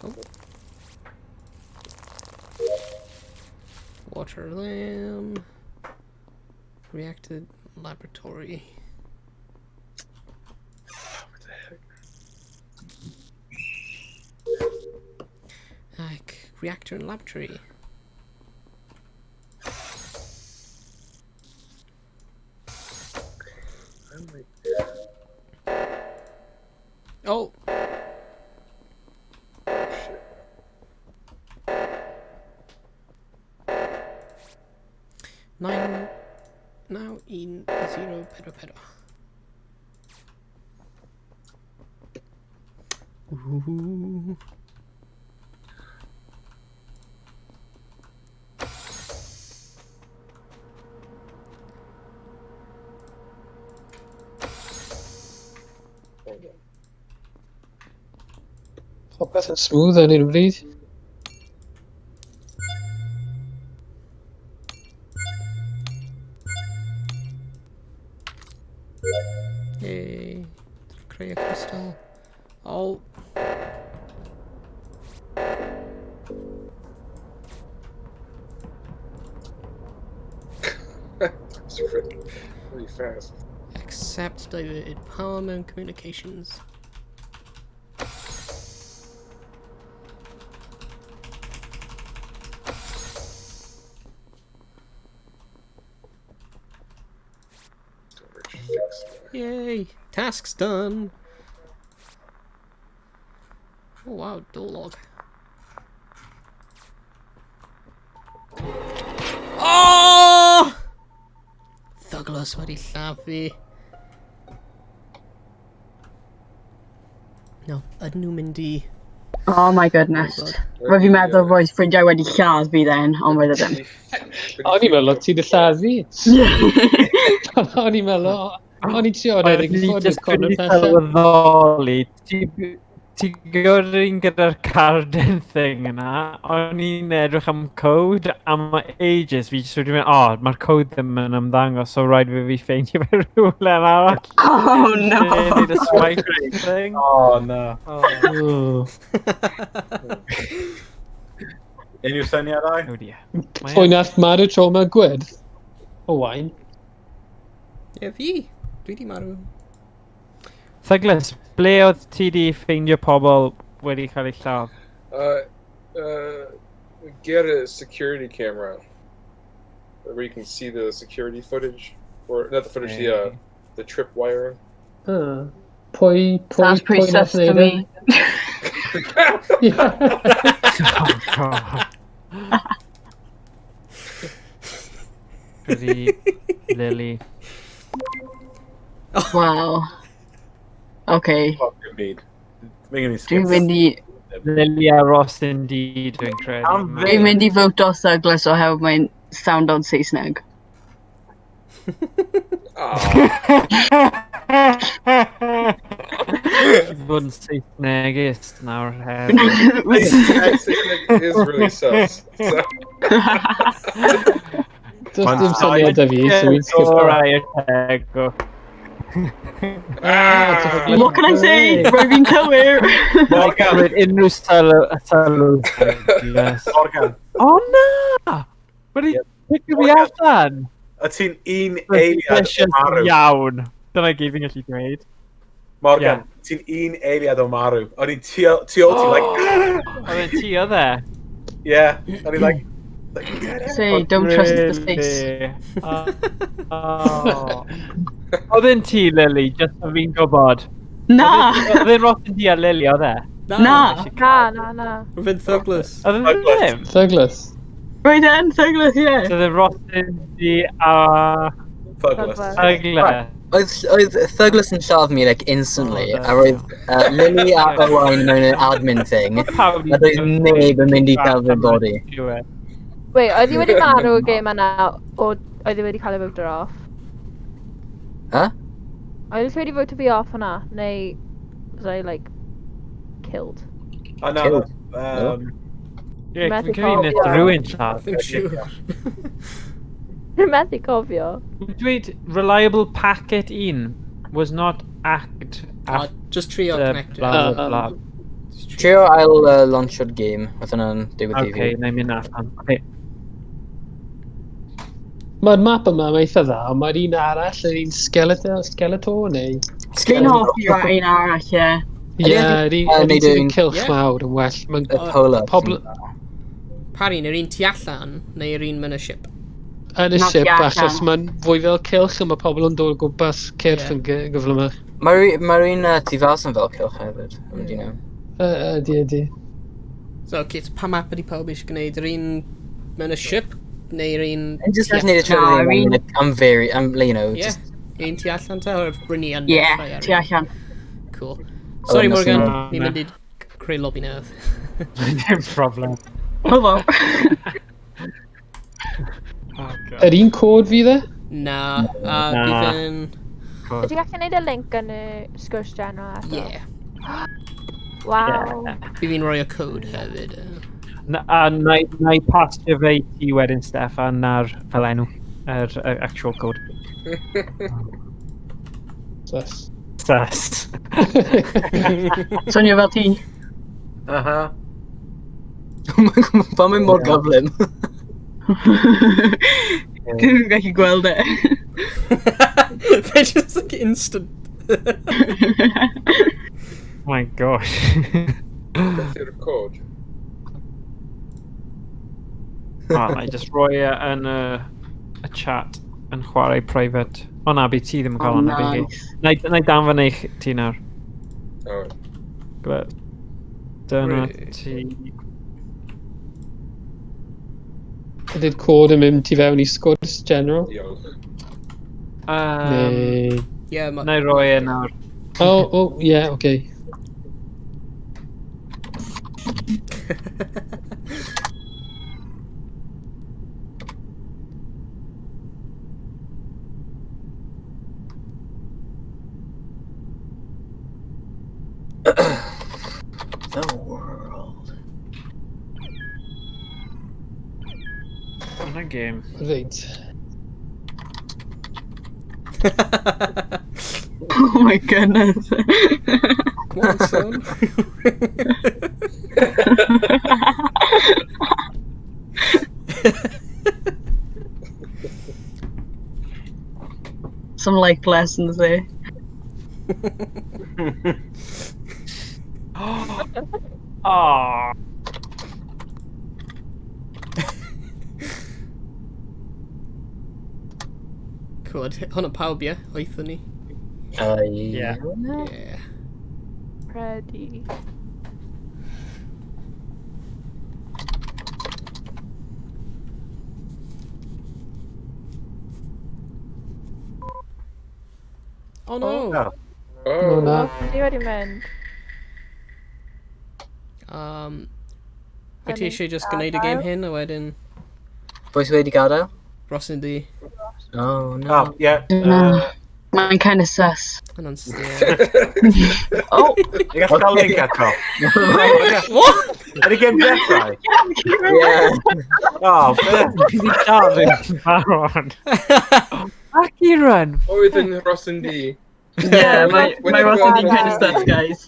Oh. Water lamb. Reactor laboratory. What the heck? Like reactor and laboratory. I'm like, Oh. Shit. 9 now in 0 pero pero. Ooh. Hold on. Popeth yn smooth ar hyn o bryd. Yay. Creu a crystal. Oh. It's really fast. Accept diverted power and communications. Yay! Task's done! Oh wow, door log. Oh! Douglas wedi lladd fi. No, ydyn nhw'n mynd i... Oh my goodness. Roedd fi'n meddwl roedd ffrindiau wedi lladd fi then, ond roedd e ddim. O'n i'n meddwl, ti wedi lladd fi. O'n i'n meddwl, o'n i'n trio redeg i ffwrdd i'r corner pellaf. Sylweddoli, ti'n gwybod un gyda'r cardyn thing yna, o'n i'n edrych am code am ages, fi jyst wedi mynd, oh, mae'r code ddim yn ymddangos, so rhaid fi ffeindio fe rhywle arall. Oh no! Need a swipe thing. Oh no. Oh. Unrhyw syniadau? Oh dear. Pwy nath marw tro yma gwyrdd? Owain. Ie, fi! Dwi di marw. Douglas, ble oedd ti di ffeindio pobl wedi cael eu lladd? Get a security camera where you can see the security footage, or not the footage, the trip wiring. Pwy, Sounds pretty pwy nath sus to wneud e? me. Oh god. Pretty Lily. Wow. Okay. Fuck indeed. Making me skip. Dwi'n mynd i... Lily a Ross indeed, dwi'n credu. Am Dwi'n mynd i vote dros Douglas oherwydd mae'n sound on Saesneg. Ti'n bod yn Saesnegist nawr hefyd. Saesneg is really sus. So. Does dim syniad da fi, so fi'n skip. Gorau y tegwch. What can I say? Rwy'n fi'n cywir. Morgan. Cymryd unrhyw sylw. Sylw. Yes. Morgan. O na! Wedi pigo fi allan! Y ti'n un eiliad o Suspicious marw. Iawn. Dyna gyd fi'n gallu dweud. Morgan, ti'n un eiliad o marw. O'n i'n tu ôl ti, like... Oedd e'n ti oedd e? Yeah, o'n i'n like... Say, don't trust the face. Really? Oh. Oedd e'n ti, Lily, just so fi'n gwybod. Na! Oedd e'n Ross yn di a Lily, oedd e? Na. Na, na, na. Roedd fe'n Douglas. Oedd e'n ddim? Douglas. Roedd e'n Douglas, ie. So oedd e'n Ross yn di a... Douglas. Douglas. Oedd Douglas yn lladd mi, like, instantly, a roedd Lily a Owain mewn an admin thing, a doedd neb yn mynd i gael fy body. Wait, oedd hi wedi marw y gêm yna, o oedd hi wedi cael ei voter off? Huh? Oedd hi wedi voter fi off hwnna, neu was I, like, killed? O, na, Killed. Ie, Methu fi'n credu wnaeth cofio. rhywun lladd. Ddim siŵr. Dwi'n methu cofio. Dweud, reliable packet 1 was not act Oh, just trio connected. Blah, blah, blah. Trio ail launcho'r game, oedd hwnna'n digwydd i fi. Okay, na i mynd allan. Okay. Mae'r map yma, mae eitha dda, ond mae'r un arall, yr un Skeletor, Skeletor neu... Dwi'n hoffi un arall, ie. Ie, yr un yr un neud sydd yn un- cylch Ie. mawr yn well. Mae'n Y polar. pobl Parin, yr un tu allan, neu yr un mewn y ship? yn y Na, ship tu allan. achos mae'n fwy fel cylch a mae pobl yn dod o gwmpas cyrff Ie. yn gyflymach. Mae'r mae un tu fas yn fel cylch hefyd, do you know. Ydy, ydy. So, okay, so pa map ydi pawb eisiau gwneud? Yr un mewn y ship, neu'r un... And just tu gallu neud y Na, trydydd yr un, un- like, I'm very, I'm, you know, Ie, just... un tu allan ta, o'r brynu yn Ie, dechrau ar tu allan. Cool. Sorry Oh, Morgan, na. ni'n mynd i creu lobby newydd. Dim problem. Hwyl. Oh, God. Yr un cod fydd e? Na, a Na. bydd yn... Ydy ti'n gallu gwneud y link yn y sgwrs general eto? Yeah. Waw. Bydd fi'n rhoi y code hefyd. A na i pastio fe i ti wedyn, Steffan, ar fel enw, yr actual code. Sus. Sus. Swnio fel ti. Aha. Pam mae'n mor gyflym? Dwi'n gallu gweld e. Fe just like instant. Oh my gosh. Beth yw'r cod? O, na i just roi e yn y chat yn chwarae private. O na, bydd ti ddim yn cael Oh, hwnna, bydd hi. nice. Na i danfon eich ti nawr. O, Gwe- Dyna Reit. ti. Ydy'r cod yn mynd tu fewn i sgwrs general? diolch. Neu... Yeah, ma... Na i roi e nawr. Oh, oh, yeah, okay. The world. Hwna'n game. Reit. Oh my goodness. Come on, son. Some life lessons there. Aww. Cool, hwnna pawb, ie? Oethon ni. Yeah. Yeah. Ready. Oh no! Oh. Oh, Oh, na. Di wedi mynd. Wyt ti Yn eisiau just gwneud y game hyn a wedyn Pwy sydd wedi gadael? Ross yn di. Oh, no. Oh, yeah. No. Mae'n kind of sus. Hwnna'n yeah. Oh! Ni gallu cael link eto. What? Ydy game dechrau? Yeah. Oh, beth. Fi di dal yn barod. Ac i run. Oedd yn Ross yn D. Yeah, mae Ross yn kind of sus, guys.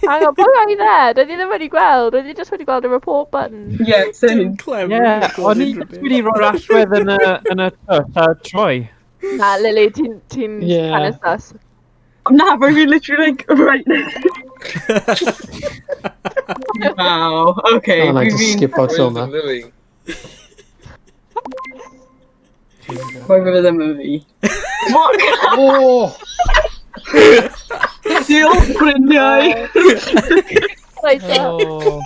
Hang on, pwy oedd e? Doedd hi ddim wedi gweld, roedd hi just wedi gweld y report button. Yeah, same. Yeah, o'n i jyst wedi rhoi'r allwedd yn y, yn y twll a troi. Na, Lily, ti'n ti Yeah. kind of sus. Na, rwy'n fi literally like right now. Wow, okay. Oh, na, Rwy'n just fi'n... skip out Where's hwnna. Lily? Rwy'n fi ddim yn fi. What? Oh! Diolch, ffrindiau! Right, Oh.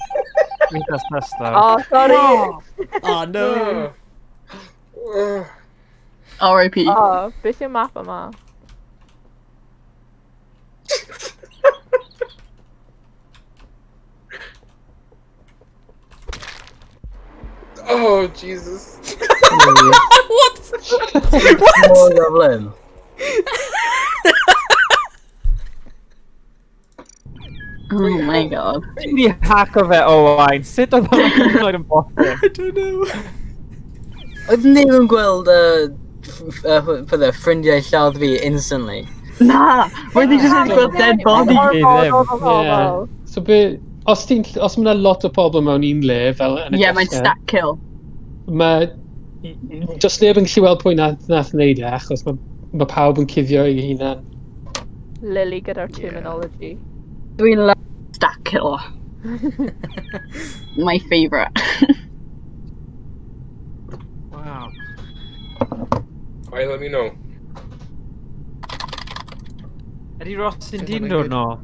Dwi'n sus sus though. oh, sorry. Oh, no. R.I.P. Oh, beth yw'r map yma? Oh, Jesus. What? Mor gyflym. Oh my god. Ti'n di hack o fe Owain. Sut oedd hwnna'n hyd yn oed yn bosib? I don't know. Oedd neb yn gweld pwy ffrindiau lladd fi instantly. Na, roedd hi just wedi gweld dead body. Fi ddim. Horrible. Yeah. So be, os ti'n, os mae 'na lot o pobl mewn un le, fel yn y Yeah, mae'n dechrau, stack kill. Mae, does neb yn gallu weld pwy nath wneud e, achos mae, mae pawb yn cuddio ei hunan. Lily gyda'r terminology. Dwi'n love stack kill. My favourite. Wow. Why, let me know. Ydy Ross yn Sut dyn hwnna'n dod good? nôl?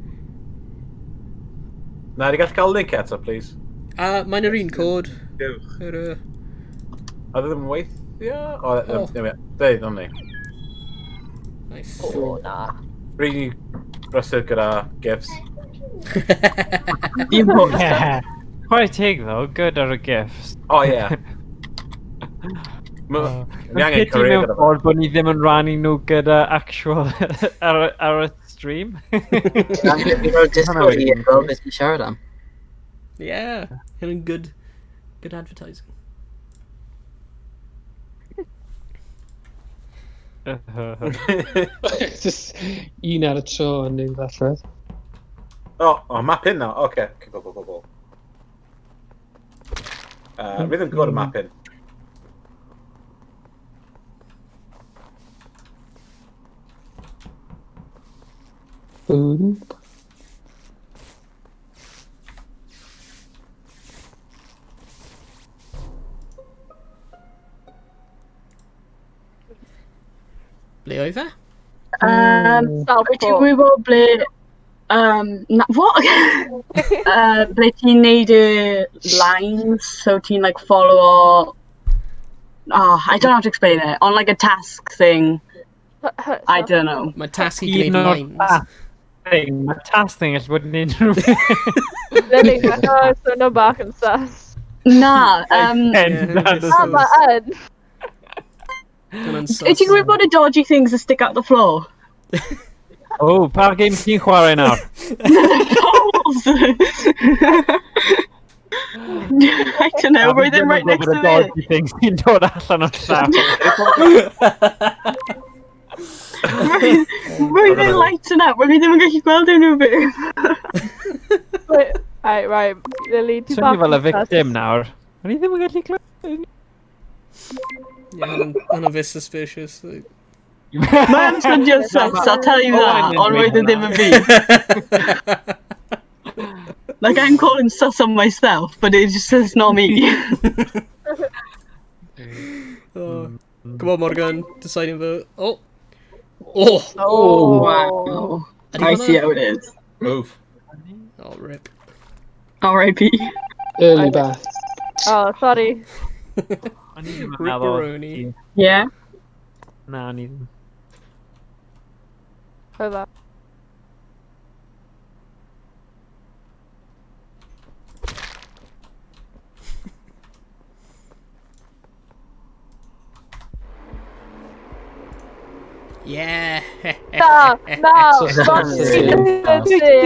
Na, di gallu cael link eto, please. Mae'n yr un cod. Diolch. Yr, Oedd e ddim yn weithio? O, O. ddim, dweud, o'n ni. Nice. Oh, na. Really brysur gyda gifs. Dim hwn. Yeah. Chwarae teg though, good ar y gifs. O, ie. Ni angen Pity career mewn gyda fe. ffordd bod ni ddim yn rannu nhw gyda actual ar y stream. Angen fi roed Discord i gweld beth ti'n siarad am. Yeah. Hyn yn good, good advertising. Just un ar y tro yn neud allwedd. O, o, map hyn now. Oce, okay, go, go, go, go. Fi ddim yn gwybod y map hyn. Boom. Ble oedd e? Wyt ti'n gwybod ble... Na, what? Ble ti'n neud y lines, so ti'n like follow... Oh, I don't know how to explain it. On like a task thing. I don't know. Mae task i Un gwneud o'r lines. task thing, mae task thing all bod yn unrhyw beth. Lily, mae'n swnio bach yn sus. Na, Yeah, Na, mae yn. Hwnna'n Wyt sus. ti'n gwybod y dodgy things that stick out the floor? O, pa game ti'n chwarae nawr? Poles! I don't know, roedd e'n right next to Y me. dodgy things sy'n dod allan o'r llaw. Roedd e'n light yna, roedd fi ddim yn gallu gweld unrhyw beth. Right, right. Lily, ti'n Swnio bach fel y yn sus. victim nawr. O'n i ddim yn gallu clywed. Yeah, hwnna'n bit suspicious. Like. Mae'n swnio sus, I'll tell you that, ond roedd e ddim yn fi. Like, I'm calling sus on myself, but it just says not me. Oh. Come on, Morgan. Deciding vote. Oh. Oh! Oh, wow. Ydy I hwnna? see how it is. Move. Oh, rip. R.I.P. Early bath. Oh, sorry. O'n i ddim yn meddwl. Ripperoni. Yeah. Na, o'n i ddim. Hwyl. Yeah! Na, na, So Ross,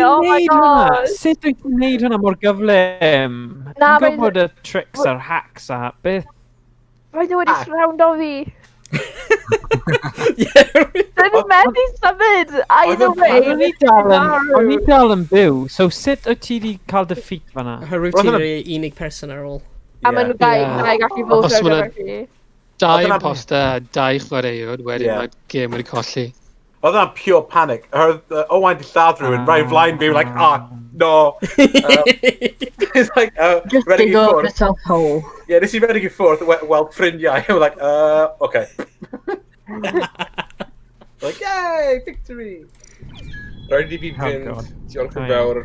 oh my god. Sut wyt ti'n neud hwnna mor gyflym? Na, Dwi'n mae'n- gwybod y tricks a'r hacks a beth. Roedd nhw wedi surround o fi. Dwi'n methu symud, either way. O'n i dal yn, o'n i dal yn byw, so sut wyt ti wedi cael defeat fan'na? Oherwydd ti'n yr unig person ar ôl. A maen nhw dau gallu fod Os ar ma' 'na gyfer fi. Dau Oedd yna- imposter a dau chwaraewr, wedyn Ie. mae'r gêm wedi colli. Oedd hwnna'n pure panic. Oherwydd Owain di lladd rhywun, right flaen fi, like, ah, no. It's like, Just redeg i dig up ffwrdd. yourself hole. Yeah, nes i redeg i ffwrdd, weld ffrindiau, I'm like, okay. Like, yay, victory! Rhaid i fi Oh, fynd. God. Diolch Oh, yn ie. fawr.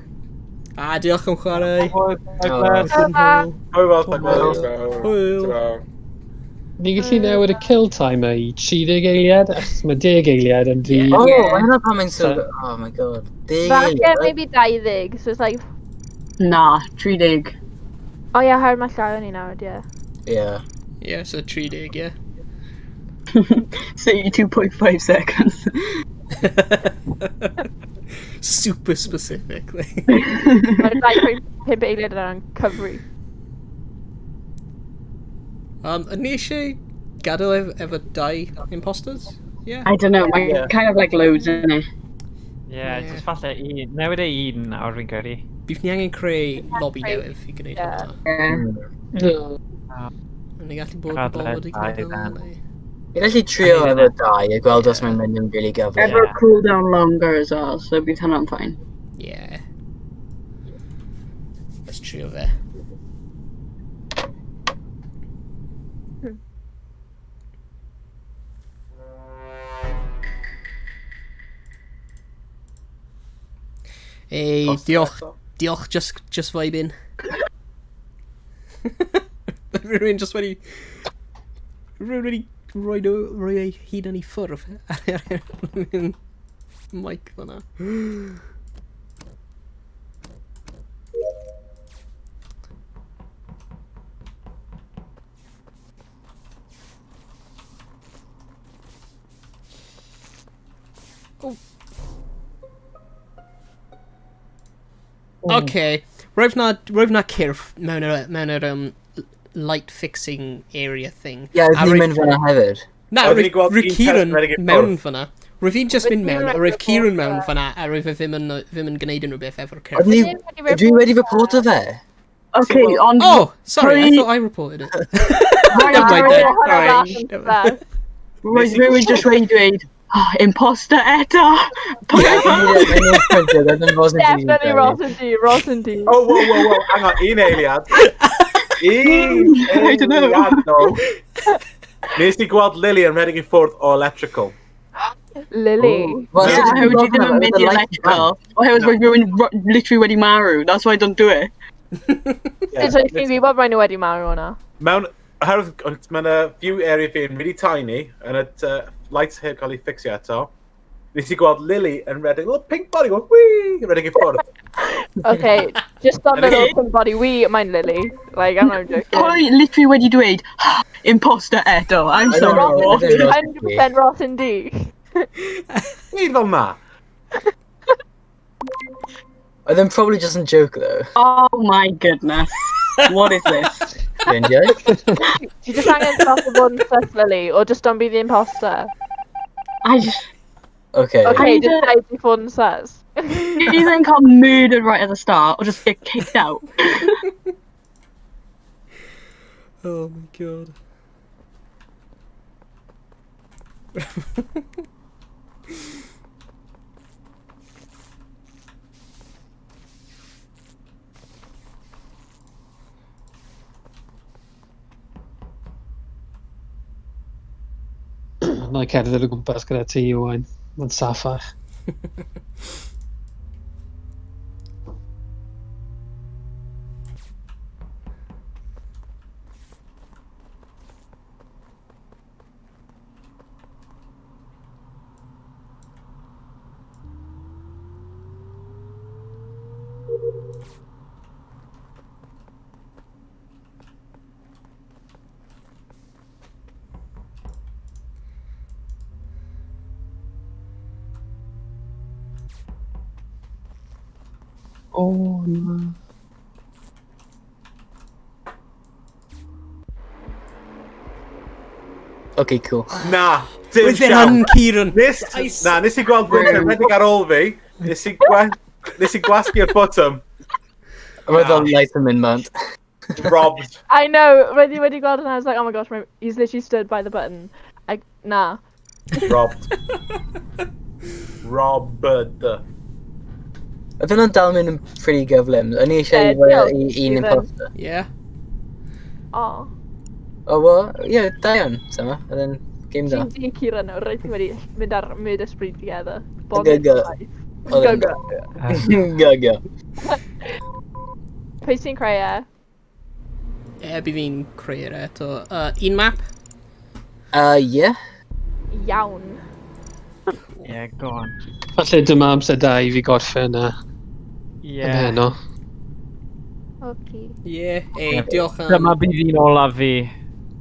A diolch am chwarae. Hwyl, thank Diolch yn fawr. Hwyl. Ta-ra. Ni gallu newid y kill timer i 30 eiliad, achos mae 10 eiliad yn rhy... Oh, Yeah. mae hwnna pam mae'n so... Oh my god. Deg Falle eiliad. maybe 20, so it's like, Na, 30. oh yeah, herwydd mae llai o'n i nawr, yeah. Yeah. Yeah, so 30, yeah. 32.5 seconds. Super specific. like. Mae'r 2.5 eiliad yna'n cyfri. Ydyn ni eisiau gadael efo dau imposters? Yeah. I don't know, mae'n Yeah. kind of like loads, isn't it? Yeah, just falle un, newid e un nawr fi'n credu. Bydd ni angen creu lobby newydd i gwneud Yeah. hwnna. Yeah. No. Yn ni gallu bod yn Gadael bored i dau gwneud hwnna. then. neu- Fi'n gallu trio efo dau a gweld os mae'n mynd yn really gyflym. Ever cool down longer as well, so bydd hwnna'n fine. Yeah. Let's trio fe. Ei, diolch. Diolch, just vibing. Rhywun just wedi... Rhywun wedi rhoi, nhw, rhoi ei hunan i ffwrdd ar yr mic fyna. Oh. Okay. Roedd na, roedd na cyrff mewn yr, mewn yr light fixing area thing. Ie, A oedd ni'n roedd- mynd fyna hefyd. Na, Oedden roedd ni'n gweld roedd un Kieran person redeg i mewn ffwrdd. fyna. Roedd fi'n just mynd Roedd mewn, Kieran a roedd Kieran mewn reporter. fyna, a roedd e ddim yn gwneud unrhyw beth efo'r cyrff. Oedd ni... Dwi wedi reporto fe. Okay, ond... Oh, sorry, I Pwy- thought I reported it. Right, Never mind then. Hwnna Sorry. bach yn Never mind. sus. Roedd rhywun just wedi dweud, oh, imposter eto! Definitely Ross and D, Ross and D. Oh, whoa, whoa, whoa, hang on, un eiliad. Un I don't know. eiliad, no. Nes i gweld Lily yn redeg i ffwrdd o electrical. Lily. Wel, Yeah, sut oherwydd dwi ddim yn mynd i Oedd y light electrical. Oherwydd roedd rhywun literally wedi marw, that's why I don't do it. Yeah. So ti'n gwybod mae nhw wedi marw o'na. Mewn, oherwydd, ond mae'n y view area fi yn really tiny, and it, lights heb cael ei ffixio eto. Nes i gweld Lily yn redeg, little pink body, going, wee, yn redeg i ffwrdd. Okay, just on the little pink body, we, mae'n Lily. Like, I'm not joking. Pwy literally wedi dweud, "Ah, imposter eto, I'm I don't sorry. know. What? 100% Ross and D. Nid fel na. Oedd e'n probably just yn joke though. Oh my goodness. What is this? Ffrindiau. Ti just angen stop o bod yn sus, Lily, or just don't be the imposter. I just... Okay. Okay, I just don't- decide to fod yn sus. You either cael murdered right at the start or just get kicked out. Oh my god. Na i cerdded o gwmpas gyda ti, Owain. Mae'n saffach. O, na. Okay, cool. Na, dim Roedd e'n siawns. yn Kieran. Nes, na, nes i gweld Winter rhedeg ar ôl fi. Nes i, gwa, nes i gwasgu'r botwm. Roedd o'n light yn mynd bant. Robbed. I know, roedd hi wedi gweld hwnna, I was like, oh my gosh, he's literally stood by the button. I, na. Robbed. Robbed. Oedd hwnna'n dal mynd yn pretty gyflym. O'n i eisiau Ie, i fod diolch, i un Stephen. imposter. Yeah. Oh. O, wel, ie, da iawn, Summer. Oedd e'n game da. Ti'n di Kieran nawr, rhaid ti wedi mynd ar murder spree together. Bonded Gaga. for life. Oedd e'n- Gaga. Gaga. Pwy sy'n creu e? E, bydd fi'n creu e eto. Un map? Yeah. Iawn. Yeah, go on. Falle dyma amser da i fi gorffen Yeah. am heno. Okay. Yeah, ei, diolch am... Dyma bydd un olaf fi.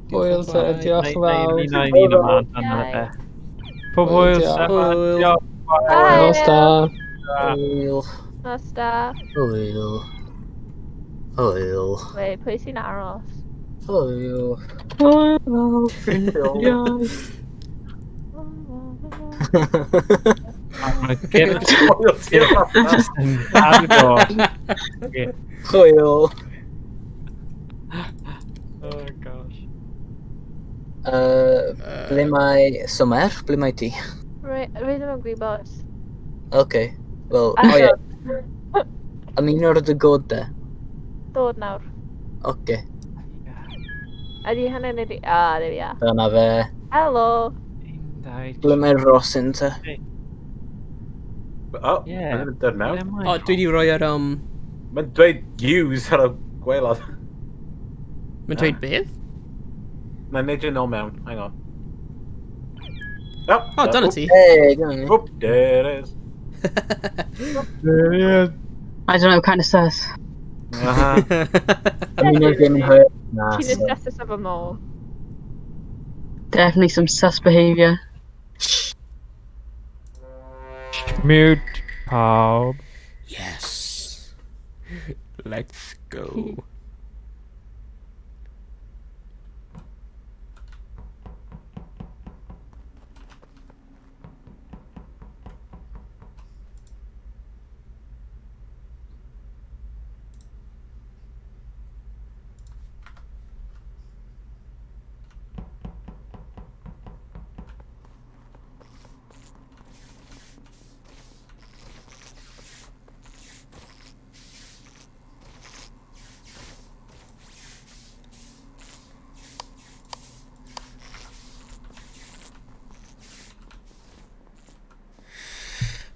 Hwyl te, diolch yn fawr. Un o'r un yma, dyna fe. Pob hwyl, Diolch. Stefan. Hwyl. Diolch. Nos da. Hwyl. Nos da. Hwyl. Hwyl. Wait, pwy sy'n aros? Hwyl. Hwyl, ffrindiau. Just yn agor. Okay. Hwyl. Oh gosh. Ble mae Summer? Ble mae ti? Rwy ddim yn gwybod. Okay. Wel, o ie. Am un o'r dy god de. Dod nawr. Okay. Ydy hynny'n ydy... Ah, there we are. Dyna fe. Helo. Ble mae Rosin te? O, Yeah. mae'n dod mewn. O, dwi wedi rhoi ar... Mae'n dweud use ar y gwaelod. Mae'n dweud beth? Mae'n neud yn ôl mewn, hang on. Oh, O, dyna ti. Hey, dyna ni. Oop, there it is. I don't know, kind of sus. Am un o'r ddim yn hwyl. Na. Ti'n the sussest of them all. Definitely some sus behaviour. Mute pawb. Yes. Let's go.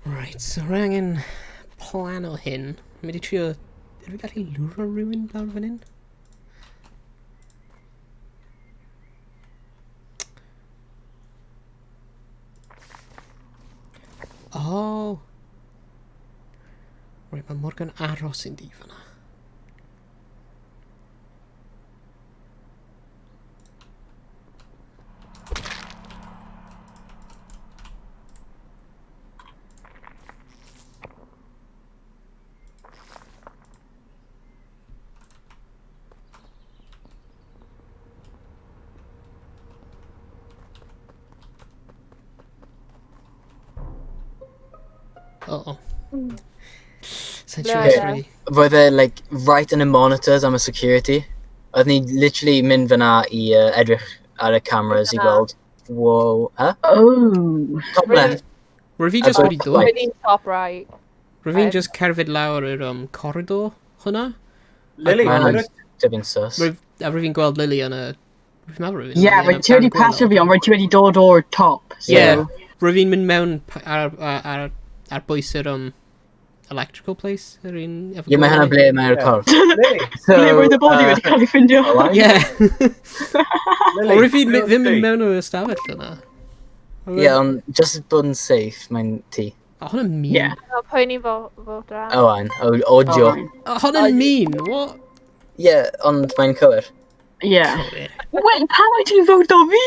Right, so rwy angen plan o hyn. Mynd i trio... Ydw i gallu lwro rhywun lawr fan hyn? Oh! Right, mae Morgan aros yn di fan'na. Uh-oh. Sa'n siŵr os rwy... Roedd e, like, right yn y monitors am y security. Oedd ni literally mynd fyna i edrych ar y cameras i Fyna. gweld. Wow. Huh? Oh. Top left. Rwy fi just wedi dod. Rwy fi'n top right. Rwy fi'n just cerdded lawr i'r corridor hwnna. Lily, Mae Lily. hwnna'n dipyn sus. A rwy fi'n gweld Lily yn y... Rwy'n meddwl rwy fi'n Yeah, Lily yn rhaid y ti wedi darn gwaelod. pasio fi, ond rhaid ti wedi dod o'r top. So. Yeah, rwy fi'n mynd mewn ar bwys yr electrical place, yr un... efo Ie, mae hwnna golau. ble mae'r corff. So, Ble roedd y body wedi cael ei ffindio. Yeah. Lily, Ond rwy fi ble ddim wyt mynd ti? mewn o'r ystafell yna. Ie, ond just bod yn safe, mae'n ti. O, hwnna'n mean. Yeah. O, pwy ni fod ar? Owain, o Joe. O, hwnna'n mean, what? Ie, ond mae'n cywir. Yeah. Cywir. Wait, pam wyt ti'n fod o fi?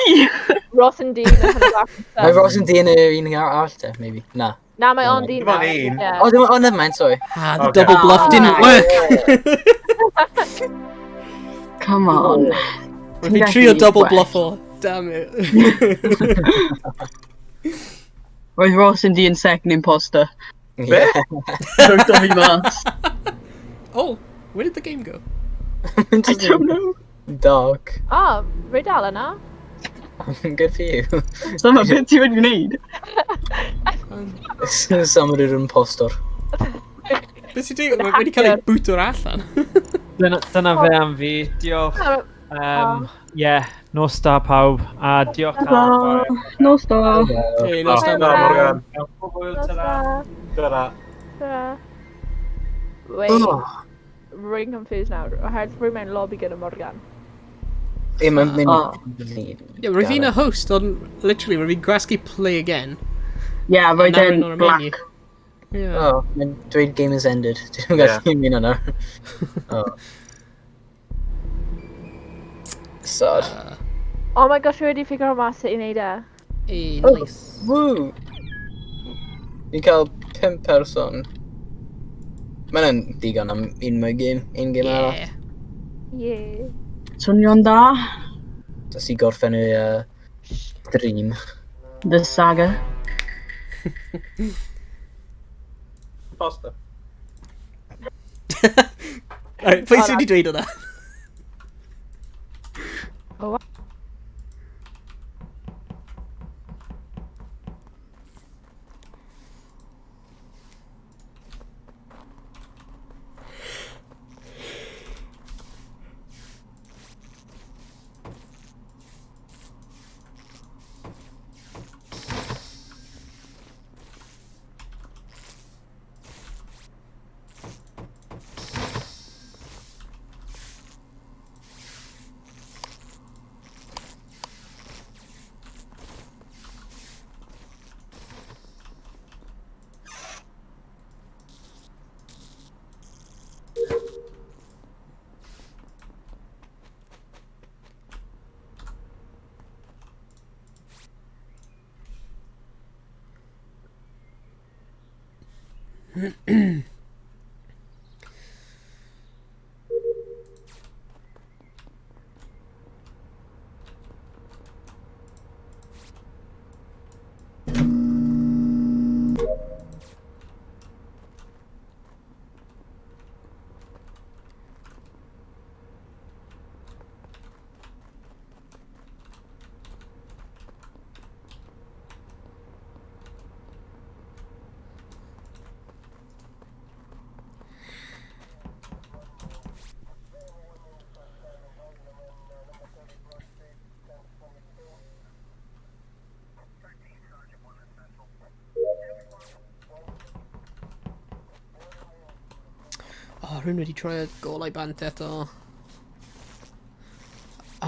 Ross and Dean yn hwnna bach yn Mae sus. Ross yn dyn yr un arall te, maybe. Na. Na, mae ond un Dim ond nawr, un. ie. O, dim ond, oh, never mind, sorry. Ah, the Okay. double bluff didn't Ah. work! Come on. Rwy fi'n trio double bluffo. Damn it. Roedd Ross yn di yn second imposter. Yeah. Vote fi mas. Oh, where did the game go? I don't know. Dark. Oh, rwy dal yna. Good for you. Sama, beth ti wedi gwneud? Sam ydy'r impostor. Beth sy'n digwydd? Mae wedi cael ei bwtio'r allan. Dyna fe am fi. Diolch. Yeah, nos da pawb. A diolch am... Nos da. Hey, nos da, Morgan. Hwyl, ta-ra. Ta-ra. Ta-ra. Wait. Rwy'n confused nawr. Oherwydd rwy mewn lobby gyda Morgan. Ie, mae'n mynd... Yeah, roedd fi'n y host, ond literally, roedd fi'n gwasgu play again. Yeah, roedd e'n e'n black. Yeah. Oh, mae'n dweud game has ended. Dwi'n gallu mynd yna. Oh. Sad. Oh my gosh, rwy wedi figure mas sut i wneud e. Hey, nice. Oh, woo! Ni'n cael 5 person. Mae'n digon am un mwy game, un game arall. Yeah. Swnio'n da. Dos i gorffen y dream. The saga. Imposter. Alright, pwy sydd wedi dweud hwnna? Oh, Oh, rhywun wedi troi y golau bant eto.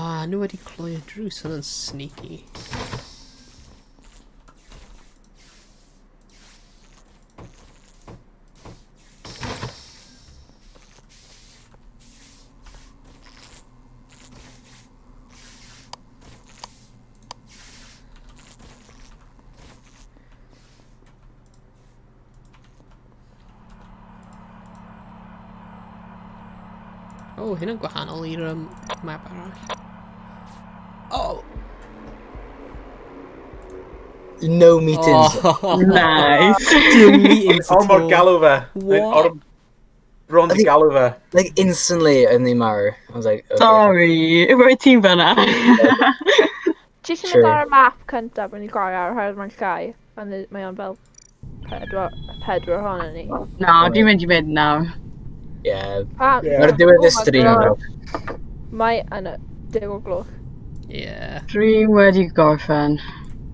Ah, nhw wedi cloi y drws, hwnna'n sneaky. Oh, hynna'n gwahanol i'r map arall. Oh! No meetings. Oh. Nice. Dim meetings at Ormod all. galw fe. What? Bron di galw fe. Like, instantly, yn ni marw. I was like, okay. Sorry, roedd ti'n fan'na. Ti eisiau Sure. mynd ar y map cyntaf yn ei chwarae ar oherwydd mae'n llai. Ond mae o'n fel pedwar ohono ni. Na, dwi'n mynd i mynd nawr. Yeah. Pam? Mae'r diwedd y Oh my stream God. nawr. Mae yn y 10 o'r gloch. Yeah. Dwi wedi gorffen.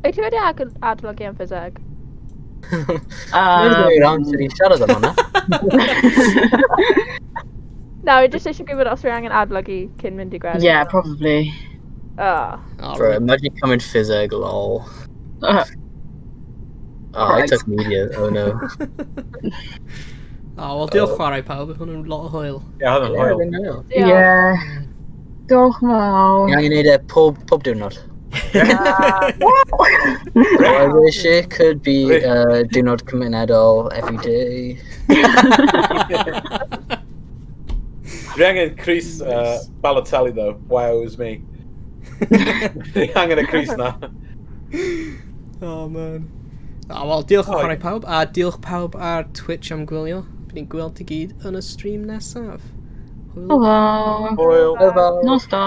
Wyt ti wedi adolygu am ffiseg? Mae'n dweud amser i siarad am hwnna. Na, fi jyst eisiau gwybod os rwy angen adolygu cyn mynd i gwely. Yeah, probably. Oh. Bro, imagine coming physeg, lol. Oh, I Right. took media, oh no. Oh, wel, diolch chwarae pawb, hwn yn lot o hwyl. Ie, hwnna'n Yeah, hwyl. hwyl. Yeah. Diolch mawr. Ni angen neud e pob diwrnod. I wish it could be diwrnod cymunedol every day. Dwi angen Chris Balotelli, though. Wow, it was me. Ni angen y crys na. Oh, man. Oh, wel, diolch yn chwarae pawb, a diolch pawb ar Twitch am gwylio. Bydd ni'n gweld ti gyd yn y stream nesaf. Hwyl. Hwyl. Hwyl. Nos da.